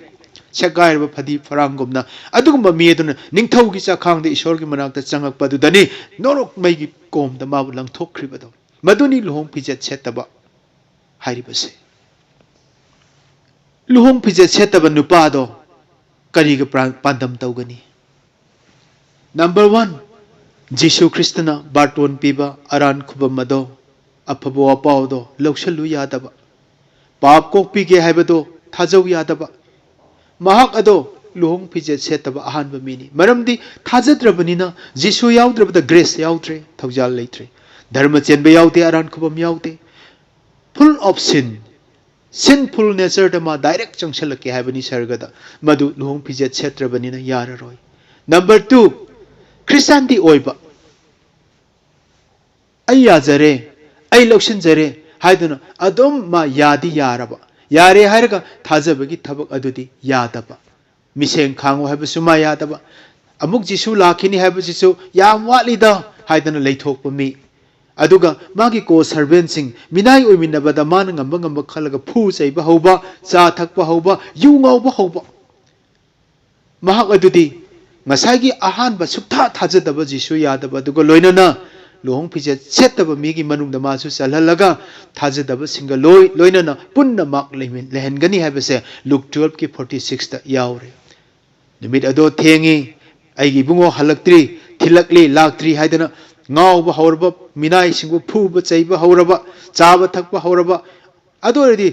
ꯁꯦꯒꯥꯏꯔꯕ ꯐꯗꯤ ꯐꯔꯥꯡꯒꯨꯝꯅ ꯑꯗꯨꯒꯨꯝꯕ ꯃꯤ ꯑꯗꯨꯅ ꯅꯤꯡꯊꯧꯒꯤ ꯆꯥꯈꯥꯡꯗ ꯏꯁꯣꯔꯒꯤ ꯃꯅꯥꯛꯇ ꯆꯪꯉꯛꯄ ꯑꯗꯨꯗꯅꯤ ꯅꯣꯔꯣꯛ ꯃꯩꯒꯤ ꯀꯣꯝꯗ ꯃꯥꯕꯨ ꯂꯪꯊꯣꯛꯈ꯭ꯔꯤꯕꯗꯣ꯫ ꯃꯗꯨꯅꯤ ꯂꯨꯍꯣꯡ ꯐꯤꯖꯦꯠ ꯁꯦꯠꯇꯕ ꯍꯥꯏꯔꯤꯕꯁꯦ꯫ ꯂꯨꯍꯣꯡ ꯐꯤꯖꯦꯠ ꯁꯦꯠꯇꯕ ꯅꯨꯄꯥꯗꯣ ꯀꯔꯤꯒ ꯄ꯭ꯔꯥꯟ-, ꯄꯥꯟꯗꯝ ꯇꯧꯒꯅꯤ? ꯅꯝꯕꯔ ꯋꯥꯟ, ꯖꯤꯁꯨ ꯈ꯭ꯔꯤꯁꯇꯅ ꯕꯥꯔꯇꯣꯟ ꯄꯤꯕ ꯑꯔꯥꯟ ꯈꯨꯕꯝ ꯑꯗꯣ, ꯑꯐꯕ ꯋꯥꯄꯥꯎꯗꯣ ꯂꯧꯁꯤꯜꯂꯨ ꯌꯥꯗꯕ, ꯄꯥꯞ ꯀꯣꯛꯄꯤꯒꯦ ꯍꯥꯏꯕꯗꯣ ꯊꯥꯖꯧ ꯌꯥꯗꯕ, ꯃꯍꯥꯛ ꯑꯗꯣ ꯂꯨꯍꯣꯡ ꯐꯤꯖꯦꯠ ꯁꯦꯠꯇꯕ ꯑꯍꯥꯟꯕ ꯃꯤꯅꯤ꯫ ꯃꯔꯝꯗꯤ ꯊꯥꯖꯗ꯭ꯔꯕꯅꯤꯅ ꯖꯤꯁꯨ ꯌꯥꯎꯗ꯭ꯔꯕꯗ ꯒ꯭ꯔꯦꯁ ꯌꯥꯎꯗ꯭ꯔꯦ, ꯊꯧꯖꯥꯜ ꯂꯩꯇ꯭ꯔꯦ, ꯙꯔꯃ ꯆꯦꯟꯕ ꯌꯥꯎꯗꯦ, ꯑꯔꯥꯟ ꯈꯨꯕꯝ ꯌꯥꯎꯗꯦ꯫ Full of sin, sinful natureꯗ ꯃꯥ ꯗꯥꯏꯔꯦꯛ ꯆꯪꯁꯤꯜꯂꯛꯀꯦ ꯍꯥꯏꯕꯅꯤ ꯁꯔꯒꯗ꯫ ꯃꯗꯨ ꯂꯨꯍꯣꯡ ꯐꯤꯖꯦꯠ ꯁꯦꯠꯇ꯭ꯔꯕꯅꯤꯅ ꯌꯥꯔꯔꯣꯏ꯫ ꯅꯝꯕꯔ ꯇꯨ, ꯈ꯭ꯔꯤꯁꯇꯥꯟꯗꯤ ꯑꯣꯏꯕ, "ꯑꯩ ꯌꯥꯖꯔꯦ, ꯑꯩ ꯂꯧꯁꯤꯟꯖꯔꯦ" ꯍꯥꯏꯗꯨꯅ ꯑꯗꯨꯝ ꯃꯥ ꯌꯥꯗꯤ ꯌꯥꯔꯕ, ꯌꯥꯔꯦ ꯍꯥꯏꯔꯒ ꯊꯥꯖꯕꯒꯤ ꯊꯕꯛ ꯑꯗꯨꯗꯤ ꯌꯥꯗꯕ꯫ ꯃꯤꯁꯦꯡ ꯈꯥꯡꯉꯨ ꯍꯥꯏꯕꯁꯨ ꯃꯥ ꯌꯥꯗꯕ, ꯑꯃꯨꯛ ꯖꯤꯁꯨ ꯂꯥꯛꯈꯤꯅꯤ ꯍꯥꯏꯕꯁꯤꯁꯨ ꯌꯥꯝ ꯋꯥꯠꯂꯤꯗ ꯍꯥꯏꯗꯅ ꯂꯩꯊꯣꯛꯄ ꯃꯤ꯫ ꯑꯗꯨꯒ ꯃꯥꯒꯤ ꯀꯣ ꯁꯔꯚꯦꯟꯁꯤꯡ, ꯃꯤꯅꯥꯏ ꯑꯣꯏꯃꯤꯟꯅꯕꯗ ꯃꯥꯅ ꯉꯝꯕ ꯉꯝꯕ ꯈꯜꯂꯒ ꯐꯨ ꯆꯩꯕ ꯍꯧꯕ, ꯆꯥ ꯊꯛꯄ ꯍꯧꯕ, ꯌꯨ ꯉꯥꯎꯕ ꯍꯧꯕ꯫ ꯃꯍꯥꯛ ꯑꯗꯨꯗꯤ ꯉꯁꯥꯏꯒꯤ ꯑꯍꯥꯟꯕ ꯁꯨꯛꯊꯥ ꯊꯥꯖꯗꯕ ꯖꯤꯁꯨ ꯌꯥꯗꯕ ꯑꯗꯨꯒ ꯂꯣꯏꯅꯅ ꯂꯨꯍꯣꯡ ꯐꯤꯖꯦꯠ ꯁꯦꯠꯇꯕ ꯃꯤꯒꯤ ꯃꯅꯨꯡꯗ ꯃꯥꯁꯨ ꯆꯜꯍꯜꯂꯒ ꯊꯥꯖꯗꯕꯁꯤꯡꯒ ꯂꯣꯏ-, ꯂꯣꯏꯅꯅ ꯄꯨꯟꯅ ꯃꯥꯛ ꯂꯩꯃꯤꯟ-, ꯂꯩꯍꯟꯒꯅꯤ ꯍꯥꯏꯕꯁꯦ ꯂꯨꯛ ꯇꯨꯋꯦꯜꯐꯀꯤ ꯐꯣꯔꯇꯤ ꯁꯤꯛꯁꯇ ꯌꯥꯎꯔꯦ꯫ ꯅꯨꯃꯤꯠ ꯑꯗꯣ ꯊꯦꯡꯉꯤ, ꯑꯩꯒꯤ ꯏꯕꯨꯡꯉꯣ ꯍꯜꯂꯛꯇ꯭ꯔꯤ, ꯊꯤꯜꯂꯛꯂꯤ, ꯂꯥꯛꯇ꯭ꯔꯤ ꯍꯥꯏꯗꯅ ꯉꯥꯎꯕ ꯍꯧꯔꯕ, ꯃꯤꯅꯥꯏꯁꯤꯡꯕꯨ ꯐꯨꯕ ꯆꯩꯕ ꯍꯧꯔꯕ, ꯆꯥꯕ ꯊꯛꯄ ꯍꯧꯔꯕ, ꯑꯗꯨ ꯑꯣꯏꯔꯗꯤ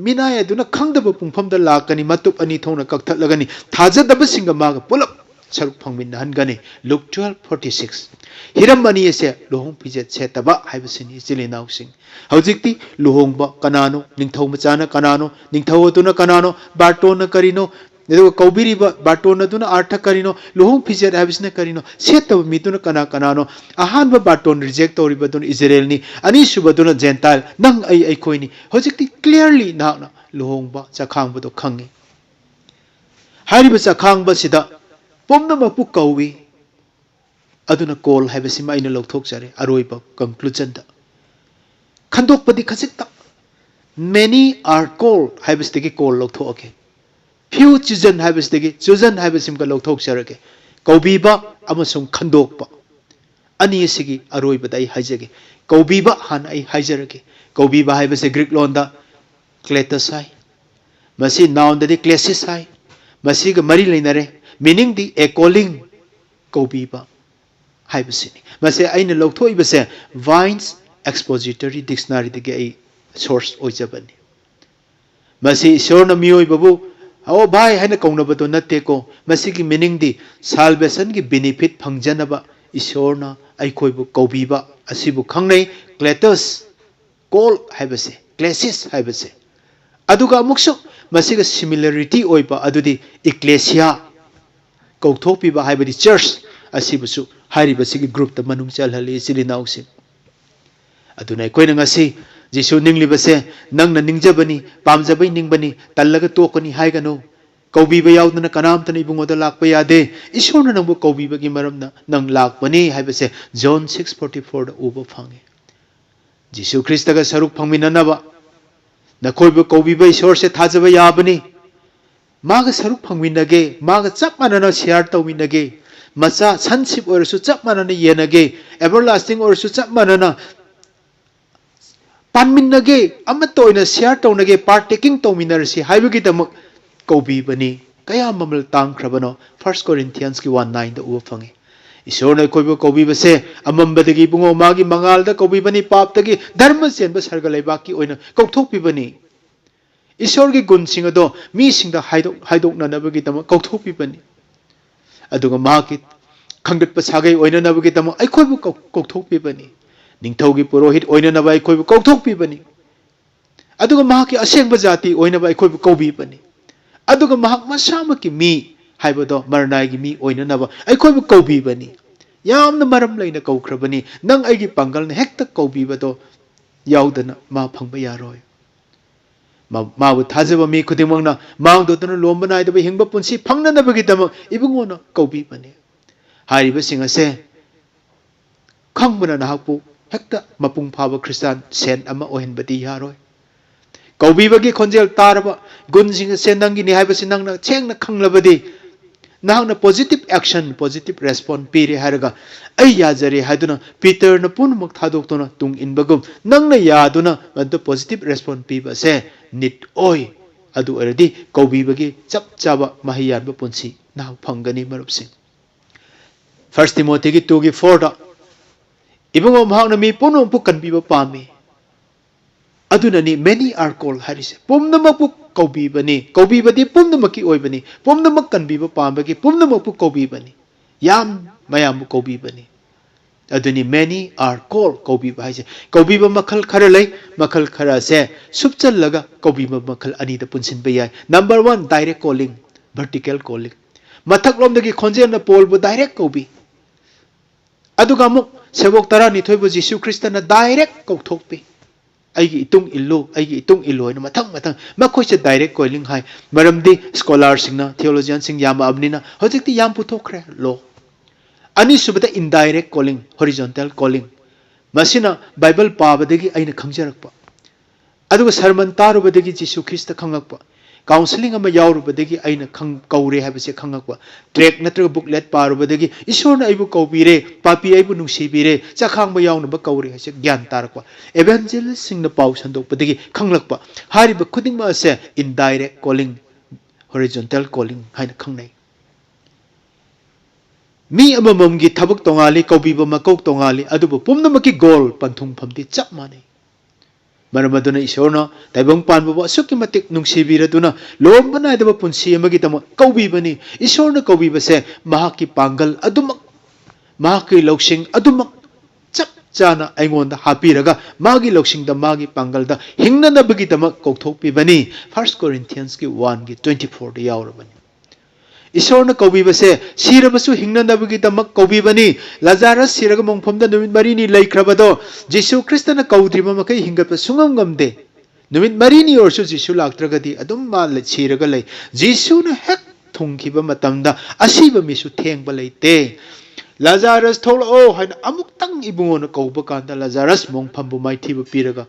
ꯃꯤꯅꯥꯏ ꯑꯗꯨꯅ ꯈꯪꯗꯕ ꯄꯨꯡꯐꯝꯗ ꯂꯥꯛꯀꯅꯤ, ꯃꯇꯨꯞ ꯑꯅꯤ ꯊꯣꯛꯅ ꯀꯛꯊꯠꯂꯒꯅꯤ, ꯊꯥꯖꯗꯕꯁꯤꯡꯒ ꯃꯥꯒ ꯄꯨꯂꯞ ꯁꯔꯨꯛ ꯐꯪꯃꯤꯟꯅꯍꯟꯒꯅꯤ꯫ Luke twelve forty six꯫ ꯍꯤꯔꯝ ꯑꯅꯤ ꯑꯁꯦ ꯂꯨꯍꯣꯡ ꯐꯤꯖꯦꯠ ꯁꯦꯠꯇꯕ ꯍꯥꯏꯕꯁꯤꯅꯤ, ꯏꯆꯤꯜ ꯏꯅꯥꯎꯁꯤꯡ꯫ ꯍꯧꯖꯤꯛꯇꯤ ꯂꯨꯍꯣꯡꯕ ꯀꯅꯥꯅꯣ, ꯅꯤꯡꯊꯧ ꯃꯆꯥꯅ ꯀꯅꯥꯅꯣ, ꯅꯤꯡꯊꯧ ꯑꯗꯨꯅ ꯀꯅꯥꯅꯣ, ꯕꯥꯔꯇꯣꯟꯅ ꯀꯔꯤꯅꯣ, ꯑꯗꯨꯒ ꯀꯧꯕꯤꯔꯤꯕ ꯕꯥꯔꯇꯣꯟ ꯑꯗꯨꯅ ꯑꯥꯔꯊ ꯀꯔꯤꯅꯣ, ꯂꯨꯍꯣꯡ ꯐꯤꯖꯦꯠ ꯍꯥꯏꯕꯁꯤꯅ ꯀꯔꯤꯅꯣ, ꯁꯦꯠꯇꯕ ꯃꯤꯗꯨꯅ ꯀꯅꯥ ꯀꯅꯥꯅꯣ, ꯑꯍꯥꯟꯕ ꯕꯥꯔꯇꯣꯟ ꯔꯤꯖꯦꯛ ꯇꯧꯔꯤꯕꯗꯨꯅ ꯏꯖꯔꯦꯜꯅꯤ, ꯑꯅꯤꯁꯨꯕꯗꯨꯅ ꯖꯦꯟꯇꯥꯏꯜ, ꯅꯪ ꯑꯩ ꯑꯩꯈꯣꯏꯅꯤ꯫ ꯍꯧꯖꯤꯛꯇꯤ clearly ꯅꯍꯥꯛꯅ ꯂꯨꯍꯣꯡꯕ ꯆꯥꯈꯥꯡꯕꯗꯣ ꯈꯪꯉꯤ꯫ ꯍꯥꯏꯔꯤꯕ ꯆꯥꯈꯥꯡꯕꯁꯤꯗ ꯄꯨꯝꯅꯃꯛꯄꯨ ꯀꯧꯏ꯫ ꯑꯗꯨꯅ ꯀꯣꯜ ꯍꯥꯏꯕꯁꯤꯃ ꯑꯩꯅ ꯂꯧꯊꯣꯛꯆꯔꯦ ꯑꯔꯣꯏꯕ conclusionꯗ꯫ ꯈꯟꯗꯣꯛꯄꯗꯤ ꯈꯖꯤꯛꯇ, many are called ꯍꯥꯏꯕꯁꯤꯗꯒꯤ ꯀꯣꯜ ꯂꯧꯊꯣꯛꯑꯒꯦ, few chosen ꯍꯥꯏꯕꯁꯤꯗꯒꯤ chosen ꯍꯥꯏꯕꯁꯤꯃꯒ ꯂꯧꯊꯣꯛꯆꯔꯒꯦ꯫ ꯀꯧꯕꯤꯕ ꯑꯃꯁꯨꯡ ꯈꯟꯗꯣꯛꯄ ꯑꯅꯤ ꯑꯁꯤꯒꯤ ꯑꯔꯣꯏꯕꯗ ꯑꯩ ꯍꯥꯏꯖꯒꯦ꯫ ꯀꯧꯕꯤꯕ ꯍꯥꯟꯅ ꯑꯩ ꯍꯥꯏꯖꯔꯒꯦ꯫ ꯀꯧꯕꯤꯕ ꯍꯥꯏꯕꯁꯦ ꯒ꯭ꯔꯤꯛ ꯂꯣꯟꯗ ꯀ꯭ꯂꯦꯇꯁ ꯍꯥꯏ, ꯃꯁꯤ ꯅꯥꯎꯟꯗꯗꯤ ꯀ꯭ꯂꯦꯁꯤꯁ ꯍꯥꯏ, ꯃꯁꯤꯒ ꯃꯔꯤ ꯂꯩꯅꯔꯦ꯫ ꯃꯤꯅꯤꯡꯗꯤ a calling, ꯀꯧꯕꯤꯕ ꯍꯥꯏꯕꯁꯤꯅꯤ꯫ ꯃꯁꯦ ꯑꯩꯅ ꯂꯧꯊꯣꯛꯏꯕꯁꯦ Vine's Expository Dictionaryꯗꯒꯤ ꯑꯩ ꯁꯣꯔꯁ ꯑꯣꯏꯖꯕꯅꯤ꯫ ꯃꯁꯤ ꯏꯁꯣꯔꯅ ꯃꯤꯑꯣꯏꯕꯕꯨ "ꯑꯣ ꯚꯥꯏ" ꯍꯥꯏꯅ ꯀꯧꯅꯕꯗꯣ ꯅꯠꯇꯦꯀꯣ꯫ ꯃꯁꯤꯒꯤ ꯃꯤꯅꯤꯡꯗꯤ ꯁꯥꯜꯕꯦꯁꯟꯒꯤ ꯕꯤꯅꯤꯐꯤꯠ ꯐꯪꯖꯅꯕ ꯏꯁꯣꯔꯅ ꯑꯩꯈꯣꯏꯕꯨ ꯀꯧꯕꯤꯕ ꯑꯁꯤꯕꯨ ꯈꯪꯅꯩ꯫ ꯀ꯭ꯂꯦꯇꯁ, ꯀꯣꯜ ꯍꯥꯏꯕꯁꯦ, ꯀ꯭ꯂꯦꯁꯤꯁ ꯍꯥꯏꯕꯁꯦ꯫ ꯑꯗꯨꯒ ꯑꯃꯨꯛꯁꯨ ꯃꯁꯤꯒ ꯁꯤꯃꯤꯂꯔꯤꯇꯤ ꯑꯣꯏꯕ ꯑꯗꯨꯗꯤ ꯏꯀ꯭ꯂꯦꯁꯤꯌꯥ, ꯀꯧꯊꯣꯛꯄꯤꯕ ꯍꯥꯏꯕꯗꯤ ꯆꯔꯆ ꯑꯁꯤꯕꯨꯁꯨ ꯍꯥꯏꯔꯤꯕꯁꯤꯒꯤ ꯒ꯭ꯔꯨꯞꯇ ꯃꯅꯨꯡ ꯆꯜꯍꯜꯂꯤ, ꯏꯆꯤꯜ ꯏꯅꯥꯎꯁꯤꯡ꯫ ꯑꯗꯨꯅ ꯑꯩꯈꯣꯏꯅ ꯉꯁꯤ ꯖꯤꯁꯨ ꯅꯤꯡꯂꯤꯕꯁꯦ ꯅꯪꯅ ꯅꯤꯡꯖꯕꯅꯤ, ꯄꯥꯝꯖꯕꯩ ꯅꯤꯡꯕꯅꯤ, ꯇꯜꯂꯒ ꯇꯣꯛꯀꯅꯤ ꯍꯥꯏꯒꯅꯨ꯫ ꯀꯧꯕꯤꯕ ꯌꯥꯎꯗꯅ ꯀꯅꯥꯝꯇꯅ ꯏꯕꯨꯡꯉꯣꯗ ꯂꯥꯛꯄ ꯌꯥꯗꯦ꯫ ꯏꯁꯣꯔꯅ ꯅꯪꯕꯨ ꯀꯧꯕꯤꯕꯒꯤ ꯃꯔꯝꯅ ꯅꯪ ꯂꯥꯛꯄꯅꯤ ꯍꯥꯏꯕꯁꯦ ꯖꯣꯟ six forty fourꯗ ꯎꯕ ꯐꯪꯉꯤ꯫ ꯖꯤꯁꯨ ꯈ꯭ꯔꯤꯁꯇꯒ ꯁꯔꯨꯛ ꯐꯪꯃꯤꯟꯅꯅꯕ ꯅꯈꯣꯏꯕꯨ ꯀꯧꯕꯤꯕ ꯏꯁꯣꯔꯁꯦ ꯊꯥꯖꯕ ꯌꯥꯕꯅꯤ꯫ ꯃꯥꯒ ꯁꯔꯨꯛ ꯐꯪꯃꯤꯟꯅꯒꯦ, ꯃꯥꯒ ꯆꯞ ꯃꯥꯟꯅꯅ ꯁꯤꯌꯥꯔ ꯇꯧꯃꯤꯟꯅꯒꯦ, ꯃꯆꯥ ꯁꯟꯁꯤꯞ ꯑꯣꯏꯔꯁꯨ ꯆꯞ ꯃꯥꯟꯅꯅ ꯌꯦꯟꯅꯒꯦ, ꯑꯦꯚꯔꯂꯥꯁꯇꯤꯡ ꯑꯣꯏꯔꯁꯨ ꯆꯞ ꯃꯥꯟꯅꯅ ꯄꯥꯟꯃꯤꯟꯅꯒꯦ, ꯑꯃꯠꯇ ꯑꯣꯏꯅ ꯁꯤꯌꯥꯔ ꯇꯧꯅꯒꯦ, ꯄꯥꯔꯇꯦꯀꯤꯡ ꯇꯧꯃꯤꯟꯅꯔꯁꯤ ꯍꯥꯏꯕꯒꯤꯗꯃꯛ ꯀꯧꯕꯤꯕꯅꯤ꯫ ꯀꯌꯥ ꯃꯃꯜ ꯇꯥꯡꯈ꯭ꯔꯕꯅꯣ, First Corinthiansꯀꯤ one nineꯗ ꯎꯕ ꯐꯪꯉꯤ꯫ ꯏꯁꯣꯔꯅ ꯑꯩꯈꯣꯏꯕꯨ ꯀꯧꯕꯤꯕꯁꯦ ꯑꯃꯝꯕꯗꯒꯤ ꯏꯕꯨꯡꯉꯣ ꯃꯥꯒꯤ ꯃꯉꯥꯜꯗ ꯀꯧꯕꯤꯕꯅꯤ, ꯄꯥꯞꯇꯒꯤ ꯙꯔꯃ ꯆꯦꯟꯕ ꯁꯔꯒ ꯂꯩꯕꯥꯛꯀꯤ ꯑꯣꯏꯅ ꯀꯧꯊꯣꯛꯄꯤꯕꯅꯤ꯫ ꯏꯁꯣꯔꯒꯤ ꯒꯨꯟꯁꯤꯡ ꯑꯗꯣ ꯃꯤꯁꯤꯡꯗ ꯍꯥꯏꯗꯣꯛ-, ꯍꯥꯏꯗꯣꯛꯅꯅꯕꯒꯤꯗꯃꯛ ꯀꯧꯊꯣꯛꯄꯤꯕꯅꯤ꯫ ꯑꯗꯨꯒ ꯃꯍꯥꯛꯀꯤ ꯈꯪꯒꯠꯄ ꯁꯥꯒꯩ ꯑꯣꯏꯅꯅꯕꯒꯤꯗꯃꯛ ꯑꯩꯈꯣꯏꯕꯨ ꯀꯧ-, ꯀꯧꯊꯣꯛꯄꯤꯕꯅꯤ꯫ ꯅꯤꯡꯊꯧꯒꯤ ꯄꯨꯔꯣꯍꯤꯠ ꯑꯣꯏꯅꯅꯕ ꯑꯩꯈꯣꯏꯕꯨ ꯀꯧꯊꯣꯛꯄꯤꯕꯅꯤ꯫ ꯑꯗꯨꯒ ꯃꯍꯥꯛꯀꯤ ꯑꯁꯦꯡꯕ ꯖꯥꯇꯤ ꯑꯣꯏꯅꯕ ꯑꯩꯈꯣꯏꯕꯨ ꯀꯧꯕꯤꯕꯅꯤ꯫ ꯑꯗꯨꯒ ꯃꯍꯥꯛ ꯃꯁꯥꯃꯛꯀꯤ ꯃꯤ ꯍꯥꯏꯕꯗꯣ ꯃꯔꯅꯥꯏꯒꯤ ꯃꯤ ꯑꯣꯏꯅꯅꯕ ꯑꯩꯈꯣꯏꯕꯨ ꯀꯧꯕꯤꯕꯅꯤ꯫ ꯌꯥꯝꯅ ꯃꯔꯝ ꯂꯩꯅ ꯀꯧꯈ꯭ꯔꯕꯅꯤ꯫ ꯅꯪ ꯑꯩꯒꯤ ꯄꯥꯡꯒꯜꯅ ꯍꯦꯛꯇ ꯀꯧꯕꯤꯕꯗꯣ ꯌꯥꯎꯗꯅ ꯃꯥ ꯐꯪꯕ ꯌꯥꯔꯣꯏ꯫ ꯃꯥ-, ꯃꯥꯕꯨ ꯊꯥꯖꯕ ꯃꯤ ꯈꯨꯗꯤꯡꯃꯛꯅ ꯃꯥꯡꯗꯣꯛꯇꯅ ꯂꯣꯝꯕ ꯅꯥꯏꯗꯕ ꯍꯤꯡꯕ ꯄꯨꯟꯁꯤ ꯐꯪꯅꯅꯕꯒꯤꯗꯃꯛ ꯏꯕꯨꯡꯉꯣꯅ ꯀꯧꯕꯤꯕꯅꯤ꯫ ꯍꯥꯏꯔꯤꯕꯁꯤꯡ ꯑꯁꯦ ꯈꯪꯕꯅ ꯅꯍꯥꯛꯄꯨ ꯍꯦꯛꯇ ꯃꯄꯨꯡ ꯐꯥꯕ ꯈ꯭ꯔꯤꯁꯇꯥꯟ ꯁꯦꯟ ꯑꯃ ꯑꯣꯏꯍꯟꯕꯗꯤ ꯌꯥꯔꯣꯏ꯫ ꯀꯧꯕꯤꯕꯒꯤ ꯈꯣꯟꯖꯦꯜ ꯇꯥꯔꯕ, ꯒꯨꯟꯁꯤꯡ ꯑꯁꯦ ꯅꯪꯒꯤꯅꯤ ꯍꯥꯏꯕꯁꯤ ꯅꯪꯅ ꯁꯦꯡꯅ ꯈꯪꯂꯕꯗꯤ, ꯅꯍꯥꯛꯅ positive action, positive response ꯄꯤꯔꯦ ꯍꯥꯏꯔꯒ, "ꯑꯩ ꯌꯥꯖꯔꯦ" ꯍꯥꯏꯗꯨꯅ ꯄꯤꯇꯔꯅ ꯄꯨꯝꯅꯃꯛ ꯊꯥꯗꯣꯛꯇꯨꯅ ꯇꯨꯡ ꯏꯟꯕꯒꯨꯝ, ꯅꯪꯅ ꯌꯥꯗꯨꯅ ꯃꯗꯨ positive response ꯄꯤꯕ ꯑꯁꯦ need ꯑꯣꯏ꯫ ꯑꯗꯨ ꯑꯣꯏꯔꯗꯤ ꯀꯧꯕꯤꯕꯒꯤ ꯆꯞ ꯆꯥꯕ ꯃꯍꯩ ꯌꯥꯟꯕ ꯄꯨꯟꯁꯤ ꯅꯍꯥꯛ ꯐꯪꯒꯅꯤ, ꯃꯔꯨꯞꯁꯤꯡ꯫ First Timothyꯒꯤ two ꯒꯤ fourꯗ, "ꯏꯕꯨꯡꯉꯣ, ꯃꯍꯥꯛꯅ ꯃꯤ ꯄꯨꯝꯅꯃꯛꯄꯨ ꯀꯟꯕꯤꯕ ꯄꯥꯝꯃꯤ, ꯑꯗꯨꯅꯅꯤ many are called" ꯍꯥꯏꯔꯤꯁꯦ꯫ ꯄꯨꯝꯅꯃꯛꯄꯨ ꯀꯧꯕꯤꯕꯅꯤ, ꯀꯧꯕꯤꯕꯗꯤ ꯄꯨꯝꯅꯃꯛꯀꯤ ꯑꯣꯏꯕꯅꯤ, ꯄꯨꯝꯅꯃꯛ ꯀꯟꯕꯤꯕ ꯄꯥꯝꯕꯒꯤ ꯄꯨꯝꯅꯃꯛꯄꯨ ꯀꯧꯕꯤꯕꯅꯤ, ꯌꯥꯝ ꯃꯌꯥꯝꯕꯨ ꯀꯧꯕꯤꯕꯅꯤ꯫ ꯑꯗꯨꯅꯤ many are called ꯀꯧꯕꯤꯕ ꯍꯥꯏꯁꯦ꯫ ꯀꯧꯕꯤꯕ ꯃꯈꯜ ꯈꯔ ꯂꯩ, ꯃꯈꯜ ꯈꯔꯁꯦ ꯁꯨꯞꯆꯜꯂꯒ ꯀꯧꯕꯤꯕ ꯃꯈꯜ ꯑꯅꯤꯗ ꯄꯨꯟꯁꯤꯟꯕ ꯌꯥꯏ꯫ Number one, direct calling, vertical calling꯫ ꯃꯊꯛꯂꯣꯝꯗꯒꯤ ꯈꯣꯟꯖꯦꯜꯅ ꯄꯣꯜꯕꯨ direct ꯀꯧꯕꯤ꯫ ꯑꯗꯨꯒ ꯑꯃꯨꯛ ꯁꯦꯕꯣꯛ ꯇꯔꯥꯅꯤꯊꯣꯏꯕꯨ ꯖꯤꯁꯨ ꯈ꯭ꯔꯤꯁꯇꯅ direct ꯀꯧꯊꯣꯛꯄꯤ꯫ "ꯑꯩꯒꯤ ꯏꯇꯨꯡ ꯏꯜꯂꯨ, ꯑꯩꯒꯤ ꯏꯇꯨꯡ ꯏꯜꯂꯨ" ꯍꯥꯏꯅ ꯃꯊꯪ ꯃꯊꯪ꯫ ꯃꯈꯣꯏꯁꯦ direct calling ꯍꯥꯏ꯫ ꯃꯔꯝꯗꯤ scholarꯁꯤꯡꯅ, theologianꯁꯤꯡ ꯌꯥꯝꯃꯛꯑꯕꯅꯤꯅ ꯍꯧꯖꯤꯛꯇꯤ ꯌꯥꯝ ꯄꯨꯊꯣꯛꯈ꯭ꯔꯦ, law꯫ ꯑꯅꯤꯁꯨꯕꯗ indirect calling, horizontal calling꯫ ꯃꯁꯤꯅ ꯕꯥꯏꯕꯜ ꯄꯥꯕꯗꯒꯤ ꯑꯩꯅ ꯈꯪꯖꯔꯛꯄ꯫ ꯑꯗꯨꯒ sermon ꯇꯥꯔꯨꯕꯗꯒꯤ ꯖꯤꯁꯨ ꯈ꯭ꯔꯤꯁꯇ ꯈꯪꯂꯛꯄ꯫ Counselling ꯑꯃ ꯌꯥꯎꯔꯨꯕꯗꯒꯤ ꯑꯩꯅ ꯈꯪ-, ꯀꯧꯔꯦ ꯍꯥꯏꯕꯁꯦ ꯈꯪꯂꯛꯄ꯫ Tract ꯅꯠꯇ꯭ꯔꯒ booklet ꯄꯥꯔꯨꯕꯗꯒꯤ ꯏꯁꯣꯔꯅ ꯑꯩꯕꯨ ꯀꯧꯕꯤꯔꯦ, ꯄꯥꯄꯤ ꯑꯩꯕꯨ ꯅꯨꯡꯁꯤꯕꯤꯔꯦ, ꯆꯈꯥꯡꯕ ꯌꯥꯎꯅꯕ ꯀꯧꯔꯦ ꯍꯥꯏꯁꯦ ꯒ꯭ꯌꯥꯟ ꯇꯥꯔꯛꯄ꯫ Evangelistꯁꯤꯡꯅ ꯄꯥꯎ ꯁꯟꯗꯣꯛꯄꯗꯒꯤ ꯈꯪꯂꯛꯄ꯫ ꯍꯥꯏꯔꯤꯕ ꯈꯨꯗꯤꯡꯃꯛ ꯑꯁꯦ indirect calling, horizontal calling ꯍꯥꯏꯅ ꯈꯪꯅꯩ꯫ ꯃꯤ ꯑꯃꯃꯝꯒꯤ ꯊꯕꯛ ꯇꯣꯉꯥꯜꯂꯤ, ꯀꯧꯕꯤꯕ ꯃꯀꯧ ꯇꯣꯉꯥꯜꯂꯤ, ꯑꯗꯨꯕꯨ ꯄꯨꯝꯅꯃꯛꯀꯤ ꯒꯣꯜ, ꯄꯟꯊꯨꯡꯐꯝꯗꯤ ꯆꯞ ꯃꯥꯟꯅꯩ꯫ ꯃꯔꯝ ꯑꯗꯨꯅ ꯏꯁꯣꯔꯅ ꯇꯥꯏꯕꯪ ꯄꯥꯟꯕꯕꯨ ꯑꯁꯨꯛꯀꯤ ꯃꯇꯤꯛ ꯅꯨꯡꯁꯤꯕꯤꯔꯗꯨꯅ ꯂꯣꯝꯕ ꯅꯥꯏꯗꯕ ꯄꯨꯟꯁꯤ ꯑꯃꯒꯤꯗꯃꯛ ꯀꯧꯕꯤꯕꯅꯤ꯫ ꯏꯁꯣꯔꯅ ꯀꯧꯕꯤꯕꯁꯦ ꯃꯍꯥꯛꯀꯤ ꯄꯥꯡꯒꯜ ꯑꯗꯨꯃꯛ, ꯃꯍꯥꯛꯀꯤ ꯂꯧꯁꯤꯡ ꯑꯗꯨꯃꯛ ꯆꯞ ꯆꯥꯅ ꯑꯩꯉꯣꯟꯗ ꯍꯥꯞꯄꯤꯔꯒ ꯃꯥꯒꯤ ꯂꯧꯁꯤꯡꯗ, ꯃꯥꯒꯤ ꯄꯥꯡꯒꯜꯗ ꯍꯤꯡꯅꯅꯕꯒꯤꯗꯃꯛ ꯀꯧꯊꯣꯛꯄꯤꯕꯅꯤ꯫ First Corinthiansꯀꯤ one ꯒꯤ twenty fourꯗ ꯌꯥꯎꯔꯕꯅꯤ꯫ ꯏꯁꯣꯔꯅ ꯀꯧꯕꯤꯕꯁꯦ ꯁꯤꯔꯕꯁꯨ ꯍꯤꯡꯅꯅꯕꯒꯤꯗꯃꯛ ꯀꯧꯕꯤꯕꯅꯤ꯫ ꯂꯥꯖꯥꯔꯁ ꯁꯤꯔꯒ ꯃꯣꯡꯐꯝꯗ ꯅꯨꯃꯤꯠ ꯃꯔꯤꯅꯤ ꯂꯩꯈ꯭ꯔꯕꯗꯣ ꯖꯤꯁꯨ ꯈ꯭ꯔꯤꯁꯇꯅ ꯀꯧꯗ꯭ꯔꯤꯕ ꯃꯈꯩ ꯍꯤꯡꯒꯠꯄ ꯁꯨꯡꯉꯝ ꯉꯝꯗꯦ꯫ ꯅꯨꯃꯤꯠ ꯃꯔꯤꯅꯤ ꯑꯣꯏꯔꯁꯨ ꯖꯤꯁꯨ ꯂꯥꯛꯇ꯭ꯔꯒꯗꯤ ꯑꯗꯨꯝ ꯃꯥ ꯂꯩ-, ꯁꯤꯔꯒ ꯂꯩ꯫ ꯖꯤꯁꯨꯅ ꯍꯦꯛ ꯊꯨꯡꯈꯤꯕ ꯃꯇꯝꯗ ꯑꯁꯤꯕ ꯃꯤꯁꯨ ꯊꯦꯡꯕ ꯂꯩꯇꯦ꯫ "ꯂꯥꯖꯥꯔꯁ ꯊꯣꯛꯂꯛꯑꯣ" ꯍꯥꯏꯅ ꯑꯃꯨꯛꯇꯪ ꯏꯕꯨꯡꯉꯣꯅ ꯀꯧꯕ ꯀꯥꯟꯗ ꯂꯥꯖꯥꯔꯁ ꯃꯣꯡꯐꯝꯕꯨ ꯃꯥꯏꯊꯤꯕ ꯄꯤꯔꯒ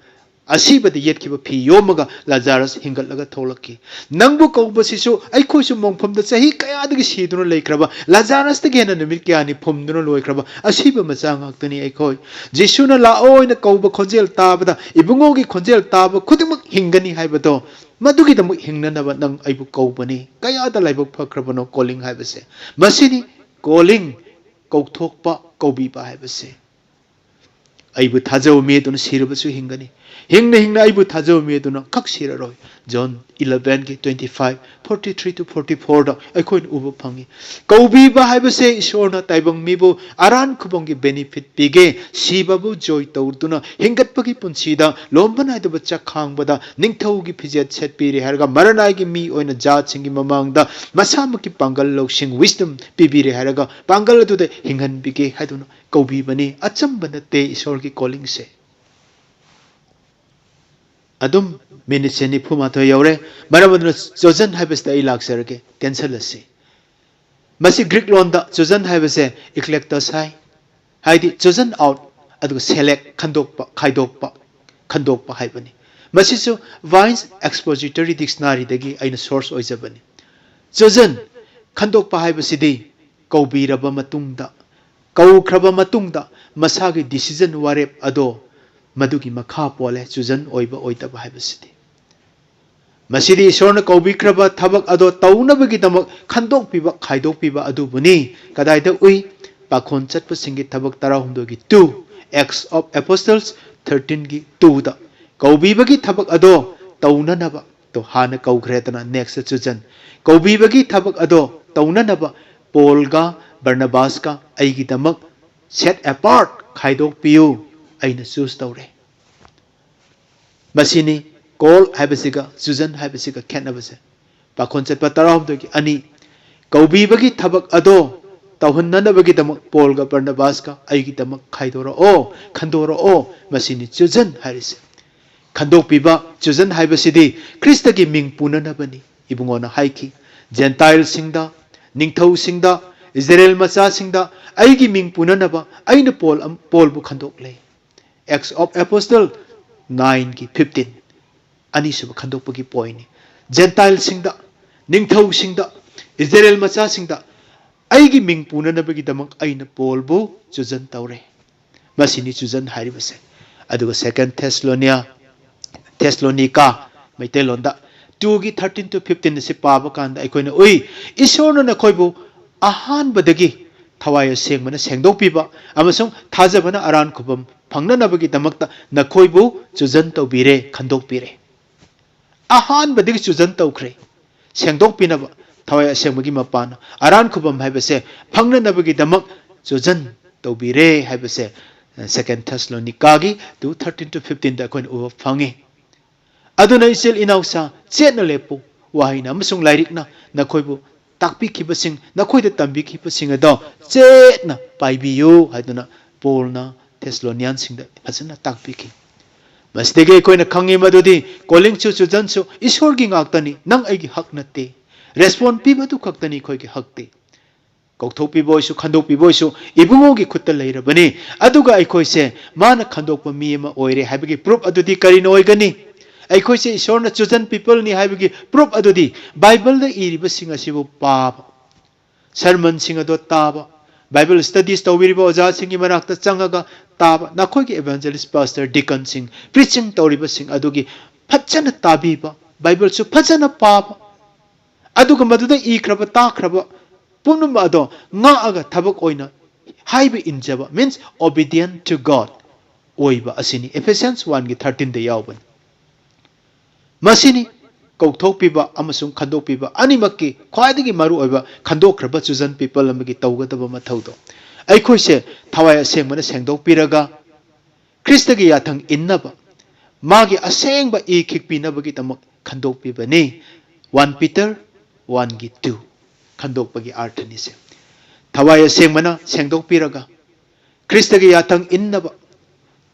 ꯑꯁꯤꯕꯗ ꯌꯦꯠꯈꯤꯕ ꯐꯤ ꯌꯣꯝꯃꯒ ꯂꯥꯖꯥꯔꯁ ꯍꯤꯡꯒꯠꯂꯒ ꯊꯣꯛꯂꯛꯈꯤ꯫ ꯅꯪꯕꯨ ꯀꯧꯕꯁꯤꯁꯨ ꯑꯩꯈꯣꯏꯁꯨ ꯃꯣꯡꯐꯝꯗ ꯆꯍꯤ ꯀꯌꯥꯗꯒꯤ ꯁꯤꯗꯨꯅ ꯂꯩꯈ꯭ꯔꯕ ꯂꯥꯖꯥꯔꯁꯇꯒꯤ ꯍꯦꯟꯅ ꯅꯨꯃꯤꯠ ꯀꯌꯥꯅꯤ ꯐꯨꯝꯗꯨꯅ ꯂꯣꯏꯈ꯭ꯔꯕ ꯑꯁꯤꯕ ꯃꯆꯥ ꯉꯥꯛꯇꯅꯤ ꯑꯩꯈꯣꯏ꯫ ꯖꯤꯁꯨꯅ "ꯂꯥꯛꯑꯣ" ꯍꯥꯏꯅ ꯀꯧꯕ ꯈꯣꯟꯖꯦꯜ ꯇꯥꯕꯗ ꯏꯕꯨꯡꯉꯣꯒꯤ ꯈꯣꯟꯖꯦꯜ ꯇꯥꯕ ꯈꯨꯗꯤꯡꯃꯛ ꯍꯤꯡꯒꯅꯤ ꯍꯥꯏꯕꯗꯣ, ꯃꯗꯨꯒꯤꯗꯃꯛ ꯍꯤꯡꯅꯅꯕ ꯅꯪ ꯑꯩꯕꯨ ꯀꯧꯕꯅꯤ꯫ ꯀꯌꯥꯗ ꯂꯥꯏꯕꯛ ꯐꯈ꯭ꯔꯕꯅꯣ calling ꯍꯥꯏꯕꯁꯦ꯫ ꯃꯁꯤꯅꯤ calling, ꯀꯧꯊꯣꯛꯄ, ꯀꯧꯕꯤꯕ ꯍꯥꯏꯕꯁꯦ꯫ "ꯑꯩꯕꯨ ꯊꯥꯖꯕ ꯃꯤ ꯑꯗꯨꯅ ꯁꯤꯔꯕꯁꯨ ꯍꯤꯡꯒꯅꯤ꯫ ꯍꯤꯡꯅ ꯍꯤꯡꯅ ꯑꯩꯕꯨ ꯊꯥꯖꯕ ꯃꯤ ꯑꯗꯨꯅ ꯈꯛ ꯁꯤꯔꯔꯣꯏ"꯫ John elevenꯒꯤ twenty five, forty three to forty fourꯗ ꯑꯩꯈꯣꯏꯅ ꯎꯕ ꯐꯪꯉꯤ꯫ ꯀꯧꯕꯤꯕ ꯍꯥꯏꯕꯁꯦ ꯏꯁꯣꯔꯅ ꯇꯥꯏꯕꯪ ꯃꯤꯕꯨ ꯑꯔꯥꯟ ꯈꯨꯕꯝꯒꯤ benefit ꯄꯤꯒꯦ, ꯁꯤꯕꯕꯨ joy ꯇꯧꯗꯨꯅ ꯍꯤꯡꯒꯠꯄꯒꯤ ꯄꯨꯟꯁꯤꯗ ꯂꯣꯝꯕ ꯅꯥꯏꯗꯕ ꯆꯥꯛꯈꯥꯡꯕꯗ ꯅꯤꯡꯊꯧꯒꯤ ꯐꯤꯖꯦꯠ ꯁꯦꯠꯄꯤꯔꯦ ꯍꯥꯏꯔꯒ ꯃꯔꯅꯥꯏꯒꯤ ꯃꯤ ꯑꯣꯏꯅ ꯖꯥꯠꯁꯤꯡꯒꯤ ꯃꯃꯥꯡꯗ ꯃꯁꯥꯃꯛꯀꯤ ꯄꯥꯡꯒꯜ ꯂꯧꯁꯤꯡ, wisdom, ꯄꯤꯕꯤꯔꯦ ꯍꯥꯏꯔꯒ ꯄꯥꯡꯒꯜ ꯑꯗꯨꯗ ꯍꯤꯡꯍꯟꯕꯤꯒꯦ ꯍꯥꯏꯗꯨꯅ ꯀꯧꯕꯤꯕꯅꯤ꯫ ꯑꯆꯝꯕ ꯅꯠꯇꯦ ꯏꯁꯣꯔꯒꯤ callingꯁꯦ꯫ ꯑꯗꯨꯝ ꯃꯤꯅꯤꯠꯁꯦ ꯅꯤꯐꯨ ꯃꯥꯊꯣꯏ ꯌꯧꯔꯦ꯫ ꯃꯔꯝ ꯑꯗꯨꯅ chosen ꯍꯥꯏꯕꯁꯤꯗ ꯑꯩ ꯂꯥꯛꯆꯔꯒꯦ꯫ ꯇꯦꯟꯁꯜꯂꯁꯤ꯫ ꯃꯁꯤ ꯒ꯭ꯔꯤꯛ ꯂꯣꯟꯗ chosen ꯍꯥꯏꯕꯁꯦ eclectus ꯍꯥꯏ꯫ ꯍꯥꯏꯗꯤ chosen out, ꯑꯗꯨꯒ select, ꯈꯟꯗꯣꯛꯄ, ꯈꯥꯏꯗꯣꯛꯄ, ꯈꯟꯗꯣꯛꯄ ꯍꯥꯏꯕꯅꯤ꯫ ꯃꯁꯤꯁꯨ Vine's Expository Dictionaryꯗꯒꯤ ꯑꯩꯅ source ꯑꯣꯏꯖꯕꯅꯤ꯫ Chosen, ꯈꯟꯗꯣꯛꯄ ꯍꯥꯏꯕꯁꯤꯗꯤ ꯀꯧꯕꯤꯔꯕ ꯃꯇꯨꯡꯗ, ꯀꯧꯈ꯭ꯔꯕ ꯃꯇꯨꯡꯗ ꯃꯁꯥꯒꯤ decision, ꯋꯥꯔꯦꯞ ꯑꯗꯣ ꯃꯗꯨꯒꯤ ꯃꯈꯥ ꯄꯣꯜꯂꯦ, chosen ꯑꯣꯏꯕ ꯑꯣꯏꯗꯕ ꯍꯥꯏꯕꯁꯤꯗꯤ꯫ ꯃꯁꯤꯗꯤ ꯏꯁꯣꯔꯅ ꯀꯧꯕꯤꯈ꯭ꯔꯕ ꯊꯕꯛ ꯑꯗꯣ ꯇꯧꯅꯕꯒꯤꯗꯃꯛ ꯈꯟꯗꯣꯛꯄꯤꯕ, ꯈꯥꯏꯗꯣꯛꯄꯤꯕ ꯑꯗꯨꯕꯨꯅꯤ꯫ ꯀꯗꯥꯏꯗ ꯎꯏ? ꯄꯥꯈꯣꯟ ꯆꯠꯄꯁꯤꯡꯒꯤ ꯊꯕꯛ ꯇꯔꯥꯍꯨꯝꯗꯣꯏꯒꯤ two, Acts of Apostles thirteen ꯒꯤ two ꯗ꯫ ꯀꯧꯕꯤꯕꯒꯤ ꯊꯕꯛ ꯑꯗꯣ ꯇꯧꯅꯅꯕ, ꯇꯣ ꯍꯥꯟꯅ ꯀꯧꯈ꯭ꯔꯦꯗꯅ, next ꯆꯨꯖꯟ꯫ ꯀꯧꯕꯤꯕꯒꯤ ꯊꯕꯛ ꯑꯗꯣ ꯇꯧꯅꯅꯕ ꯄꯣꯜꯒ ꯕꯔꯅꯕꯥꯁꯀ ꯑꯩꯒꯤꯗꯃꯛ set apart, ꯈꯥꯏꯗꯣꯛꯄꯤꯌꯨ, ꯑꯩꯅ choose ꯇꯧꯔꯦ꯫ ꯃꯁꯤꯅꯤ call ꯍꯥꯏꯕꯁꯤꯒ chosen ꯍꯥꯏꯕꯁꯤꯒ ꯈꯦꯠꯅꯕꯁꯦ꯫ ꯄꯥꯈꯣꯟ ꯆꯠꯄ ꯇꯔꯥꯍꯨꯝꯗꯣꯏꯒꯤ ꯑꯅꯤ, ꯀꯧꯕꯤꯕꯒꯤ ꯊꯕꯛ ꯑꯗꯣ ꯇꯧꯍꯟꯅꯅꯕꯒꯤꯗꯃꯛ ꯄꯣꯜꯒ ꯕꯔꯅꯕꯥꯁꯀ ꯑꯩꯒꯤꯗꯃꯛ ꯈꯥꯏꯗꯣꯔꯛꯑꯣ, ꯈꯟꯗꯣꯔꯛꯑꯣ꯫ ꯃꯁꯤꯅꯤ chosen ꯍꯥꯏꯔꯤꯁꯦ꯫ ꯈꯟꯗꯣꯛꯄꯤꯕ, chosen ꯍꯥꯏꯕꯁꯤꯗꯤ ꯈ꯭ꯔꯤꯁꯇꯒꯤ ꯃꯤꯡ ꯄꯨꯅꯅꯕꯅꯤ꯫ ꯏꯕꯨꯡꯉꯣꯅ ꯍꯥꯏꯈꯤ, ꯖꯦꯟꯇꯥꯏꯜꯁꯤꯡꯗ, ꯅꯤꯡꯊꯧꯁꯤꯡꯗ, ꯏꯖꯔꯦꯜ ꯃꯆꯥꯁꯤꯡꯗ ꯑꯩꯒꯤ ꯃꯤꯡ ꯄꯨꯅꯅꯕ ꯑꯩꯅ ꯄꯣꯜ ꯑꯝ-, ꯄꯣꯜꯕꯨ ꯈꯟꯗꯣꯛꯂꯦ꯫ Acts of Apostle nine ꯒꯤ fifteen, ꯑꯅꯤꯁꯨꯕ ꯈꯟꯗꯣꯛꯄꯒꯤ pointꯅꯤ꯫ ꯖꯦꯟꯇꯥꯏꯜꯁꯤꯡꯗ, ꯅꯤꯡꯊꯧꯁꯤꯡꯗ, ꯏꯖꯔꯦꯜ ꯃꯆꯥꯁꯤꯡꯗ ꯑꯩꯒꯤ ꯃꯤꯡ ꯄꯨꯅꯅꯕꯒꯤꯗꯃꯛ ꯑꯩꯅ ꯄꯣꯜꯕꯨ chosen ꯇꯧꯔꯦ꯫ ꯃꯁꯤꯅꯤ chosen ꯍꯥꯏꯔꯤꯕꯁꯦ꯫ ꯑꯗꯨꯒ Second Thessalonia, ꯊꯦꯁꯂꯣꯅꯤꯀꯥ, ꯃꯩꯇꯩꯂꯣꯟꯗ two ꯒꯤ thirteen to fifteen ꯑꯁꯤ ꯄꯥꯕ ꯀꯥꯟꯗ ꯑꯩꯈꯣꯏꯅ ꯎꯏ, ꯏꯁꯣꯔꯅ ꯅꯈꯣꯏꯕꯨ ꯑꯍꯥꯟꯕꯗꯒꯤ ꯊꯋꯥꯏ ꯑꯁꯦꯡꯕꯅ ꯁꯦꯡꯗꯣꯛꯄꯤꯕ ꯑꯃꯁꯨꯡ ꯊꯥꯖꯕꯅ ꯑꯔꯥꯟ ꯈꯨꯕꯝ ꯐꯪꯅꯅꯕꯒꯤꯗꯃꯛꯇ ꯅꯈꯣꯏꯕꯨ chosen ꯇꯧꯕꯤꯔꯦ, ꯈꯟꯗꯣꯛꯄꯤꯔꯦ꯫ ꯑꯍꯥꯟꯕꯗꯒꯤ chosen ꯇꯧꯈ꯭ꯔꯦ꯫ ꯁꯦꯡꯗꯣꯛꯄꯤꯅꯕ ꯊꯋꯥꯏ ꯑꯁꯦꯡꯕꯒꯤ ꯃꯄꯥꯟꯅ ꯑꯔꯥꯟ ꯈꯨꯕꯝ ꯍꯥꯏꯕꯁꯦ ꯐꯪꯅꯅꯕꯒꯤꯗꯃꯛ chosen ꯇꯧꯕꯤꯔꯦ ꯍꯥꯏꯕꯁꯦ, ꯑ, Second Thessalonica ꯒꯤ two thirteen to fifteen ꯗ ꯑꯩꯈꯣꯏꯅ ꯎꯕ ꯐꯪꯉꯤ꯫ ꯑꯗꯨꯅ ꯏꯆꯤꯜ ꯏꯅꯥꯎꯁꯥ, ꯆꯦꯠꯅ ꯂꯦꯞꯄꯨ꯫ ꯋꯥꯍꯩꯅ ꯑꯃꯁꯨꯡ ꯂꯥꯏꯔꯤꯛꯅ ꯅꯈꯣꯏꯕꯨ ꯇꯥꯛꯄꯤꯈꯤꯕꯁꯤꯡ, ꯅꯈꯣꯏꯗ ꯇꯝꯕꯤꯈꯤꯕꯁꯤꯡ ꯑꯗꯣ ꯆꯦꯠꯅ ꯄꯥꯏꯕꯤꯌꯨ ꯍꯥꯏꯗꯨꯅ ꯄꯣꯜꯅ ꯊꯦꯁꯂꯣꯅꯤꯌꯥꯟꯁꯤꯡꯗ ꯐꯖꯅ ꯇꯥꯛꯄꯤꯈꯤ꯫ ꯃꯁꯤꯗꯒꯤ ꯑꯩꯈꯣꯏꯅ ꯈꯪꯉꯤ ꯃꯗꯨꯗꯤ callingꯁꯨ chosenꯁꯨ ꯏꯁꯣꯔꯒꯤ ꯉꯥꯛꯇꯅꯤ, ꯅꯪ ꯑꯩꯒꯤ ꯍꯛ ꯅꯠꯇꯦ꯫ Respond ꯄꯤꯕꯗꯨ ꯈꯛꯇꯅꯤ ꯑꯩꯈꯣꯏꯒꯤ ꯍꯛꯇꯤ꯫ ꯀꯧꯊꯣꯛꯄꯤꯕ ꯑꯣꯏꯁꯨ, ꯈꯟꯗꯣꯛꯄꯤꯕ ꯑꯣꯏꯁꯨ, ꯏꯕꯨꯡꯉꯣꯒꯤ ꯈꯨꯠꯇ ꯂꯩꯔꯕꯅꯤ꯫ ꯑꯗꯨꯒ ꯑꯩꯈꯣꯏꯁꯦ ꯃꯥꯅ ꯈꯟꯗꯣꯛꯄ ꯃꯤ ꯑꯃ ꯑꯣꯏꯔꯦ ꯍꯥꯏꯕꯒꯤ proof ꯑꯗꯨꯗꯤ ꯀꯔꯤꯅ ꯑꯣꯏꯒꯅꯤ? ꯑꯩꯈꯣꯏꯁꯦ ꯏꯁꯣꯔꯅ chosen peopleꯅꯤ ꯍꯥꯏꯕꯒꯤ proof ꯑꯗꯨꯗꯤ Bibleꯗ ꯏꯔꯤꯕꯁꯤꯡ ꯑꯁꯤꯕꯨ ꯄꯥꯕ, sermonꯁꯤꯡ ꯑꯗꯣ ꯇꯥꯕ, Bible studies ꯇꯧꯕꯤꯔꯤꯕ ꯑꯣꯖꯥꯁꯤꯡꯒꯤ ꯃꯅꯥꯛꯇ ꯆꯪꯉꯒ ꯇꯥꯕ, ꯅꯈꯣꯏꯒꯤ evangelist, pastor, deaconꯁꯤꯡ preaching ꯇꯧꯔꯤꯕꯁꯤꯡ ꯑꯗꯨꯒꯤ ꯐꯖꯅ ꯇꯥꯕꯤꯕ, ꯕꯥꯏꯕꯜꯁꯨ ꯐꯖꯅ ꯄꯥꯕ, ꯑꯗꯨꯒ ꯃꯗꯨꯗ ꯏꯈ꯭ꯔꯕ, ꯇꯥꯈ꯭ꯔꯕ ꯄꯨꯝꯅꯃꯛ ꯑꯗꯣ ꯉꯥꯛꯑꯒ ꯊꯕꯛ ꯑꯣꯏꯅ ꯍꯥꯏꯕ ꯏꯟꯖꯕ, means obedient to God ꯑꯣꯏꯕ ꯑꯁꯤꯅꯤ꯫ Ephesians one ꯒꯤ thirteen ꯗ ꯌꯥꯎꯕꯅꯤ꯫ ꯃꯁꯤꯅꯤ ꯀꯧꯊꯣꯛꯄꯤꯕ ꯑꯃꯁꯨꯡ ꯈꯟꯗꯣꯛꯄꯤꯕ ꯑꯅꯤꯃꯛꯀꯤ ꯈ꯭ꯋꯥꯏꯗꯒꯤ ꯃꯔꯨꯑꯣꯏꯕ ꯈꯟꯗꯣꯛꯈ꯭ꯔꯕ chosen people ꯑꯃꯒꯤ ꯇꯧꯒꯗꯕ ꯃꯊꯧꯗꯣ꯫ ꯑꯩꯈꯣꯏꯁꯦ ꯊꯋꯥꯏ ꯑꯁꯦꯡꯕꯅ ꯁꯦꯡꯗꯣꯛꯄꯤꯔꯒ ꯈ꯭ꯔꯤꯁꯇꯒꯤ ꯌꯥꯊꯪ ꯏꯟꯅꯕ, ꯃꯥꯒꯤ ꯑꯁꯦꯡꯕ ꯏ ꯈꯤꯛꯄꯤꯅꯕꯒꯤꯗꯃꯛ ꯈꯟꯗꯣꯛꯄꯤꯕꯅꯤ꯫ One Peter one ꯒꯤ two ꯈꯟꯗꯣꯛꯄꯒꯤ ꯑꯥꯔꯊꯅꯤꯁꯦ꯫ ꯊꯋꯥꯏ ꯑꯁꯦꯡꯕꯅ ꯁꯦꯡꯗꯣꯛꯄꯤꯔꯒ ꯈ꯭ꯔꯤꯁꯇꯒꯤ ꯌꯥꯊꯪ ꯏꯟꯅꯕ,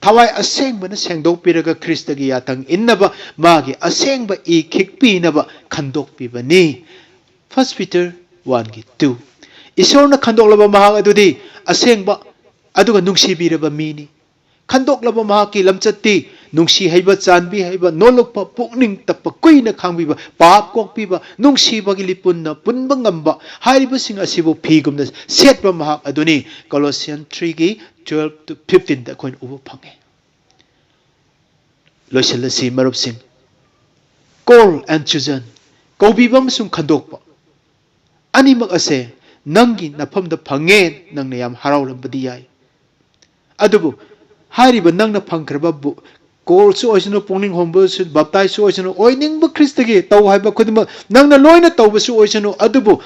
ꯊꯋꯥꯏ ꯑꯁꯦꯡꯕꯅ ꯁꯦꯡꯗꯣꯛꯄꯤꯔꯒ ꯈ꯭ꯔꯤꯁꯇꯒꯤ ꯌꯥꯊꯪ ꯏꯟꯅꯕ, ꯃꯥꯒꯤ ꯑꯁꯦꯡꯕ ꯏ ꯈꯤꯛꯄꯤꯅꯕ ꯈꯟꯗꯣꯛꯄꯤꯕꯅꯤ꯫ First Peter one ꯒꯤ two꯫ ꯏꯁꯣꯔꯅ ꯈꯟꯗꯣꯛꯂꯕ ꯃꯍꯥꯛ ꯑꯗꯨꯗꯤ ꯑꯁꯦꯡꯕ ꯑꯗꯨꯒ ꯅꯨꯡꯁꯤꯕꯤꯔꯕ ꯃꯤꯅꯤ꯫ ꯈꯟꯗꯣꯛꯂꯕ ꯃꯍꯥꯛꯀꯤ ꯂꯝꯆꯠꯇꯤ ꯅꯨꯡꯁꯤ ꯍꯩꯕ, ꯆꯥꯟꯕꯤ ꯍꯩꯕ, ꯅꯣꯂꯨꯛꯄ, ꯄꯨꯛꯅꯤꯡ ꯇꯞꯄ, ꯀꯨꯏꯅ ꯈꯥꯡꯕꯤꯕ, ꯄꯥꯞ ꯀꯣꯛꯄꯤꯕ, ꯅꯨꯡꯁꯤꯕꯒꯤ ꯂꯤꯄꯨꯟꯅ ꯄꯨꯟꯕ ꯉꯝꯕ ꯍꯥꯏꯔꯤꯕꯁꯤꯡ ꯑꯁꯤꯕꯨ ꯐꯤꯒꯨꯝꯅ ꯁꯦꯠꯄ ꯃꯍꯥꯛ ꯑꯗꯨꯅꯤ꯫ Colossians three ꯒꯤ twelve to fifteen ꯗ ꯑꯩꯈꯣꯏꯅ ꯎꯕ ꯐꯪꯉꯤ꯫ ꯂꯣꯏꯁꯤꯜꯂꯁꯤ ꯃꯔꯨꯞꯁꯤꯡ꯫ Call and chosen, ꯀꯧꯕꯤꯕ ꯑꯃꯁꯨꯡ ꯈꯟꯗꯣꯛꯄ ꯑꯅꯤꯃꯛ ꯑꯁꯦ ꯅꯪꯒꯤ ꯅꯐꯝꯗ ꯐꯪꯉꯦ, ꯅꯪꯅ ꯌꯥꯝ ꯍꯔꯥꯎꯔꯝꯕꯗꯤ ꯌꯥꯏ꯫ ꯑꯗꯨꯕꯨ ꯍꯥꯏꯔꯤꯕ ꯅꯪꯅ ꯐꯪꯈ꯭ꯔꯕ ꯕꯨ-, call ꯁꯨ ꯑꯣꯏꯁꯅꯨ, ꯄꯨꯛꯅꯤꯡ ꯍꯣꯡꯕ ꯁꯨ, baptize ꯁꯨ ꯑꯣꯏꯁꯅꯨ, ꯑꯣꯏꯅꯤꯡꯕ ꯈ꯭ꯔꯤꯁꯇꯒꯤ ꯇꯧ ꯍꯥꯏꯕ ꯈꯨꯗꯤꯡꯃꯛ ꯅꯪꯅ ꯂꯣꯏꯅ ꯇꯧꯕꯁꯨ ꯑꯣꯏꯁꯅꯨ, ꯑꯗꯨꯕꯨ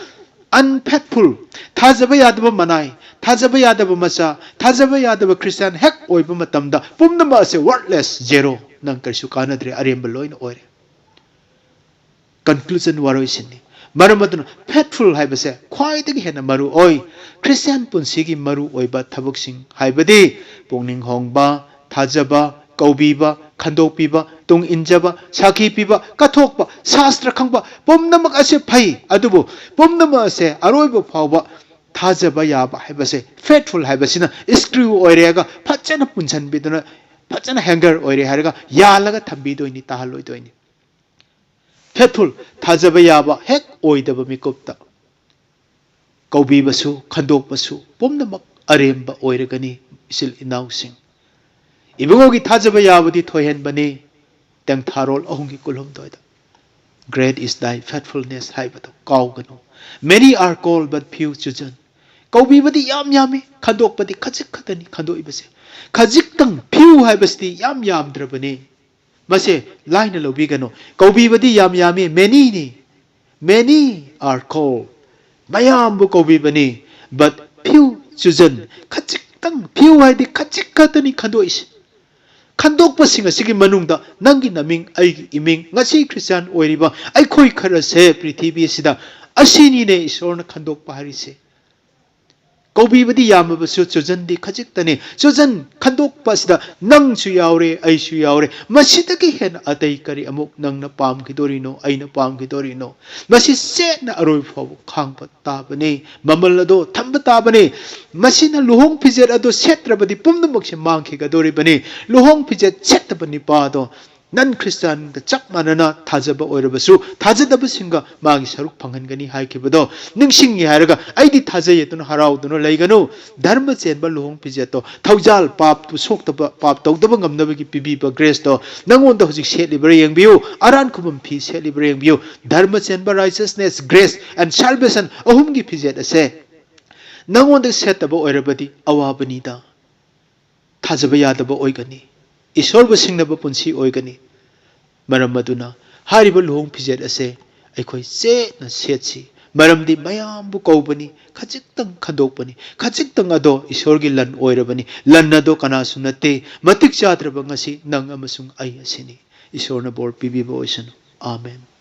unfaithful, ꯊꯥꯖꯕ ꯌꯥꯗꯕ ꯃꯅꯥꯏ, ꯊꯥꯖꯕ ꯌꯥꯗꯕ ꯃꯆꯥ, ꯊꯥꯖꯕ ꯌꯥꯗꯕ ꯈ꯭ꯔꯤꯁꯇꯤꯌꯥꯟ ꯍꯦꯛ ꯑꯣꯏꯕ ꯃꯇꯝꯗ ꯄꯨꯝꯅꯃꯛ ꯑꯁꯦ worthless, zero, ꯅꯪ ꯀꯔꯤꯁꯨ ꯀꯥꯟꯅꯗ꯭ꯔꯦ, ꯑꯔꯦꯝꯕ ꯂꯣꯏꯅ ꯑꯣꯏꯔꯦ꯫ Conclusion ꯋꯥꯔꯣꯏꯁꯤꯟꯅꯤ꯫ ꯃꯔꯝ ꯑꯗꯨꯅ faithful ꯍꯥꯏꯕꯁꯦ ꯈ꯭ꯋꯥꯏꯗꯒꯤ ꯍꯦꯟꯅ ꯃꯔꯨ ꯑꯣꯏ꯫ ꯈ꯭ꯔꯤꯁꯇꯤꯌꯥꯟ ꯄꯨꯟꯁꯤꯒꯤ ꯃꯔꯨ ꯑꯣꯏꯕ ꯊꯕꯛꯁꯤꯡ ꯍꯥꯏꯕꯗꯤ ꯄꯨꯛꯅꯤꯡ ꯍꯣꯡꯕ, ꯊꯥꯖꯕ, ꯀꯧꯕꯤꯕ, ꯈꯟꯗꯣꯛꯄꯤꯕ, ꯇꯨꯡ ꯏꯟꯖꯕ, ꯁꯥꯈꯤ ꯄꯤꯕ, ꯀꯠꯊꯣꯛꯄ, ꯁꯥꯁꯇ꯭ꯔ ꯈꯪꯕ, ꯄꯨꯝꯅꯃꯛ ꯑꯁꯤ ꯐꯩ꯫ ꯑꯗꯨꯕꯨ ꯄꯨꯝꯅꯃꯛ ꯑꯁꯦ ꯑꯔꯣꯏꯕ ꯐꯥꯎꯕ ꯊꯥꯖꯕ ꯌꯥꯕ ꯍꯥꯏꯕꯁꯦ, faithful ꯍꯥꯏꯕꯁꯤꯅ screw ꯑꯣꯏꯔꯦꯒ ꯐꯖꯅ ꯄꯨꯟꯁꯤꯟꯕꯤꯗꯨꯅ, ꯐꯖꯅ hanger ꯑꯣꯏꯔꯦ ꯍꯥꯏꯔꯒ ꯌꯥꯜꯂꯒ ꯊꯝꯕꯤꯗꯣꯏꯅꯤ, ꯇꯥꯍꯜꯂꯣꯏꯗꯣꯏꯅꯤ꯫ Faithful, ꯊꯥꯖꯕ ꯌꯥꯕ ꯍꯦꯛ ꯑꯣꯏꯗꯕ ꯃꯤꯀꯨꯞꯇ ꯀꯧꯕꯤꯕꯁꯨ, ꯈꯟꯗꯣꯛꯄꯁꯨ ꯄꯨꯝꯅꯃꯛ ꯑꯔꯦꯝꯕ ꯑꯣꯏꯔꯒꯅꯤ, ꯏꯆꯤꯜ ꯏꯅꯥꯎꯁꯤꯡ꯫ ꯏꯕꯨꯡꯉꯣꯒꯤ ꯊꯥꯖꯕ ꯌꯥꯕꯗꯤ ꯊꯣꯏꯍꯟꯕꯅꯤ, ꯇꯦꯡꯊꯥꯔꯣꯜ ꯑꯍꯨꯝꯒꯤ ꯀꯨꯟꯍꯨꯝꯗꯣꯏꯗ꯫ "Great is thy faithfulness" ꯍꯥꯏꯕꯗꯣ ꯀꯥꯎꯒꯅꯨ꯫ "Many are called but few chosen." ꯀꯧꯕꯤꯕꯗꯤ ꯌꯥꯝ ꯌꯥꯝꯃꯤ, ꯈꯟꯗꯣꯛꯄꯗꯤ ꯈꯖꯤꯛ ꯈꯛꯇꯅꯤ ꯈꯟꯗꯣꯛꯏꯕꯁꯦ꯫ ꯈꯖꯤꯛꯇꯪ, few ꯍꯥꯏꯕꯁꯤꯗꯤ ꯌꯥꯝ ꯌꯥꯝꯗ꯭ꯔꯕꯅꯤ꯫ ꯃꯁꯦ ꯂꯥꯏꯅ ꯂꯧꯕꯤꯒꯅꯨ꯫ ꯀꯧꯕꯤꯕꯗꯤ ꯌꯥꯝ ꯌꯥꯝꯃꯤ, many ꯅꯤ꯫ "Many are called." ꯃꯌꯥꯝꯕꯨ ꯀꯧꯕꯤꯕꯅꯤ, "but few chosen." ꯈꯖꯤꯛꯇꯪ, few ꯍꯥꯏꯗꯤ ꯈꯖꯤꯛ ꯈꯛꯇꯅꯤ ꯈꯟꯗꯣꯛꯏꯁꯦ꯫ ꯈꯟꯗꯣꯛꯄꯁꯤꯡ ꯑꯁꯤꯒꯤ ꯃꯅꯨꯡꯗ ꯅꯪꯒꯤ ꯅꯃꯤꯡ, ꯑꯩꯒꯤ ꯏꯃꯤꯡ, ꯉꯁꯤ ꯈ꯭ꯔꯤꯁꯇꯤꯌꯥꯟ ꯑꯣꯏꯔꯤꯕ ꯑꯩꯈꯣꯏ ꯈꯔꯁꯦ ꯄ꯭ꯔꯤꯊꯤꯕꯤ ꯑꯁꯤꯗ, ꯑꯁꯤꯅꯤꯅꯦ ꯏꯁꯣꯔꯅ ꯈꯟꯗꯣꯛꯄ ꯍꯥꯏꯔꯤꯁꯦ꯫ ꯀꯧꯕꯤꯕꯗꯤ ꯌꯥꯝꯃꯕꯁꯨ chosen ꯗꯤ ꯈꯖꯤꯛꯇꯅꯤ꯫ Chosen, ꯈꯟꯗꯣꯛꯄ ꯑꯁꯤꯗ ꯅꯪꯁꯨ ꯌꯥꯎꯔꯦ, ꯑꯩꯁꯨ ꯌꯥꯎꯔꯦ꯫ ꯃꯁꯤꯗꯒꯤ ꯍꯦꯟꯅ ꯑꯇꯩ ꯀꯔꯤ ꯑꯃꯨꯛ ꯅꯪꯅ ꯄꯥꯝꯈꯤꯗꯣꯔꯤꯅꯣ, ꯑꯩꯅ ꯄꯥꯝꯈꯤꯗꯣꯔꯤꯅꯣ? ꯃꯁꯤ ꯆꯦꯠꯅ ꯑꯔꯣꯏꯕ ꯐꯥꯎꯕ ꯈꯥꯡꯕ ꯇꯥꯕꯅꯤ꯫ ꯃꯃꯜ ꯑꯗꯣ ꯊꯝꯕ ꯇꯥꯕꯅꯤ꯫ ꯃꯁꯤꯅ ꯂꯨꯍꯣꯡ ꯐꯤꯖꯦꯠ ꯑꯗꯣ ꯁꯦꯠꯇ꯭ꯔꯕꯗꯤ ꯄꯨꯝꯅꯃꯛꯁꯦ ꯃꯥꯡꯈꯤꯒꯗꯧꯔꯤꯕꯅꯤ꯫ ꯂꯨꯍꯣꯡ ꯐꯤꯖꯦꯠ ꯁꯦꯠꯇꯕ ꯅꯤꯄꯥ ꯑꯗꯣ non Christian ꯗ ꯆꯞ ꯃꯥꯟꯅꯅ ꯊꯥꯖꯕ ꯑꯣꯏꯔꯕꯁꯨ, ꯊꯥꯖꯗꯕꯁꯤꯡꯒ ꯃꯥꯒꯤ ꯁꯔꯨꯛ ꯐꯪꯍꯟꯒꯅꯤ ꯍꯥꯏꯈꯤꯕꯗꯣ ꯅꯤꯡꯁꯤꯡꯉꯤ ꯍꯥꯏꯔꯒ ꯑꯩꯗꯤ ꯊꯥꯖꯩ ꯑꯗꯨꯅ ꯍꯔꯥꯎꯗꯨꯅ ꯂꯩꯒꯅꯨ꯫ ꯙꯔꯃ ꯆꯦꯟꯕ ꯂꯨꯍꯣꯡ ꯐꯤꯖꯦꯠꯇꯣ, ꯊꯧꯖꯥꯜ ꯄꯥꯞ ꯁꯣꯛꯇꯕ, ꯄꯥꯞ ꯇꯧꯗꯕ ꯉꯝꯅꯕꯒꯤ ꯄꯤꯕꯤꯕ grace ꯇꯣ ꯅꯪꯉꯣꯟꯗ ꯍꯧꯖꯤꯛ ꯁꯦꯠꯂꯤꯕ꯭ꯔꯥ ꯌꯦꯡꯕꯤꯌꯨ꯫ ꯑꯔꯥꯟ ꯈꯨꯕꯝ ꯐꯤ ꯁꯦꯠꯂꯤꯕ꯭ꯔꯥ ꯌꯦꯡꯕꯤꯌꯨ꯫ ꯙꯔꯃ ꯆꯦꯟꯕ, righteousness, grace and salvation ꯑꯍꯨꯝꯒꯤ ꯐꯤꯖꯦꯠ ꯑꯁꯦ ꯅꯪꯉꯣꯟꯗ ꯁꯦꯠꯇꯕ ꯑꯣꯏꯔꯕꯗꯤ ꯑꯋꯥꯕꯅꯤꯗ꯫ ꯊꯥꯖꯕ ꯌꯥꯗꯕ ꯑꯣꯏꯒꯅꯤ꯫ ꯏꯁꯣꯔꯕꯨ ꯁꯤꯡꯅꯕ ꯄꯨꯟꯁꯤ ꯑꯣꯏꯒꯅꯤ꯫ ꯃꯔꯝ ꯑꯗꯨꯅ ꯍꯥꯏꯔꯤꯕ ꯂꯨꯍꯣꯡ ꯐꯤꯖꯦꯠ ꯑꯁꯦ ꯑꯩꯈꯣꯏ ꯆꯦꯠꯅ ꯁꯦꯠꯁꯤ꯫ ꯃꯔꯝꯗꯤ ꯃꯌꯥꯝꯕꯨ ꯀꯧꯕꯅꯤ, ꯈꯖꯤꯛꯇꯪ ꯈꯟꯗꯣꯛꯄꯅꯤ, ꯈꯖꯤꯛꯇꯪ ꯑꯗꯣ ꯏꯁꯣꯔꯒꯤ ꯂꯟ ꯑꯣꯏꯔꯕꯅꯤ꯫ ꯂꯟ ꯑꯗꯣ ꯀꯅꯥꯁꯨ ꯅꯠꯇꯦ, ꯃꯇꯤꯛ ꯆꯥꯗ꯭ꯔꯕ ꯉꯁꯤ ꯅꯪ ꯑꯃꯁꯨꯡ ꯑꯩ ꯑꯁꯤꯅꯤ꯫ ꯏꯁꯣꯔꯅ ꯕꯣꯔ ꯄꯤꯕꯤꯕ ꯑꯣꯏꯁꯅꯨ꯫ ꯑꯥꯃꯦꯟ꯫